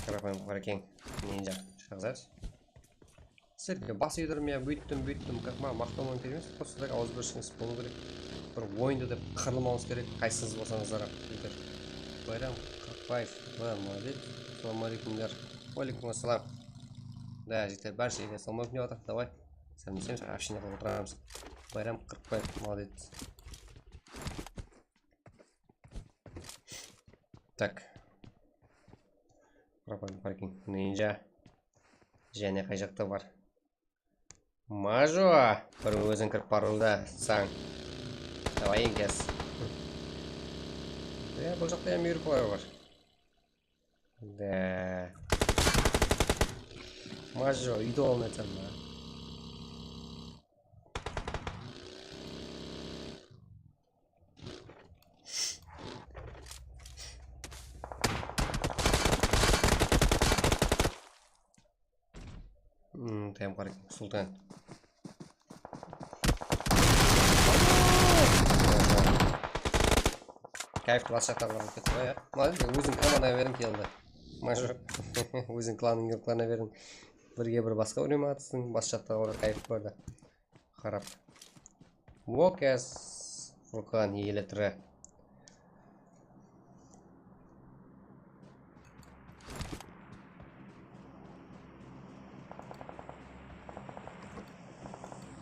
Qaraqalpaq Barakeń, ninja, Shahzad. Sizlerge bas iydirme, búyttim, búyttim, как maǵan maqtawman kerek emes, просто так awızbirshiligińiz bolıw kerek. Bir oyındı dep qırılmawıńız kerek, qaysıńız bolsańızlar, jigitler. Bayram Qırıqbaev, да, молодец. Assalawma aleykumler. Wa aleykum assalam. Да, jigitler, bárshege assalawma aleykum dep atır, давай. Sálem bersemiz, общение qılıp otıramız. Bayram Qırıqbaev, молодец. Так. Qaraqalpaq Barakeń, ninja. Jáne qay jaqta bar? Majo, bir óziń kirip barıwda sań. Давай, enkes. Ya, bul jaqta hám miyirkolar bar. Da. Majo, úydi alıp aytsam ba? Hmm, tayam qara eken, Sultan. Kayf bas jaqtaǵılarǵa ketip qoy, ya. Молодец, óziń komandaǵa beriń, keldi. Major. Óziń klanıń, klanına beriń. Birge bir basqa úreme atıstıń, bas jaqtaǵılar kayf bardı. Qarap. Wokes. Furqan, ele tiri.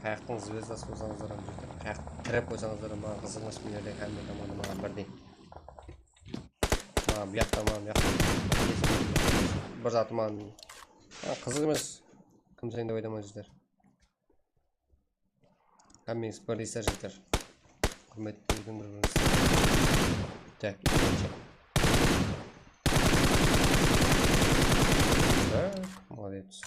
Qayaqtıń zvezdası bolsańızlar hám jeter. Qayaq tirep qoysańızlar hám maǵan qızıq emes, bul jerde hámme komanda maǵan birdey. Maǵan bu jaqta, maǵan bu jaqta. Bir zatı maǵan, ha, qızıq emes. Kim sen dep aytaman, jeter. Hámmeńiz birdey sar jeter. Húrmet etiń bir-birińizge. Tak, ekinshi. Tak, молодец.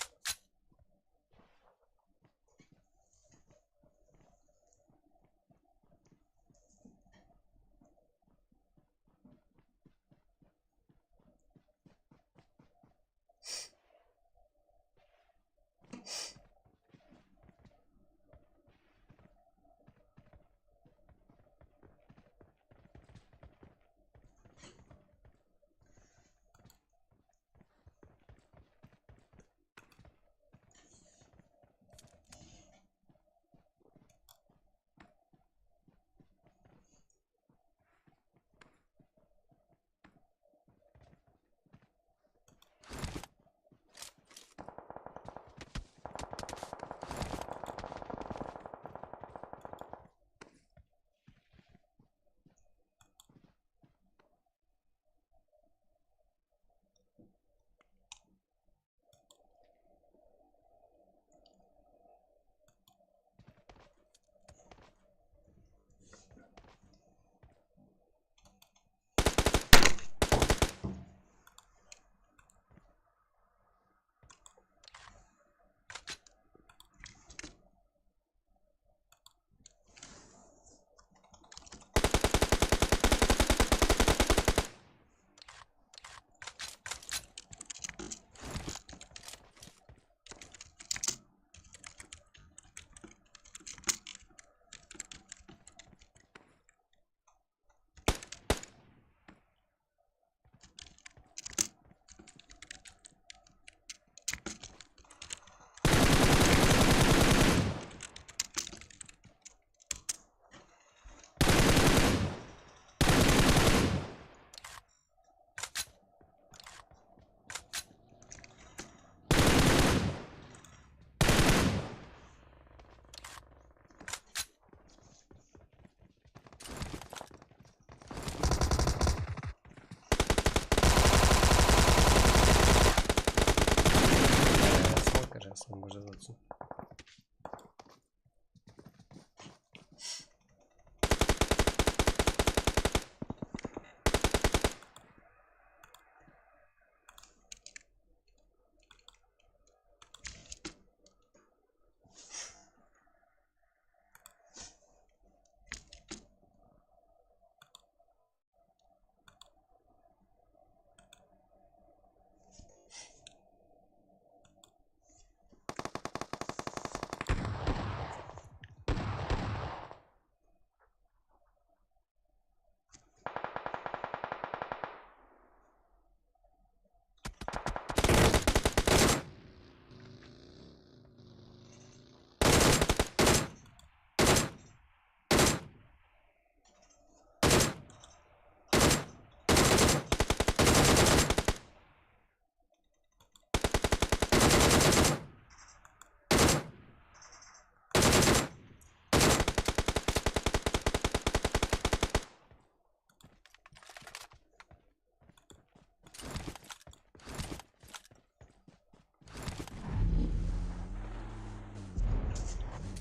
Smoker jasın, bir jaz atsın.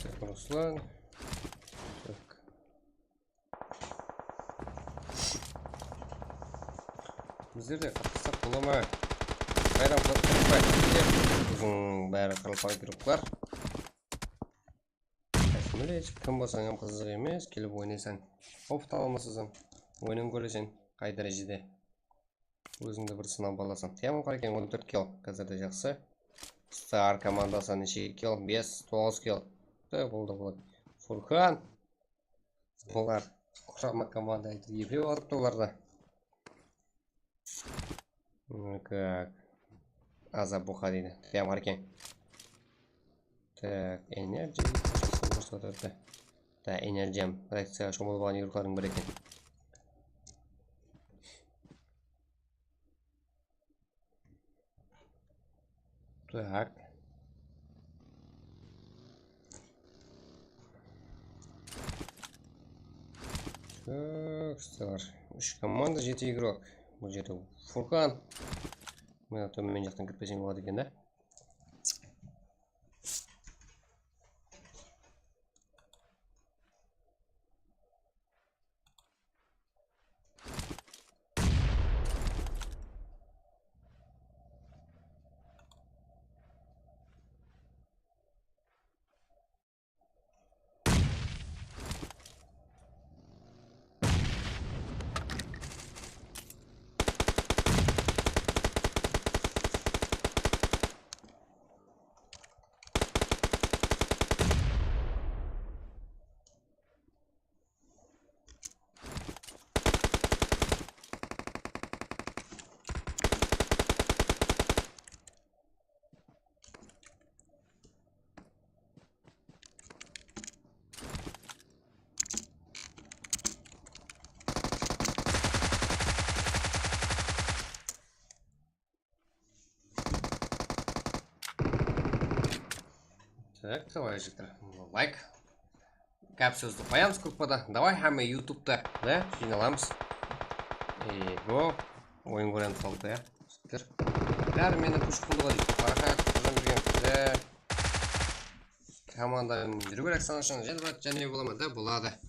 Tak, Ruslan. Tak. Bizler de qatnassaq bola ma? Bayram, qatnaspay. Bizler, biziń bári qaraqalpaq gruppalar. Kim bolsań hám qızıq emes, kelip oynaysań. Opıt ala almasań, oynap kóreseń, qay dárejede. Ózińdi bir sınap alasań. Tiyamam qara eken, on tórt kill. Házirde jaqsı. Star komandası neshe kill? Bes, toǵız kill. Da, boldı, boldı. Furkan. Bular qurama komanda aytıp, eplep atıptı bular da. Kak. Aza buqa deydi. Tiyam qara eken. Tak, enerji. Kórsatipti. Da, enerjiyam. Reakciyaǵa shomılıp alǵan yurıqlardıń biri eken. Tak. Tak, dostlar. Úsh komanda, jeti igrok. Bul jerde Furqan. Mına tómen jaqtan kirip ketsem boladı eken da. Tak, давай, jigitler. Layk. Gáp sózdi qoyamız gruppada. Davay, hámme YouTubeta, da, jıynalamız. Ego, oyın kóremiz aldı, ya. Jigitler. Bári meni kúsh qullıǵı deydi. Maraqat, Qurjan Júrgenov, da. Komanda júriw kerek, sana ushın, jáne, jáne bola ma, da, boladı.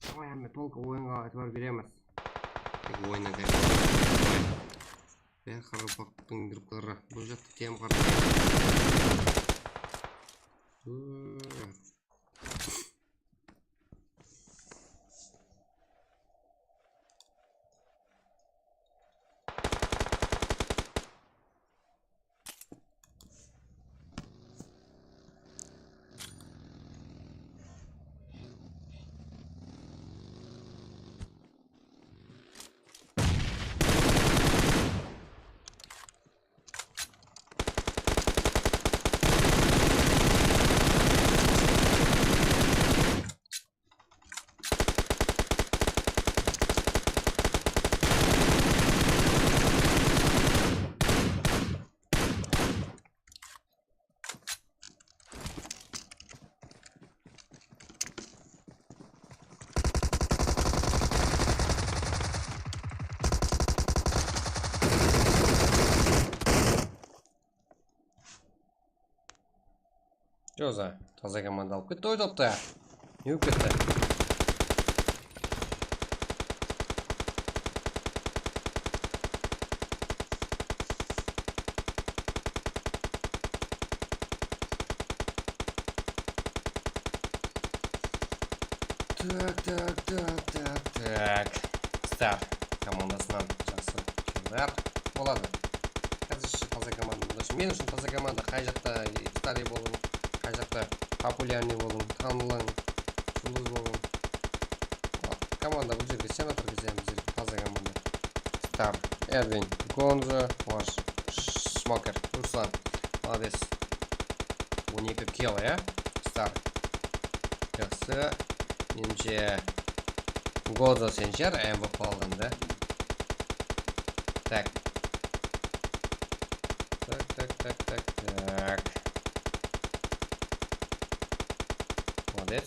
Давай, hámme только oyınǵa itibar beremiz. Tek oyına kirip. Bári qaraqalpaqtıń gruppaları. Bul jaqta T M qaraqalpaq. Joza, taza komanda alıp ketti ǵoy toptı. Ne bolıp ketti? Tak, tak, tak, tak, tak. Star komandasınan jaqsı killer boladı. Házirshe taza komanda. Men ushın taza komanda qay jaqta, e, Star bolıń, qay jaqta Populyarnıy bolıń, tanılıń, juldız bolıń. Komanda bul jerge senator, bizler taza komanda. Star, Edvin, Gonzo, Smoker, Ruslan. Molodec. On eki kill, ya? Star. Jaqsı. Menimshe, Gonzo sen shıǵar M V P alǵan da. Tak. Tak, tak, tak, tak, tak. Molodec.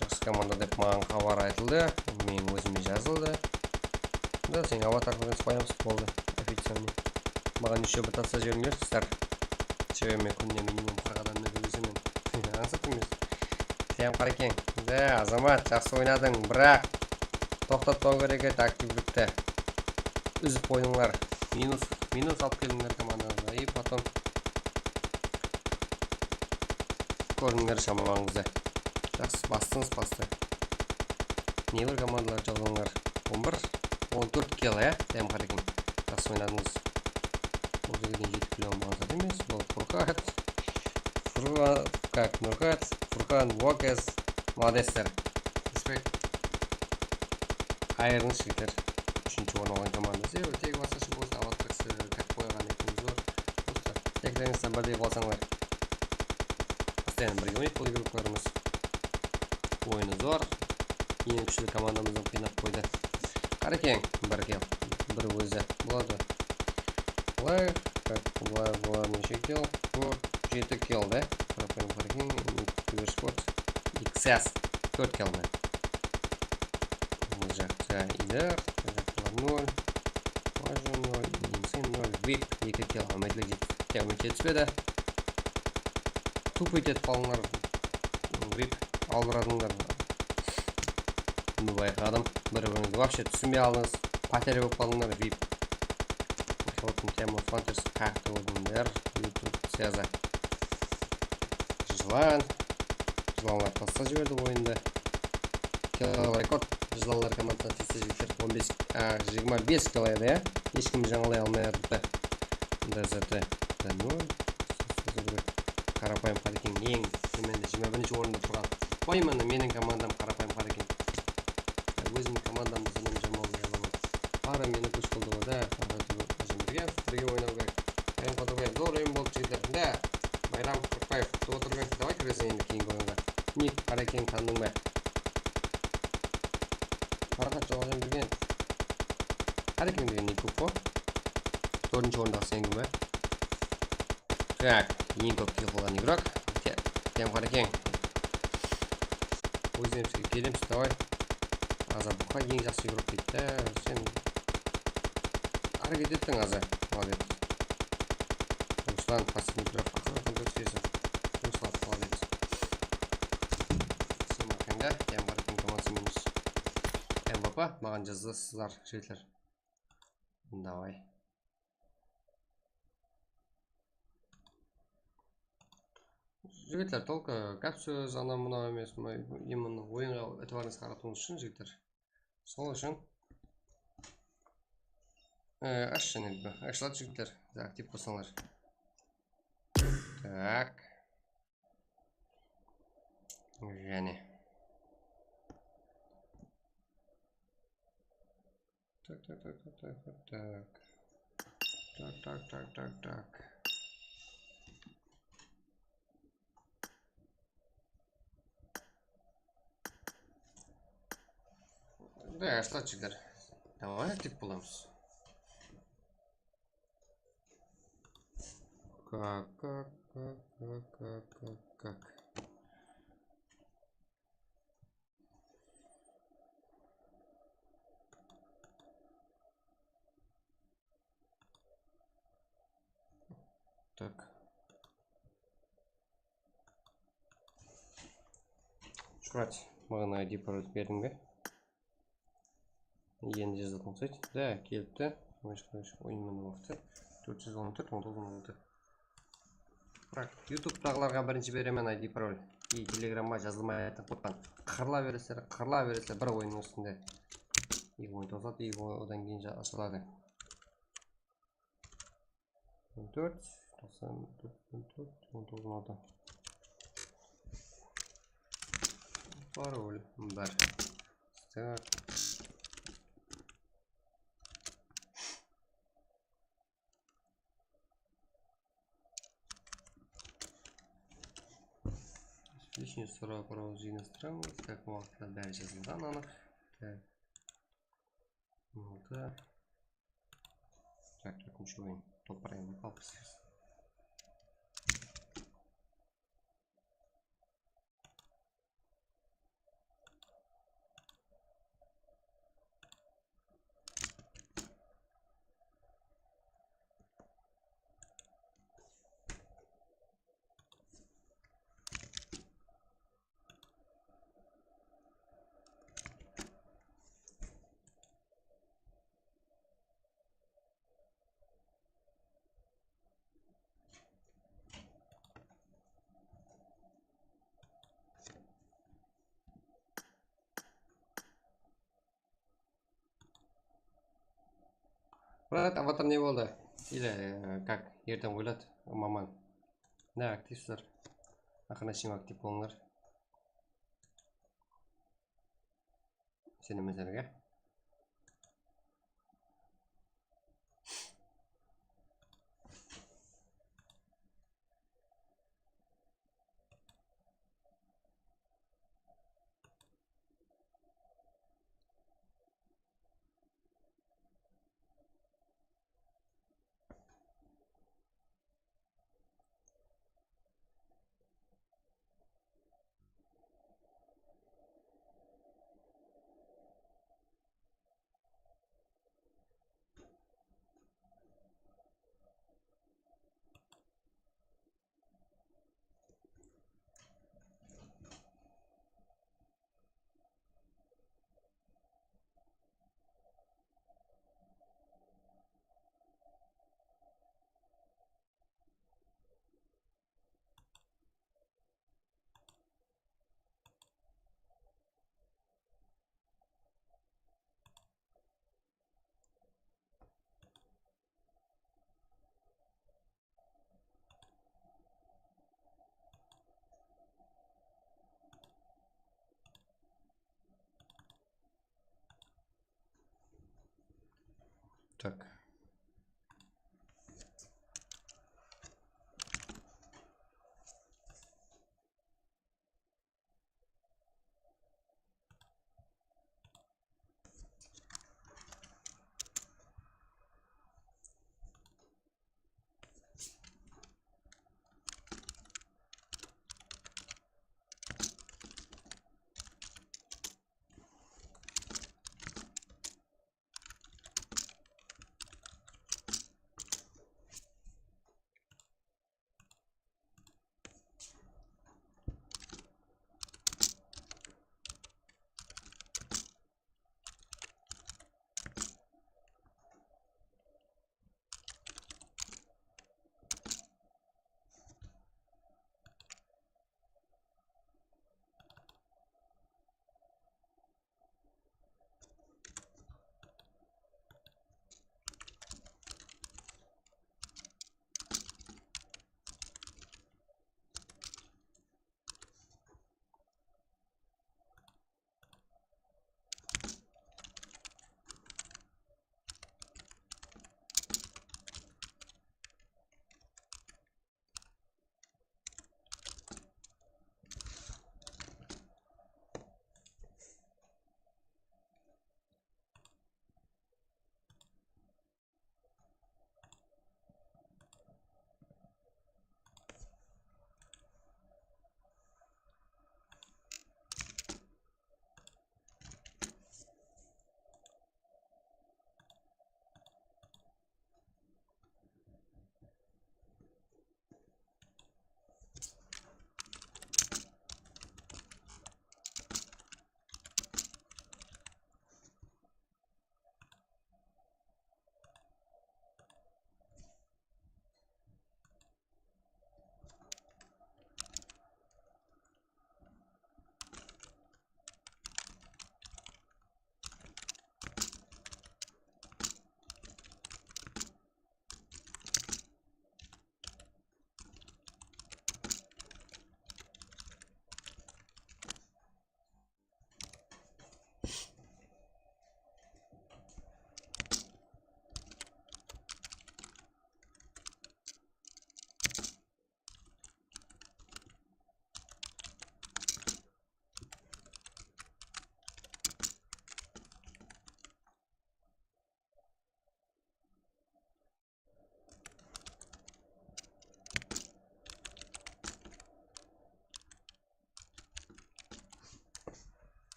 Jaqsı komanda dep maǵan xabar aytıldı. Meniń ózime jazıldı. Da, sen avatar qılıp qoyamız, boldı. Официальный. Maǵan ещё bir tasta jiberińler, qızlar. Sebebi men kúnine minimum qırq adamdı óltiremen. Ańsat emes. Sám Qarekeń. Da, Azamat, jaqsı oynadıń, biraq toqtatpaw kerek edi aktivlikti. Úzip qoydıńlar. Minus, minus alıp keldińler komandańızǵa. И потом kórdińler shamańızdı. Jaqsı, bastıńız bastı. Ne bir komandalar jalǵanlar. On bir, on tórt kill, ya? Sám Qarekeń. Jaqsı oynadıńız. Bul jerden jeti kill almaǵan zat emes. Bul Furqat. Furqat, kak, Nurqat, Furqan, Vokes, molodecler. Respekt. Ayırıńız, jigitler. Úshinshi orın alǵan komanda. Sebebi tegi basqasha bolsa, avatarsı kak qoyǵan eken, zor. Prosta teklerińizden birdey bolsańlar. Постоянно birge oynaydı bul gruppalarımız. Oyını zor. Eń kúshli komandamızdı qıynap qoydı. Qarekeń, bir kill. Bir ózi. Boladı. Bılay, bılay, bılay neshe kill? Bul jeti kill da. Qarekeń, Qarekeń, Kibersport, X Ses, tórt kilometr. Bul jaqta iler, bul jaqta nol, тоже nol, minus nol, vip, eki kilometrlik kilometr jetispedi. Tupıy etip qalıńlar, vip, awlaradıńlar. Bunı bayqadım. Bir-birińizdi вообще túsinbey aldıńız. Потеря bolıp qaldıńlar, vip. Потом тему смотришь, как ты умер, YouTube связа. Jılan. Jılanlar taslap jiberdi oyındı. Kilo rekord. Jılanlar komandasına tiyisli jigitler. On bes, a, jigirma bes kilo edi, ya. Hesh kim jańalay almay atırıptı. D Z T. Nol. Qarapayım Qareken eń tómende jigirma birinshi orında turǵan. Qoy, mine, meniń komandam Qarapayım Qareken. Ya, ózimniń komandamdı sonnan jaman alamın. Bari meni kúsh qıldı da, Ajambirge birge oynaw kerek. Bayram Qadırbaev, zor oyın boldı, jigitler. Da, Bayram Qırıqbaev kútip otır edi. Davay, kiresiń endi keyingi oyınǵa. Nik Qareken Qandımbaev. Paraqat joq, Ajambirge. Qareken degen nik kóp qo. Tórtinshi orındaǵı seniń be? Так, eń kóp kill qılǵan igrok. Te-, Tem Qarekeń. Ózimizge kelemiz, davay. Azar Buqa eń jaqsı igrok deydi. Sen háreket ettiń, Azar. Молодец. Ruslan, последний игрок. Aqırı qanday ótkerisin. Ruslan, молодец. Sen Qarekeń, Tem Qarekeń komandası minus. M V P maǵan jazasızlar, jigitler. Davay. Jigitler, только gáp sóz, anaw mınaw emes, mına, именно oyınǵa itibarıńızdı qaratıwıńız ushın, jigitler. Sol ushın, e, ash jáne, ashıladı, jigitler, aktiv bolsańlar. Так. Jáne. Так, так, так, так, так, так, так. Так, так, так, так, так. Да, ashıladı, jigitler. Давай, aktiv bolamız. Как, как, как. Так. Shuhrat, maǵan I D parol berdiń be? Endi jazatın uqsaydı. Da, kelipti. Oyın mına waqtı. Tórt júz on tórt, on toǵız, on altı. Biraq, YouTube'taǵılarǵa birinshi beremen I D parol. I Telegramǵa jazılmay aytıp qoyıppan. Qırıla beresizler, qırıla beresizler bir oyınnıń ústinde. I oyın tosadı, i odan keyin ja-, ashıladı. On tórt, toqsan tórt, on tórt, on toǵız, on altı. Parol bir. Так. Lishniy soraw, parol jıynastıramız. Tak, waqıtlar bári jazılǵan, anıq. Tak. Altı. Tak, tórtinshi oyın. Topar endi, alpıs. Murat, avatar ne boldı? Или, e, как? Erteń oylat, maman. Ne, aktivsizler? Aqırına shekem aktiv bolıńlar. Isenemen sizlerge. Так.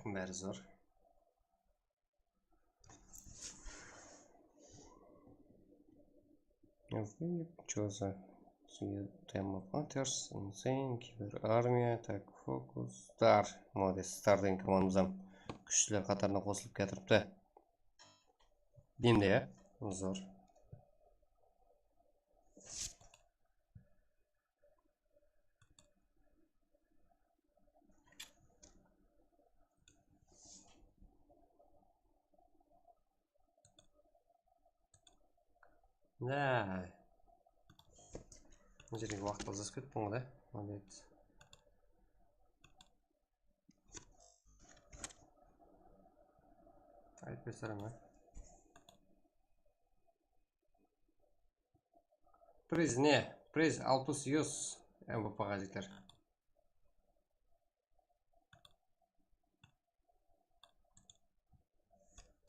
Bári zor. Вы, чё за, Time of Martyrs, Insane, Kiber Army, так, Focus, Star. Молодец, Star degen komandamız hám kúshliler qatarına qosılıp kiyatırıptı. Endi, ya, zor. Da. Mına jerge waqıt azasıp kettim ǵoy da. Молодец. Ayıp be, salam, ha. Priz ne? Priz alpıs yuz M V P ǵa, jigitler.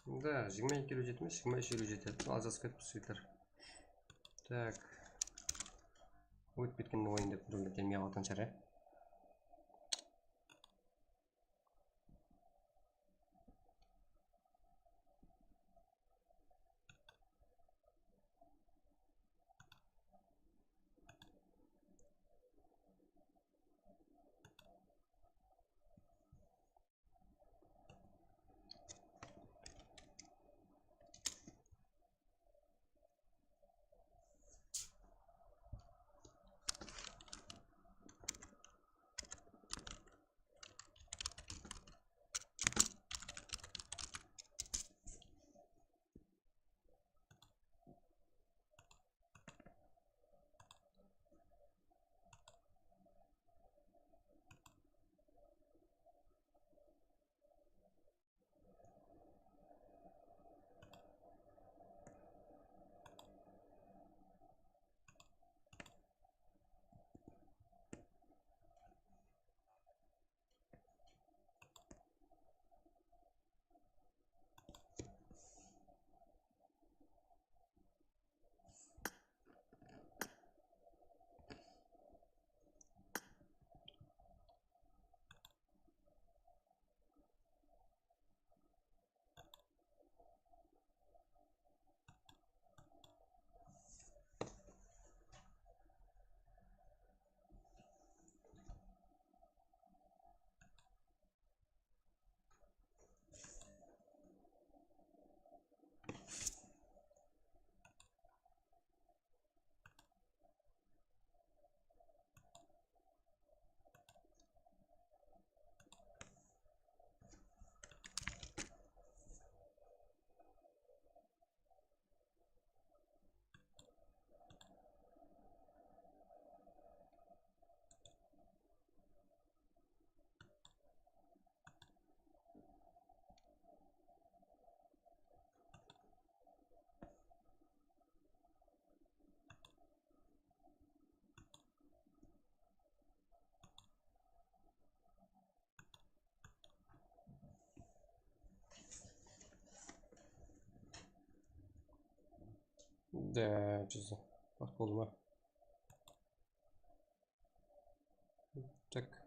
Da, jigirma eki kilo jetmez, jigirma úsh kilo jetedi. Azasıp ketipti sıytır. Tak. Ótip ketken oyın dep birew kelmey qalǵan shıǵar, ya. Да, что за? Похоже. Так.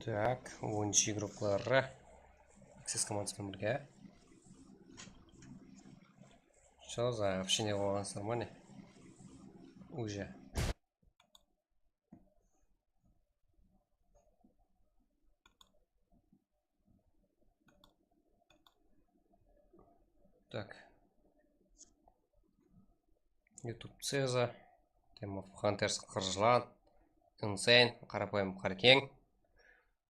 Так, oyunshı игрокları. Access komandası menen birge. Что за вообще не болǵansızlar ma ne? Уже. Так. YouTube Ceza, Team of Hunters, Qırjılan, Insane, Qarapayım Qarekeń,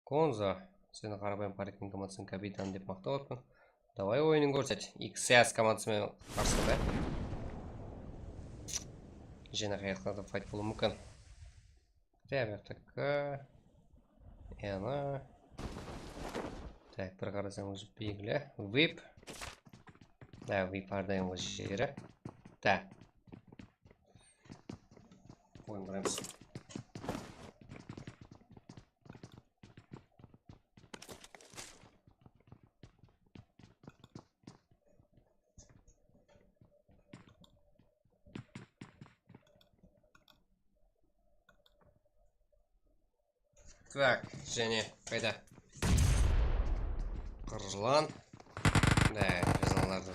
Konzo, seni Qarapayım Qarekeń komandasınıń kapitaní dep maqtap atırman. Davay, oyının kórset. X S komandası menen qarsı da. Jáne qayaqlarda fayt bolıwı múmkin. Dep, taka. Yana. Tak, bir qarasań, ózi belgili. Vip. Da, vip hár dayımǵı jeri. Da. Oyın quramız. Tak, jáne qayda? Qırjılan. Da, jızanlardı.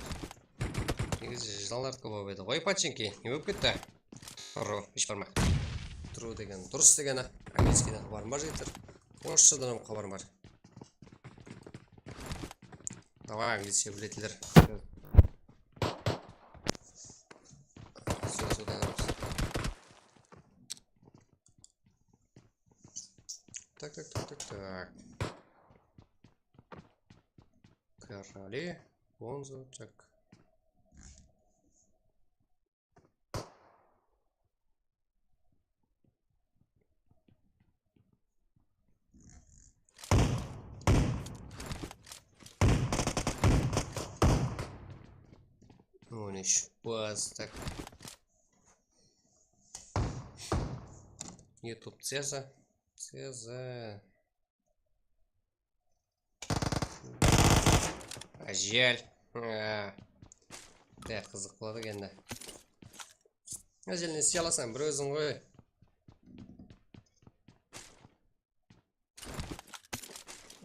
Negizi jızanlardıki bolıp edi ǵoy, pachinki. Ne bolıp ketti? True, hesh barma. True degen durıs degeni. Angliyskiyden xabarım bar, jigitler. Orısshadan hám xabarım bar. Давай, angliyskiy biletler. Так, так, так, так, так. Короли, Бонзо, так. Он úsh bas, так. YouTube Ceza. Ceza. Ájel. Á. De, qızıq boladı endi. Ájel, ne isley alasań, bir óziń ǵoy.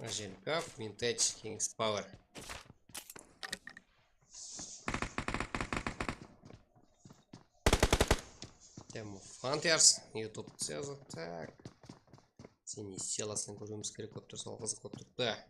Ájel Gaf, Vintage, Kings Power. Dem of Hunters, YouTube Ceza, tak. Sen ne isley alasań, kórmemiz kerek bolıp tur, sol qızıq bolıp turıptı.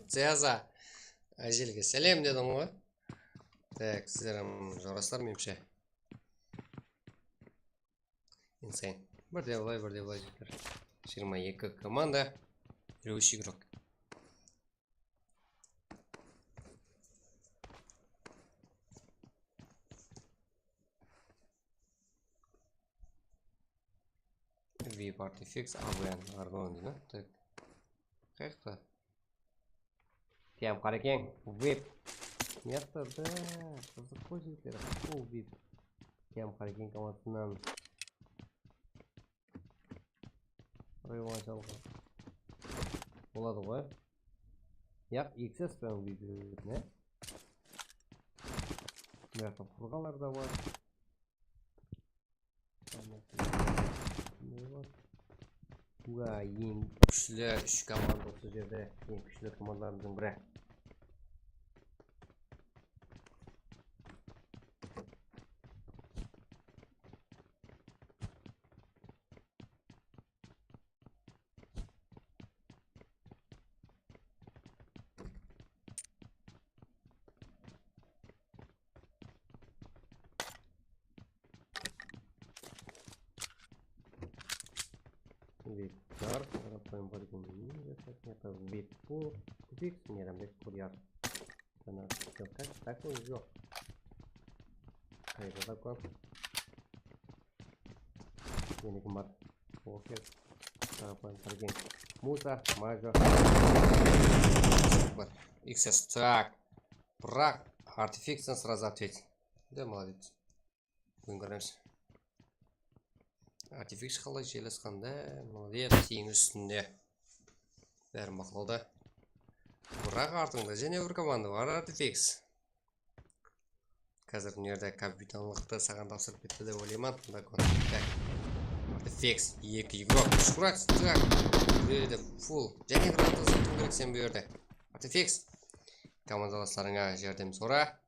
Ceza. Ájelge sálem dediń ǵoy. Tak, sizler hám joraslar, menimshe. Insane. Bir de bılay, bir de bılay, jigitler. Jigirma eki komanda, elli úsh igrok. Vip Artifex, A V N, Argon, ne? Tak. Qayaqta? Tiyam Qarekeń, vip. Mıyaqta da, qızıq ǵoy, jigitler. Full vip. Tiyam Qarekeń komandasınan. Rayonǵa jalıǵa. Boladı ǵoy. Yaq, X S penen vip, ne? Mıyaqta qurǵanlar da bar. Ua, eń kúshli úsh komanda usı jerde, eń kúshli komandalarımızdıń biri. Vip Dark, qarapayım, полигон. Vip Dark, Meyranbek Kuryar. Sana yok, kaç, tak mı? Yok. Qayda da kop. Menikim bar. Okey. Qarapayım, qaragen. Musa, Majo. Bar. X S, так. Bıraq, Artifexten сразу ответить. Да, молодец. Búgin kóremiz. Artifex qalay jaylasqan da, молодец, teńiz ústinde. Bári maqulda. Bıraq, artıńda jáne bir komanda bar, Artifex. Házir mına jerde kapitanlıqtı saǵan tapsırıp ketti dep oylayman. Mında kontakte. Artifex, eki igrok, shkurak, так. Bul jerde full. Jáne granata satıw kerek sen bul jerde. Artifex. Komandalaslarıńa járdem sora.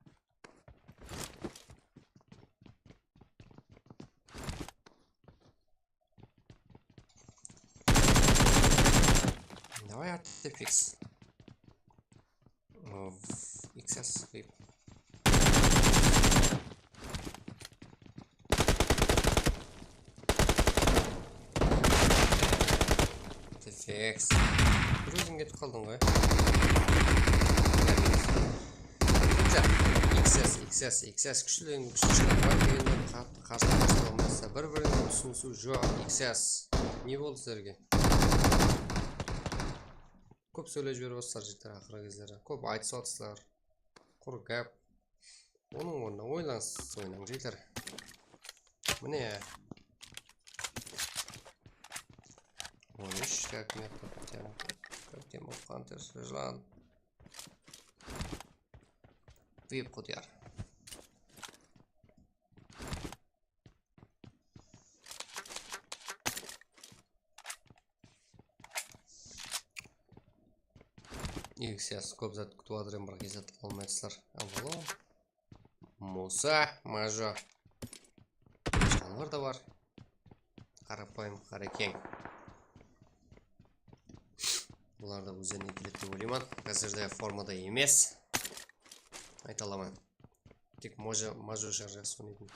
Давай, Artifex. X S. Tefeks. Bir óziń ketip qaldıń ǵoy. X S, X S, X S kúshli, endi kúshli shıǵadı. Bar degende qattı qarsı-qarsı bolmasa, bir-birine túsinisiw joq. X S. Ne boldı sizlerge? Kóp sóylep jiberip atırsalar jigitler aqırǵı gezleri. Kóp aytısıp atırsalar. Qurı gáp. Onıń ornına oylanıs oynań jigitler. Mine. On úsh, как мне тут, как мне тут, Hunter, Sırjan. Vip Qudiyar. X S kóp zat kútip atır, biraq esattı qıla almay atırsalar. Avvalo. Musa, Majo. Janıwar da bar. Qarapayım, Qarekeń. Bular da ózlerine keledi dep oylayman. Házirde formada emes. Ayta alaman. Tek Majo, Majo shıǵar jaqsı oynaytın.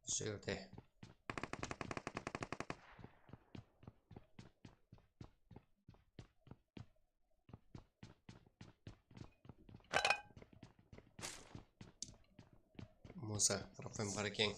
Usı jerde. Musa, Qarapayım, Qarekeń.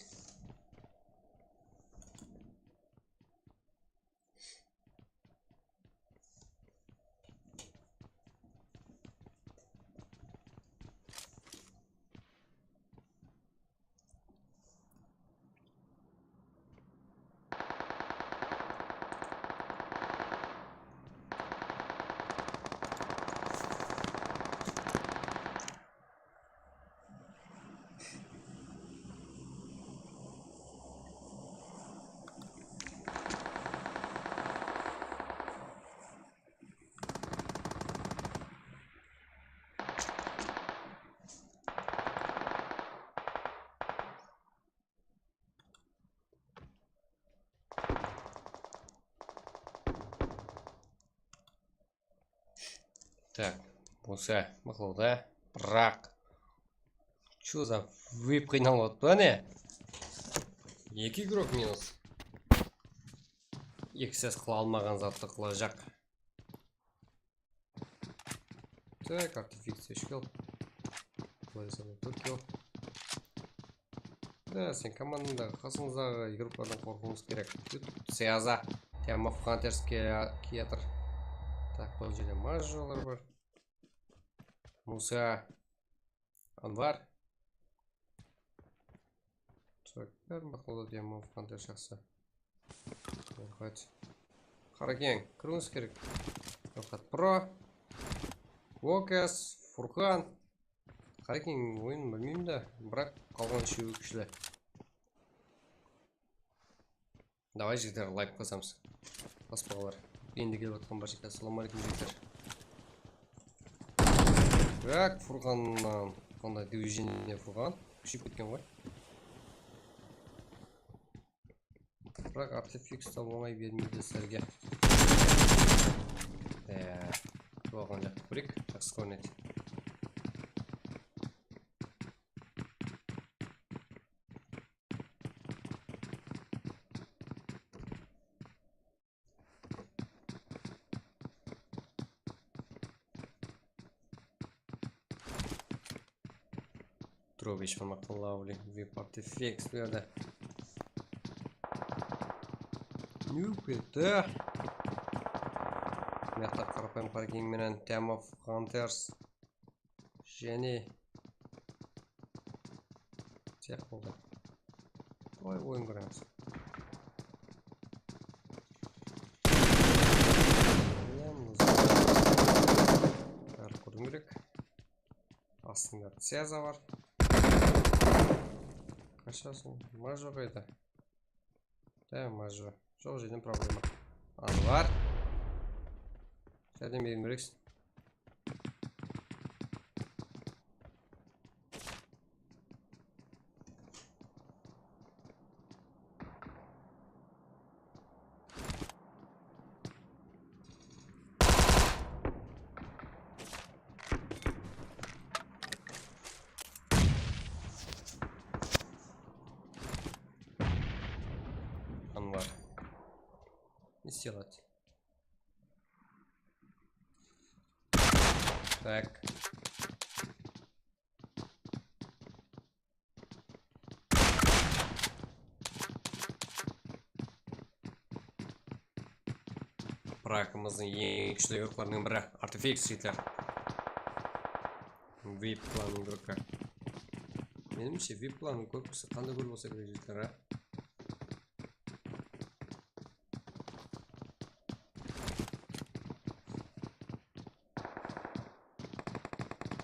Так, Musa, mıqlawda, biraq. Чё за вип qıynalıp atır, ne? Eki igrok minus. X S qıla almaǵan zattı qılajaq. Так, artefakt eshkel. Vladislavda Tokio. Da, sen komandańdaǵı, qasıńızdaǵı igroklardan qorqıwıńız kerek. Syaza, Team of Hunters ke-, kiyatır. Tak, bul jerde Majolar bar. Musa. Anvar. Bárin baqlawda Team of Hunters jaqsı. Qarekeń, kiriwińiz kerek. Farhad Pro. Vokas, Furqan. Qarekeń oyının bilmeymen da, biraq qalǵan úshewi kúshli. Davay, jigitler, layk basamız. Baspaǵalar. Endi kelip atqan barshangizge assalawma áleykum, jigitler. Tak, Furqannan qanday движение, Furqan? Kúsheyip ketken ǵoy. Biraq artefakt uslap ońay bermeydi sizlerge. Ee, bolǵan jaqtı kóreyik. Jaqsı kórinedi. Drobish barmaqtan lovely, vip artefakt bu jerde. Nyu keti. Mıyaqta Qarapayım Qarekeń menen Team of Hunters. Jáne sıyaq boldı. Qoy, oyın qurayıq. Bári qurıw kerek. Astında Syaza bar. Qashasın? Majo qayda? Da, Majo. Joq jerden problema. Anvar. Járdem beriwim kereksiz. bar. Ne isley aladı? Tak. Bırakımızdıń eń kúshli yıqlarınıń biri, Artifix jigitler. Vip klanın igroka. Menimshe, vip klanın kórip tursa, qanday kórip alsa kerek, jigitler, a?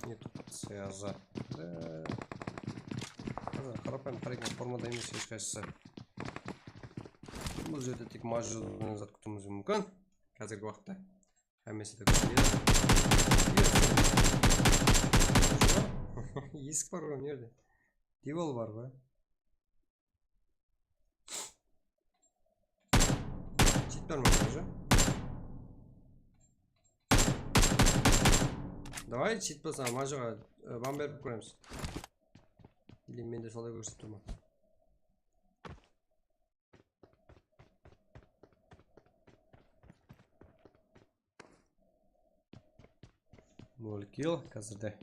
Нет, связа. Да. Qarapayım, qaraytuǵın formada emes hesh qaysısı. Bul jerde tek majur zat kútiwimiz múmkin. Házirgi waqıtta. Hámmesi de kútedi. Esik bar ǵoy mına jerde. Diywal bar ǵoy. Chit bar ma, Majo? Davay, chit bolsa, Majoǵa, e, ban berip kóremiz. Или men de solay kórsetip turman. Nol kill házirde.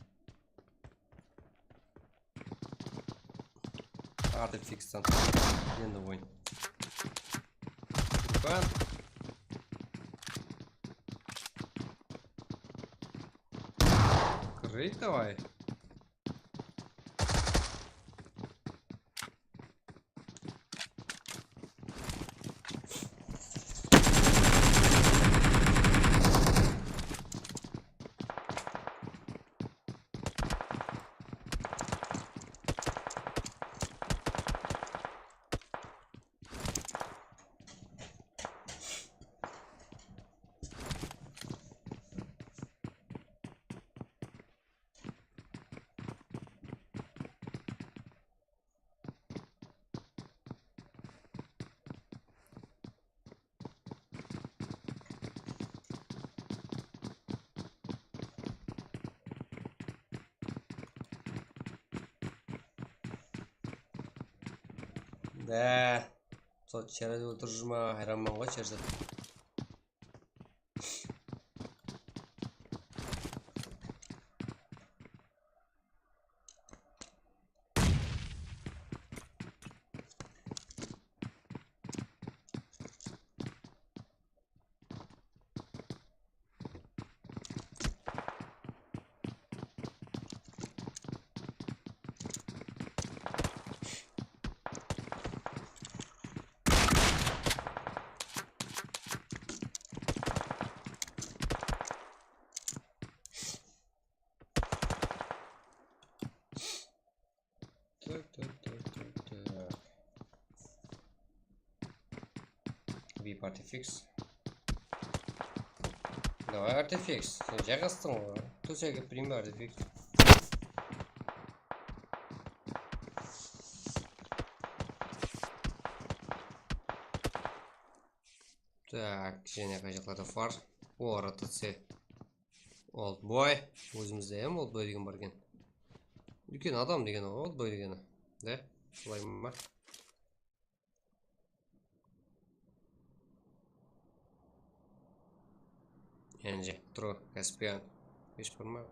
Artifixtan. Endi oyın. Furkan. Крыть давай. Dá. Sol Cherzat óltirip júr ma? Hayranman ǵoy Cherzat. Tak, tak, tak, tak, tak. Vip Artifix. Davay, Artifix. Sen jayǵastıń ǵoy. Tósegi prima, Artifix. Tak, jáne qay jaqlarda far? O, R T C. Oldboy. Ózimizde em Oldboy degen bar eken. Úlken adam degeni ǵoy Oldboy degeni. De, solay ma? Endi tur, Kaspian. Hesh bar ma?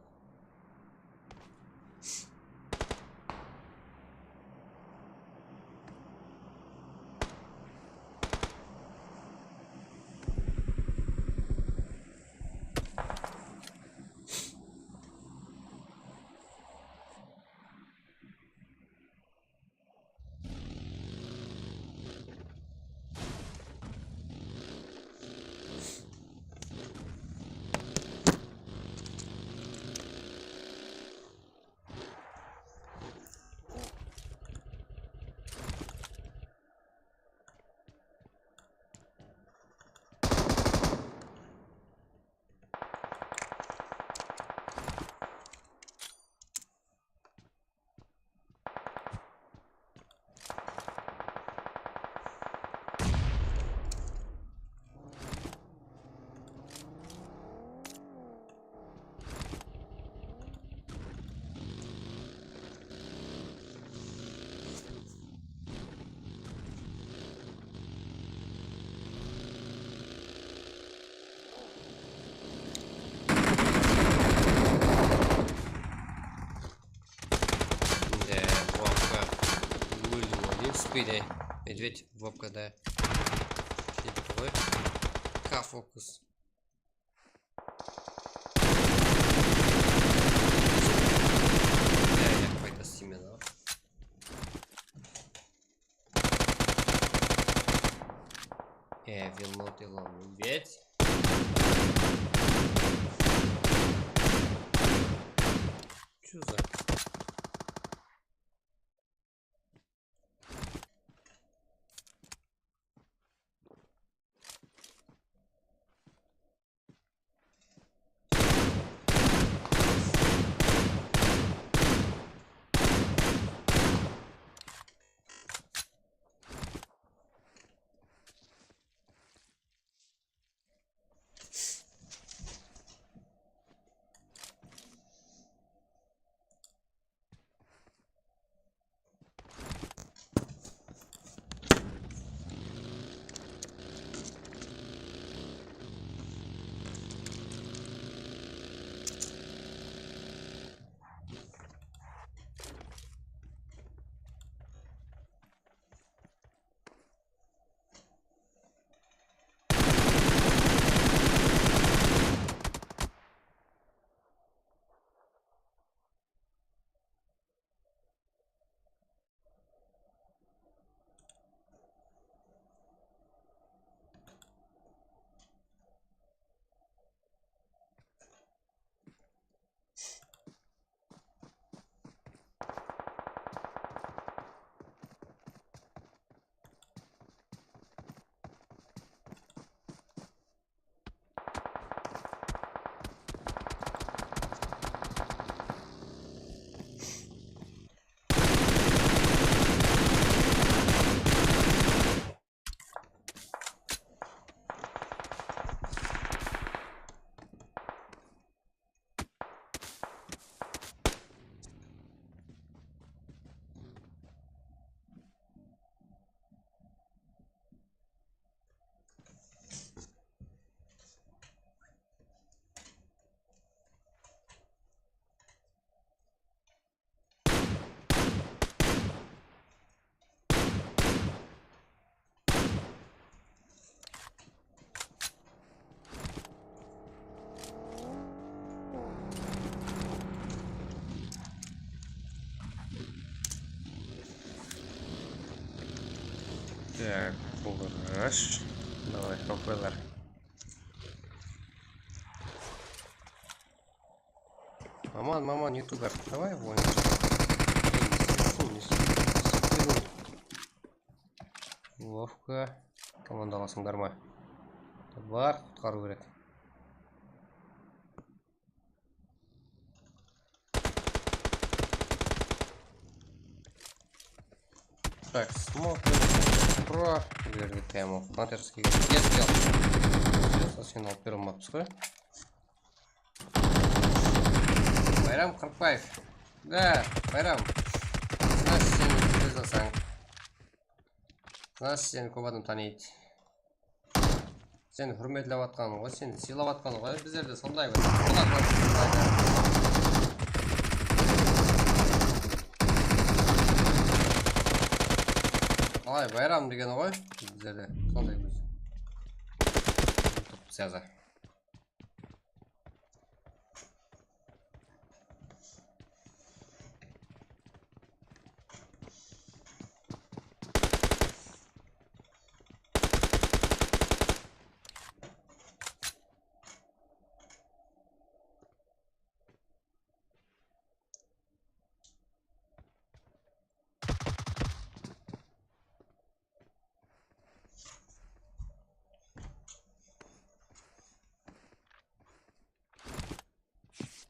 Ey, medved, vopkada. Ketip qoy. K fokus. Ya, ya, qayta isteymen, a. E, will not allow me. Vet. Чё за? Так, bul rush. Давай, хп-lar. Maman, maman, youtuber. Давай, oyun. Vovka. Komanda alasıńlar ma? Bar, qutqarıw kerek. Так, смотрим. Pro. Берди прямо. Флантерский. Yes, yes. Всё, sen alıp bere almapsız ǵoy. Bayram Qırıqbaev. Да, Bayram. Значит, seni bilip alsań. Значит, seni kóp adam tanıydı. Seni húrmetlep atqanın ǵoy, seni sıylap atqanın ǵoy, bizler de sonday bir qonaq qılıp. Qalay, Bayram degeni ǵoy, bizler de sonday bir siyazı.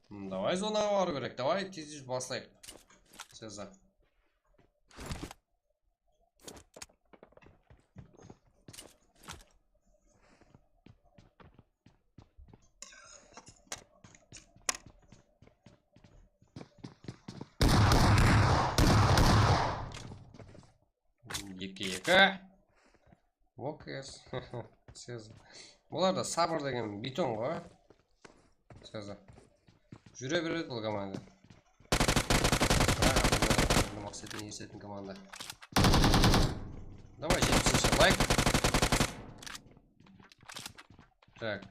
Hmm, давай zonaǵa barıw kerek. Давай, tez-tez baslayıq. Seza. Eki eki. Vokes. Seza. Bular da sabır degen beton ǵoy. Seza. Júre beredi bul komanda. Ha, bul maqsetine esetin komanda. Давай, jetpisinshi layk. Tak.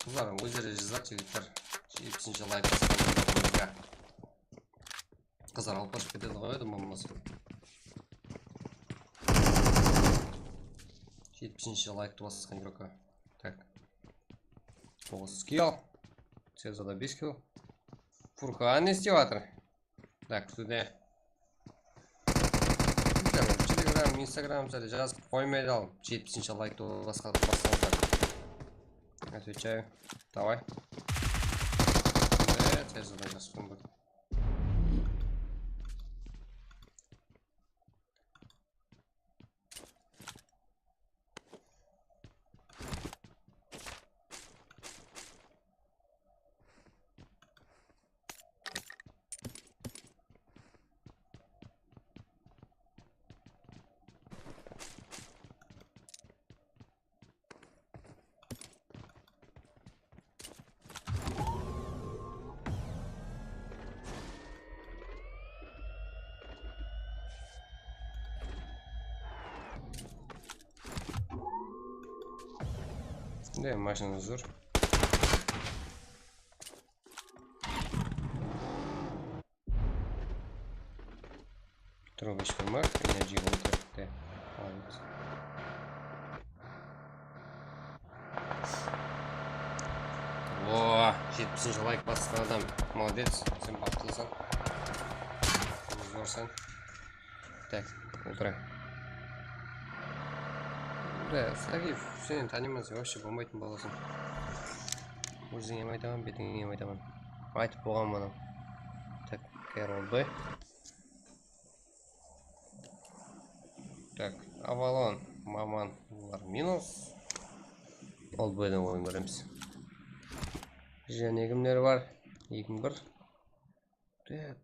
Qızlar, ózleri jazat, jigitler. Jetpisinshi layk basqanlarımızǵa. Qızlar alıp qashıp ketedi ǵoy, edim bolmasa. Jetpisinshi layktı basqan игрокка. Tak. Toǵız kill. Sezada bes kill. Furqan ne islep atır? Tak, sizde. Telegram, Instagram sizlerge jazıp qoymaydı al. Jetpisinshi layktı basqa bassańızlar. Отвечаю. Давай. Sizde Sezada jazıp qoymaydı. Ne, mashinamız zor. Трубочка ма? Energy water. De. Aldıńız. O, jetpisinshi layk basqan adam. Молодец. Sen baxıtlısań. Zorsań. Tak, otırań. Da, Sagif, sen tanıyman, sen вообще bolmaytın balasań. Ózińe hám aytaman, betińe hám aytaman. Aytıp bolǵan mınaw. Tak, Carol B. Tak, Avalon, Maman, bular minus. Ol B-den oyın kóremiz. Jáne kimler bar? Eki bir. Tak.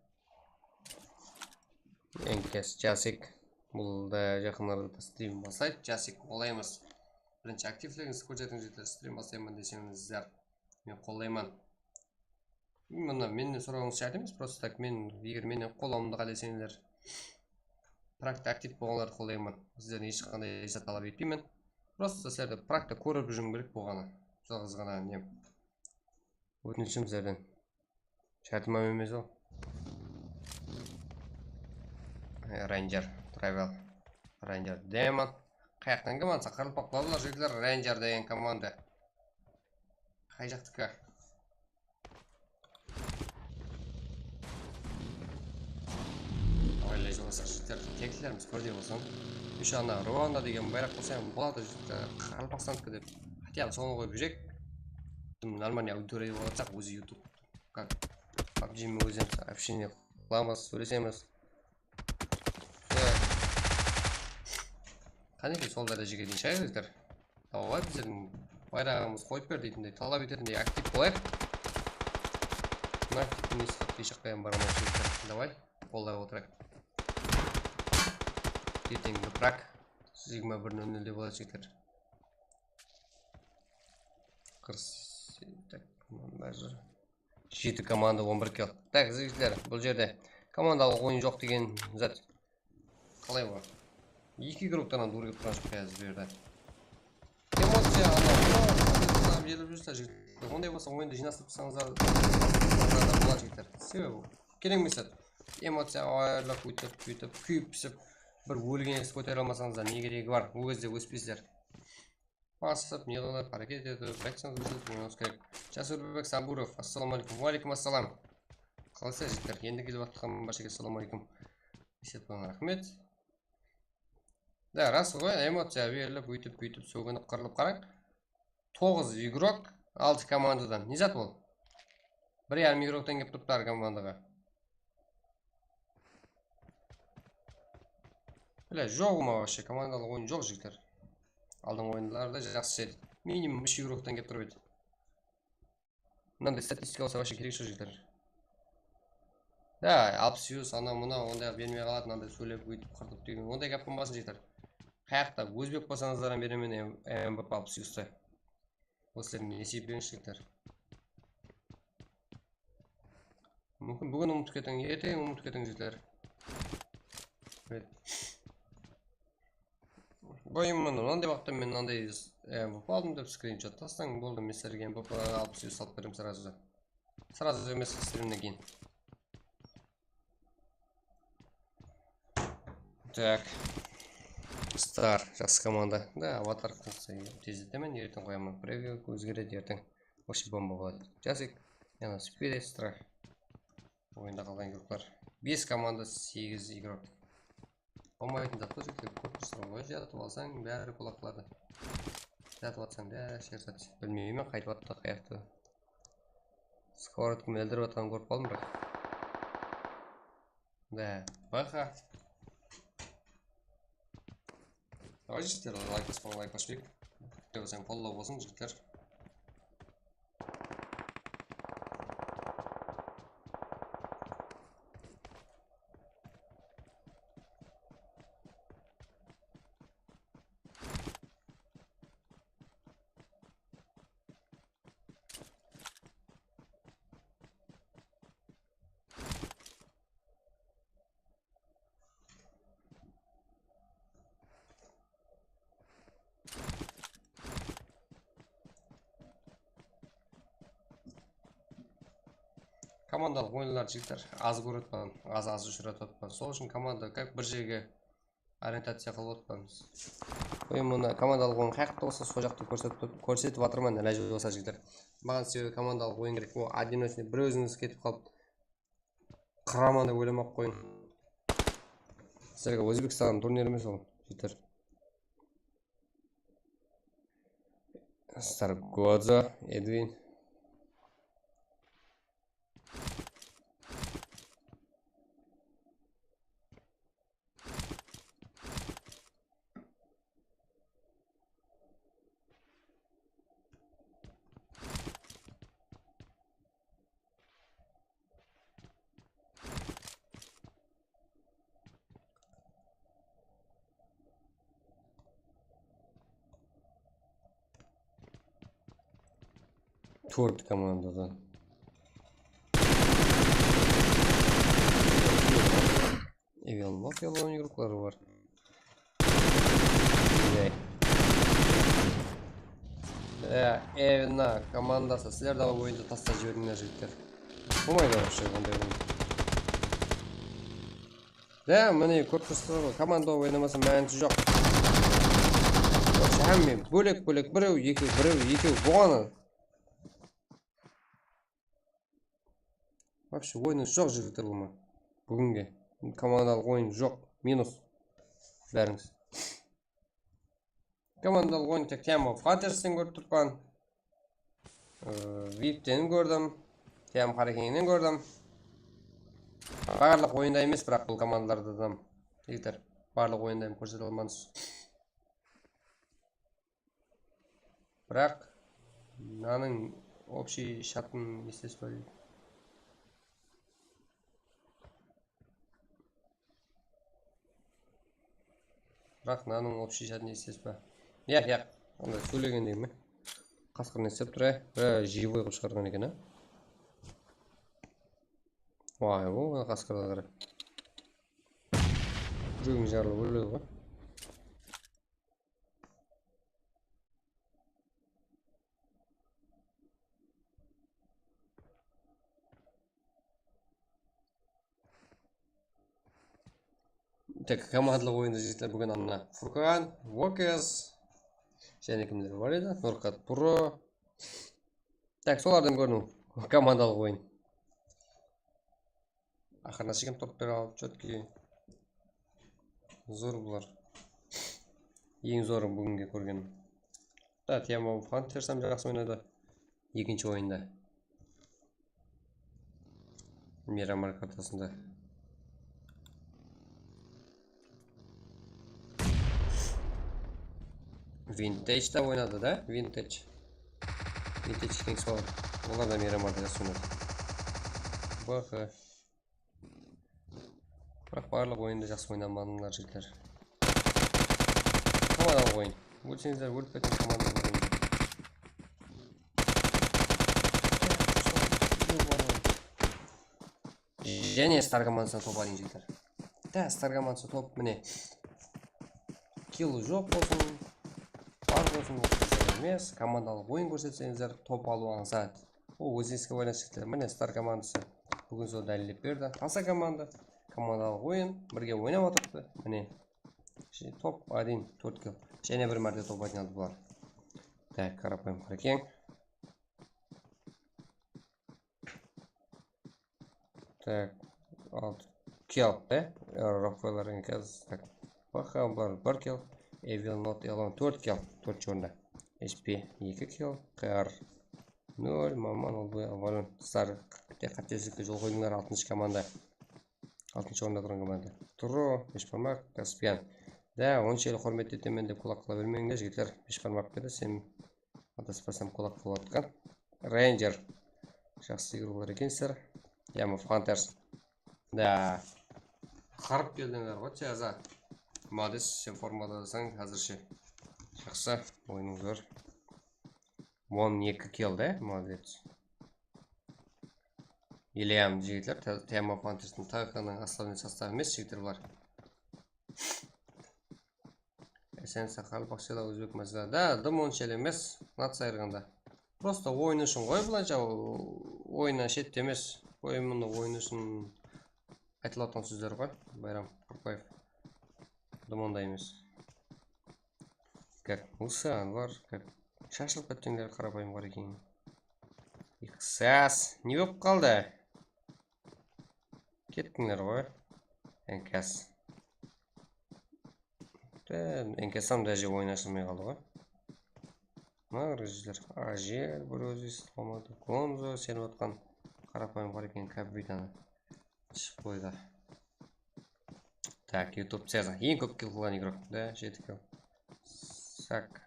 Enkes, Jasik. Bul da jaqın arada strim baslaydı. Jasik, qollaymiz. Birinshi aktivligińizdi kórsetiń, jigitler, strim baslayman deseńizler. Men qollayman. Mına, mennen sorawıńız shárt emes, просто так, men, eger mennen qollawımdı qáleseńler, prakta aktiv bolǵanlardı qollayman. Sizlerden hesh qanday zat talap etpeymen. Просто sizlerdi prakta kórip júriw kerek bolǵanı. Jalǵız ǵana nem. Ótinishim sizlerden. Shártim emes ol. E, Ranger, Travel, Ranger, Demon. Qayaqtan komanda? Qaraqalpaqlar, jigitler, Ranger degen komanda. Qay jaqtiki? Awayla jolasa, jigitler, teklerimiz birdey bolsın. Úsh ana Ruanda degen bayraq bolsa hám boladı, jigitler, Qaraqalpaqstandiki dep. Хотя бы sonı qoyıp júrek. Normalnıy auditoriya bolataq, ózi YouTube. Как? PUBG men ózim общение qılamız, sóylesemiz. Qánekey, sol dárejege deyin shıǵayıq, jigitler. Давай, bizlerdiń bayraǵımızdı qoyıp ber deytindey, talap etetindey aktiv bolayıq. Mına aktivti ne islep, keshaqtayın baraman, jigitler. Давай, qollay otırayıq. Erteńgi prak jigirma bir nol nolde boladı, jigitler. Qırq segiz, tak, mınadan bári júr. Jeti komanda, on bir kill. Tak, jigitler, bul jerde komandalıq oyın joq degen zat. Qalay bu? Eki igroktan hám duwır kelip turǵan joq házir bu jerde. Emociya, ana, jelip júrse, jigitler. Onday bolsa, oyındı jıynastırıp tursańızlar, boladı, jigitler. Sebebi kerek emes zat. Emociya ayırılıp, óytip, búytip, kúyip pisip, bir ólgen kótere almasańızlar, ne keregi bar? Ol gezde óspeysiz. Basıp, ne qılıp, háreket etip, aytsańız, bilseniz, oynaw kerek. Jasurbek Saburov, assalawma aleykum. Wa aleykum assalam. Qalaysalar, jigitler? Endi kelip atqan bárshege assalawma aleykum. Esep qoyıń, raxmet. Da, ras ǵoy, emociya berilip, óytip, búytip, sóginip, qırılıp qarań. Toǵız igrok, altı komandadan. Ne zat ol? Bir yarım igroktan kelip turıptı hár komandaǵa. Bile, joq ma, вообще, komandalıq oyın joq, jigitler. Aldınǵı oyınlarda jaqsı edi. Minimum úsh igroktan kelip turıp edi. Mınanday statistika bolsa, вообще, kerek joq, jigitler. Ya, alpıs yuz, ana mına, onday bermey qaladı, mınanday sóylep, óytip, qırtıp degen, onday gáp bolmasın, jigitler. Qayaqta ózbek bolsańızlar hám beremen, M-, M V P alpıs yuztı. Osılardı nesiyip beriń, jigitler. Múmkin, búgin umıtıp ketiń, erteń umıtıp ketiń, jigitler. Evet. Oyın mınanday waqıtta men mınanday, e, MP aldım dep skrinshot taslań, boldı, men sizlerge MP alpıs salıp berem srazı. Srazı emes, strimnen keyin. Tak. Star, jaqsı komanda. Da, avatarkasın tezletemen, erteń qoyaman. Preview ózgeredi erteń. Вообще bomba boladı. Jasik, yana Spirit Strike. Oyında qalǵan igroklar. Bes komanda, segiz igrok. Bolmaytın zat bar, jigitler, kórip turıpsızlar ǵoy, jatıp alsań, bári qulaqladı. Jatıp atsań, bári sher zat. Bilmeymen, qaytıp attı, qayaqtı. Skоворodka menen ildirip atqanın kórip qaldım, biraq. Da, baha. Давай, jigitler, layk baspań, layk basıp jiberiń. Kútip alsań, qollaw bolsın, jigitler. Komandalıq oyınlar, jigitler, az kórip atpan, az, az ushıratıp atpan. Sol ushın komanda, как, bir jerge orientaciya qılıp otpanbız. Oyın mına komandalıq oyın qayaqta bolsa, sol jaqta kórsetip, kórsetip atırman, ilajı bolsa, jigitler. Maǵan sebebi komandalıq oyın kerek. O, один ноль bir ózińiz ketip qalıp, qıraman dep oylamaq qoyıń. Sizlerge Ózbekstan turniri emes ol, jigitler. Stargodza, Edwin. Tórt komandadan. Evel Mafia olan igrokları bar. Ey. E, Evna komandası, sizler de oyındı taslap jiberińler, jigitler. Bolmaydı вообще onday oyın. Ya, mine, kórip turıpsızlar ǵoy, komanda oynamasa mánisi joq. Вообще hámme bólek-bólek, birew, ekew, birew, ekew, bolǵanı. Вообще oyını joq, jigitler, bul ma. Búginge komandalıq oyın joq, minus. Bárińiz. Komandalıq oyın tek Team of Huntersten kórip turıppan. Ee, Vipten kórdim. Team Hurricane'nen kórdim. Barlıq oyında emes, biraq bul komandalardan, jigitler. Barlıq oyında em kórsete almańız. Biraq mınanıń общий shatın esitesiz ba deydi. Biraq mınanıń общий shatın esitesiz ba? Yaq, yaq. Onda sóylegendey me? Qasqır ne islep tur, e? Bra, живой qılıp shıǵarǵan eken, a? Vay, o, mına qasqırǵa qara. Júregiń jarılıp óledi ǵoy. Tek komandalıq oyında, jigitler, búgin ana Furkan, Vokes, jáne kimler bar edi? Nurqat Pro. Tak, solardan kórdim. Komandalıq oyın. Aqırına shekem top bere alıp, чёткий. Zor bular. Eń zorı búginge kórgenim. Da, Team of Hunters hám jaqsı oynadı. Ekinshi oyında. Miramar kartasında. Vintage da oynadı da, Vintage. Vintage Kings falan. Olar da Miramarda jaqsı oynadı. Baqı. Biraq barlıq oyında jaqsı oynamanlar, jigitler. Komandalıq oyın. Ólseńizler, ólip ketiń, komandalıq oyın. Jáne Star komandasına top alayın, jigitler. Da, Star komandası top, mine. Kill joq bolsın, bar bolsın, ol qızıq emes. Komandalıq oyın kórsetseńizler, top alıw ańsat. Ol ózińizge baylanıslı, jigitler. Mine, Star komandası búgin sol dálillep berdi. Tasa komanda, komandalıq oyın, birge oynap atırıptı. Mine, top один, tórt kill. Jáne bir márte top один aldı bular. Tak, qarapayım, Qarekeń. Tak, altı kill, e? Rokfeller enkaz, tak. Baqa bar, bir kill. Evil Not Alone, tórt kill, tórtinshi orında. H P, eki kill, Q R, nol, Maman, Olboy, Avalon, Star. Qáttesizlikke jol qoydıńlar, altınshı komanda. Altınshı orında turǵan komanda. Turo, Beshbarmaq, Kaspian. Da, onshelli húrmet etemen dep kulaq qıla bermeń de, jigitler. Beshbarmaq dedi, sen adaspasam kulaq qılıp atqan. Ranger. Jaqsı igruvlar ekensizler. Yama Hunters. Da. Qarıp keldińler ǵoy, Tiaza. Molodec, sen formadasań házirshe. Jaqsı, oyınıń zor. On eki kill da, molodec. Eleyam jigitler, Te-, Tema Fanters'ın T K-nıń основной sostavı emes jigitler bular. Esen saqal, baqshada ózbek mazda. Da, dım onshelli emes, natsiya ayırǵanda. Prosta oyın ushın ǵoy, bılayınsha, o-, oyınnan shette emes. Oyın, mında oyın ushın aytılatuǵın sózler ǵoy, Bayram Qurtbaev. Dım onday emes. Как Musa, Anvar, как shashılıp kettińler, qarapayım Qarekeń. Iqsas, ne bolıp qaldı? Kettińler ǵoy. Enkas. Enkas hám daje oyın ashılmay qaldı ǵoy. Mına bir jigitler. Ajer, bir ózi islamadı. Gonzo, sen otqan qarapayım Qarekeń, kapitanı. Shıǵıp qoydı. Tak, YouTube Cezar. Eń kóp kill qılǵan igrok. Da, jeti kill. Sak.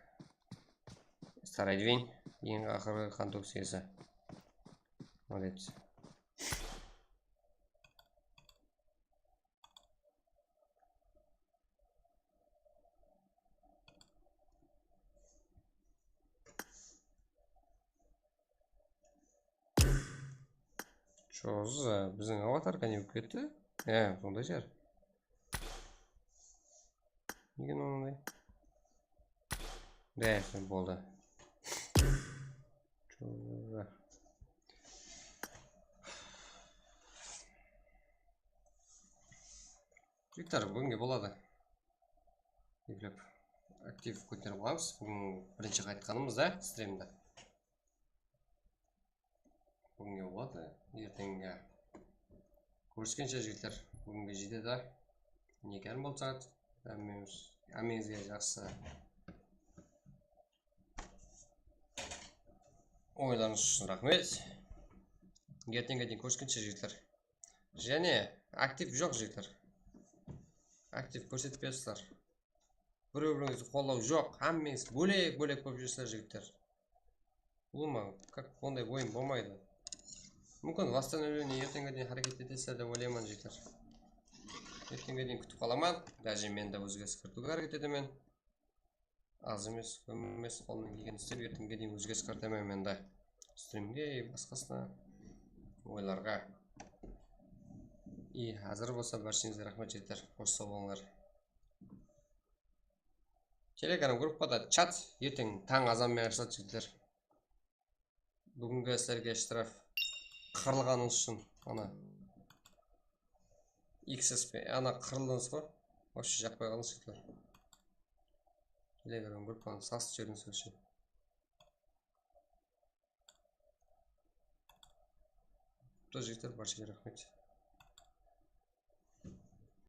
Staradvin. Eń aqırǵı qan tókis iyesi. Молодец. Joza, biziń avatarka ne bolıp ketti? Há, sonday shıǵar. Nege mınanday? Bári boldı. Joza. Jigitler, búginge boladı. Eplep aktiv kóterip alamız. Búgin birinshi qaytqanımız da strimde. Búginge boladı. Erteńge kóriskenshe, jigitler. Búginge jetedi. Negen bolsa, hámmemiz, hámmeńizge jaqsı oyınlarıńız ushın raxmet. Erteńge deyin kóriskenshe, jigitler. Jáne aktiv joq, jigitler. Aktiv kórsetpeyapsızlar. Birew-birewińizdi qollaw joq. Hámmeńiz bólek-bólek bolıp júrsizler, jigitler. Ulıwma, как, onday oyın bolmaydı. Múmkin, восстановление erteńge deyin háreket etesizler dep oylayman, jigitler. Erteńge deyin kútip qalaman. Daje men de ózgeris kiritiwge háreket etemen. Az emes, kóp emes, qolımnan kelgenin islep, erteńge deyin ózgeris kiritemen men de. Strimge, basqasına, oylarǵa. I, házir bolsa bársheńizge raxmet, jigitler. Xosh, saw bolıńlar. Telegram gruppada chat erteń tań azan menen ashadı, jigitler. Búgingi sizlerge shtraf qırılǵanıńız ushın, ana, X S P, ana, qırıldıńız ǵoy. Вообще jaqpay qaldıńız, jigitler. Telegram gruppanı sasıp jiberdińiz, вообще. Jigitler, bárshege raxmet.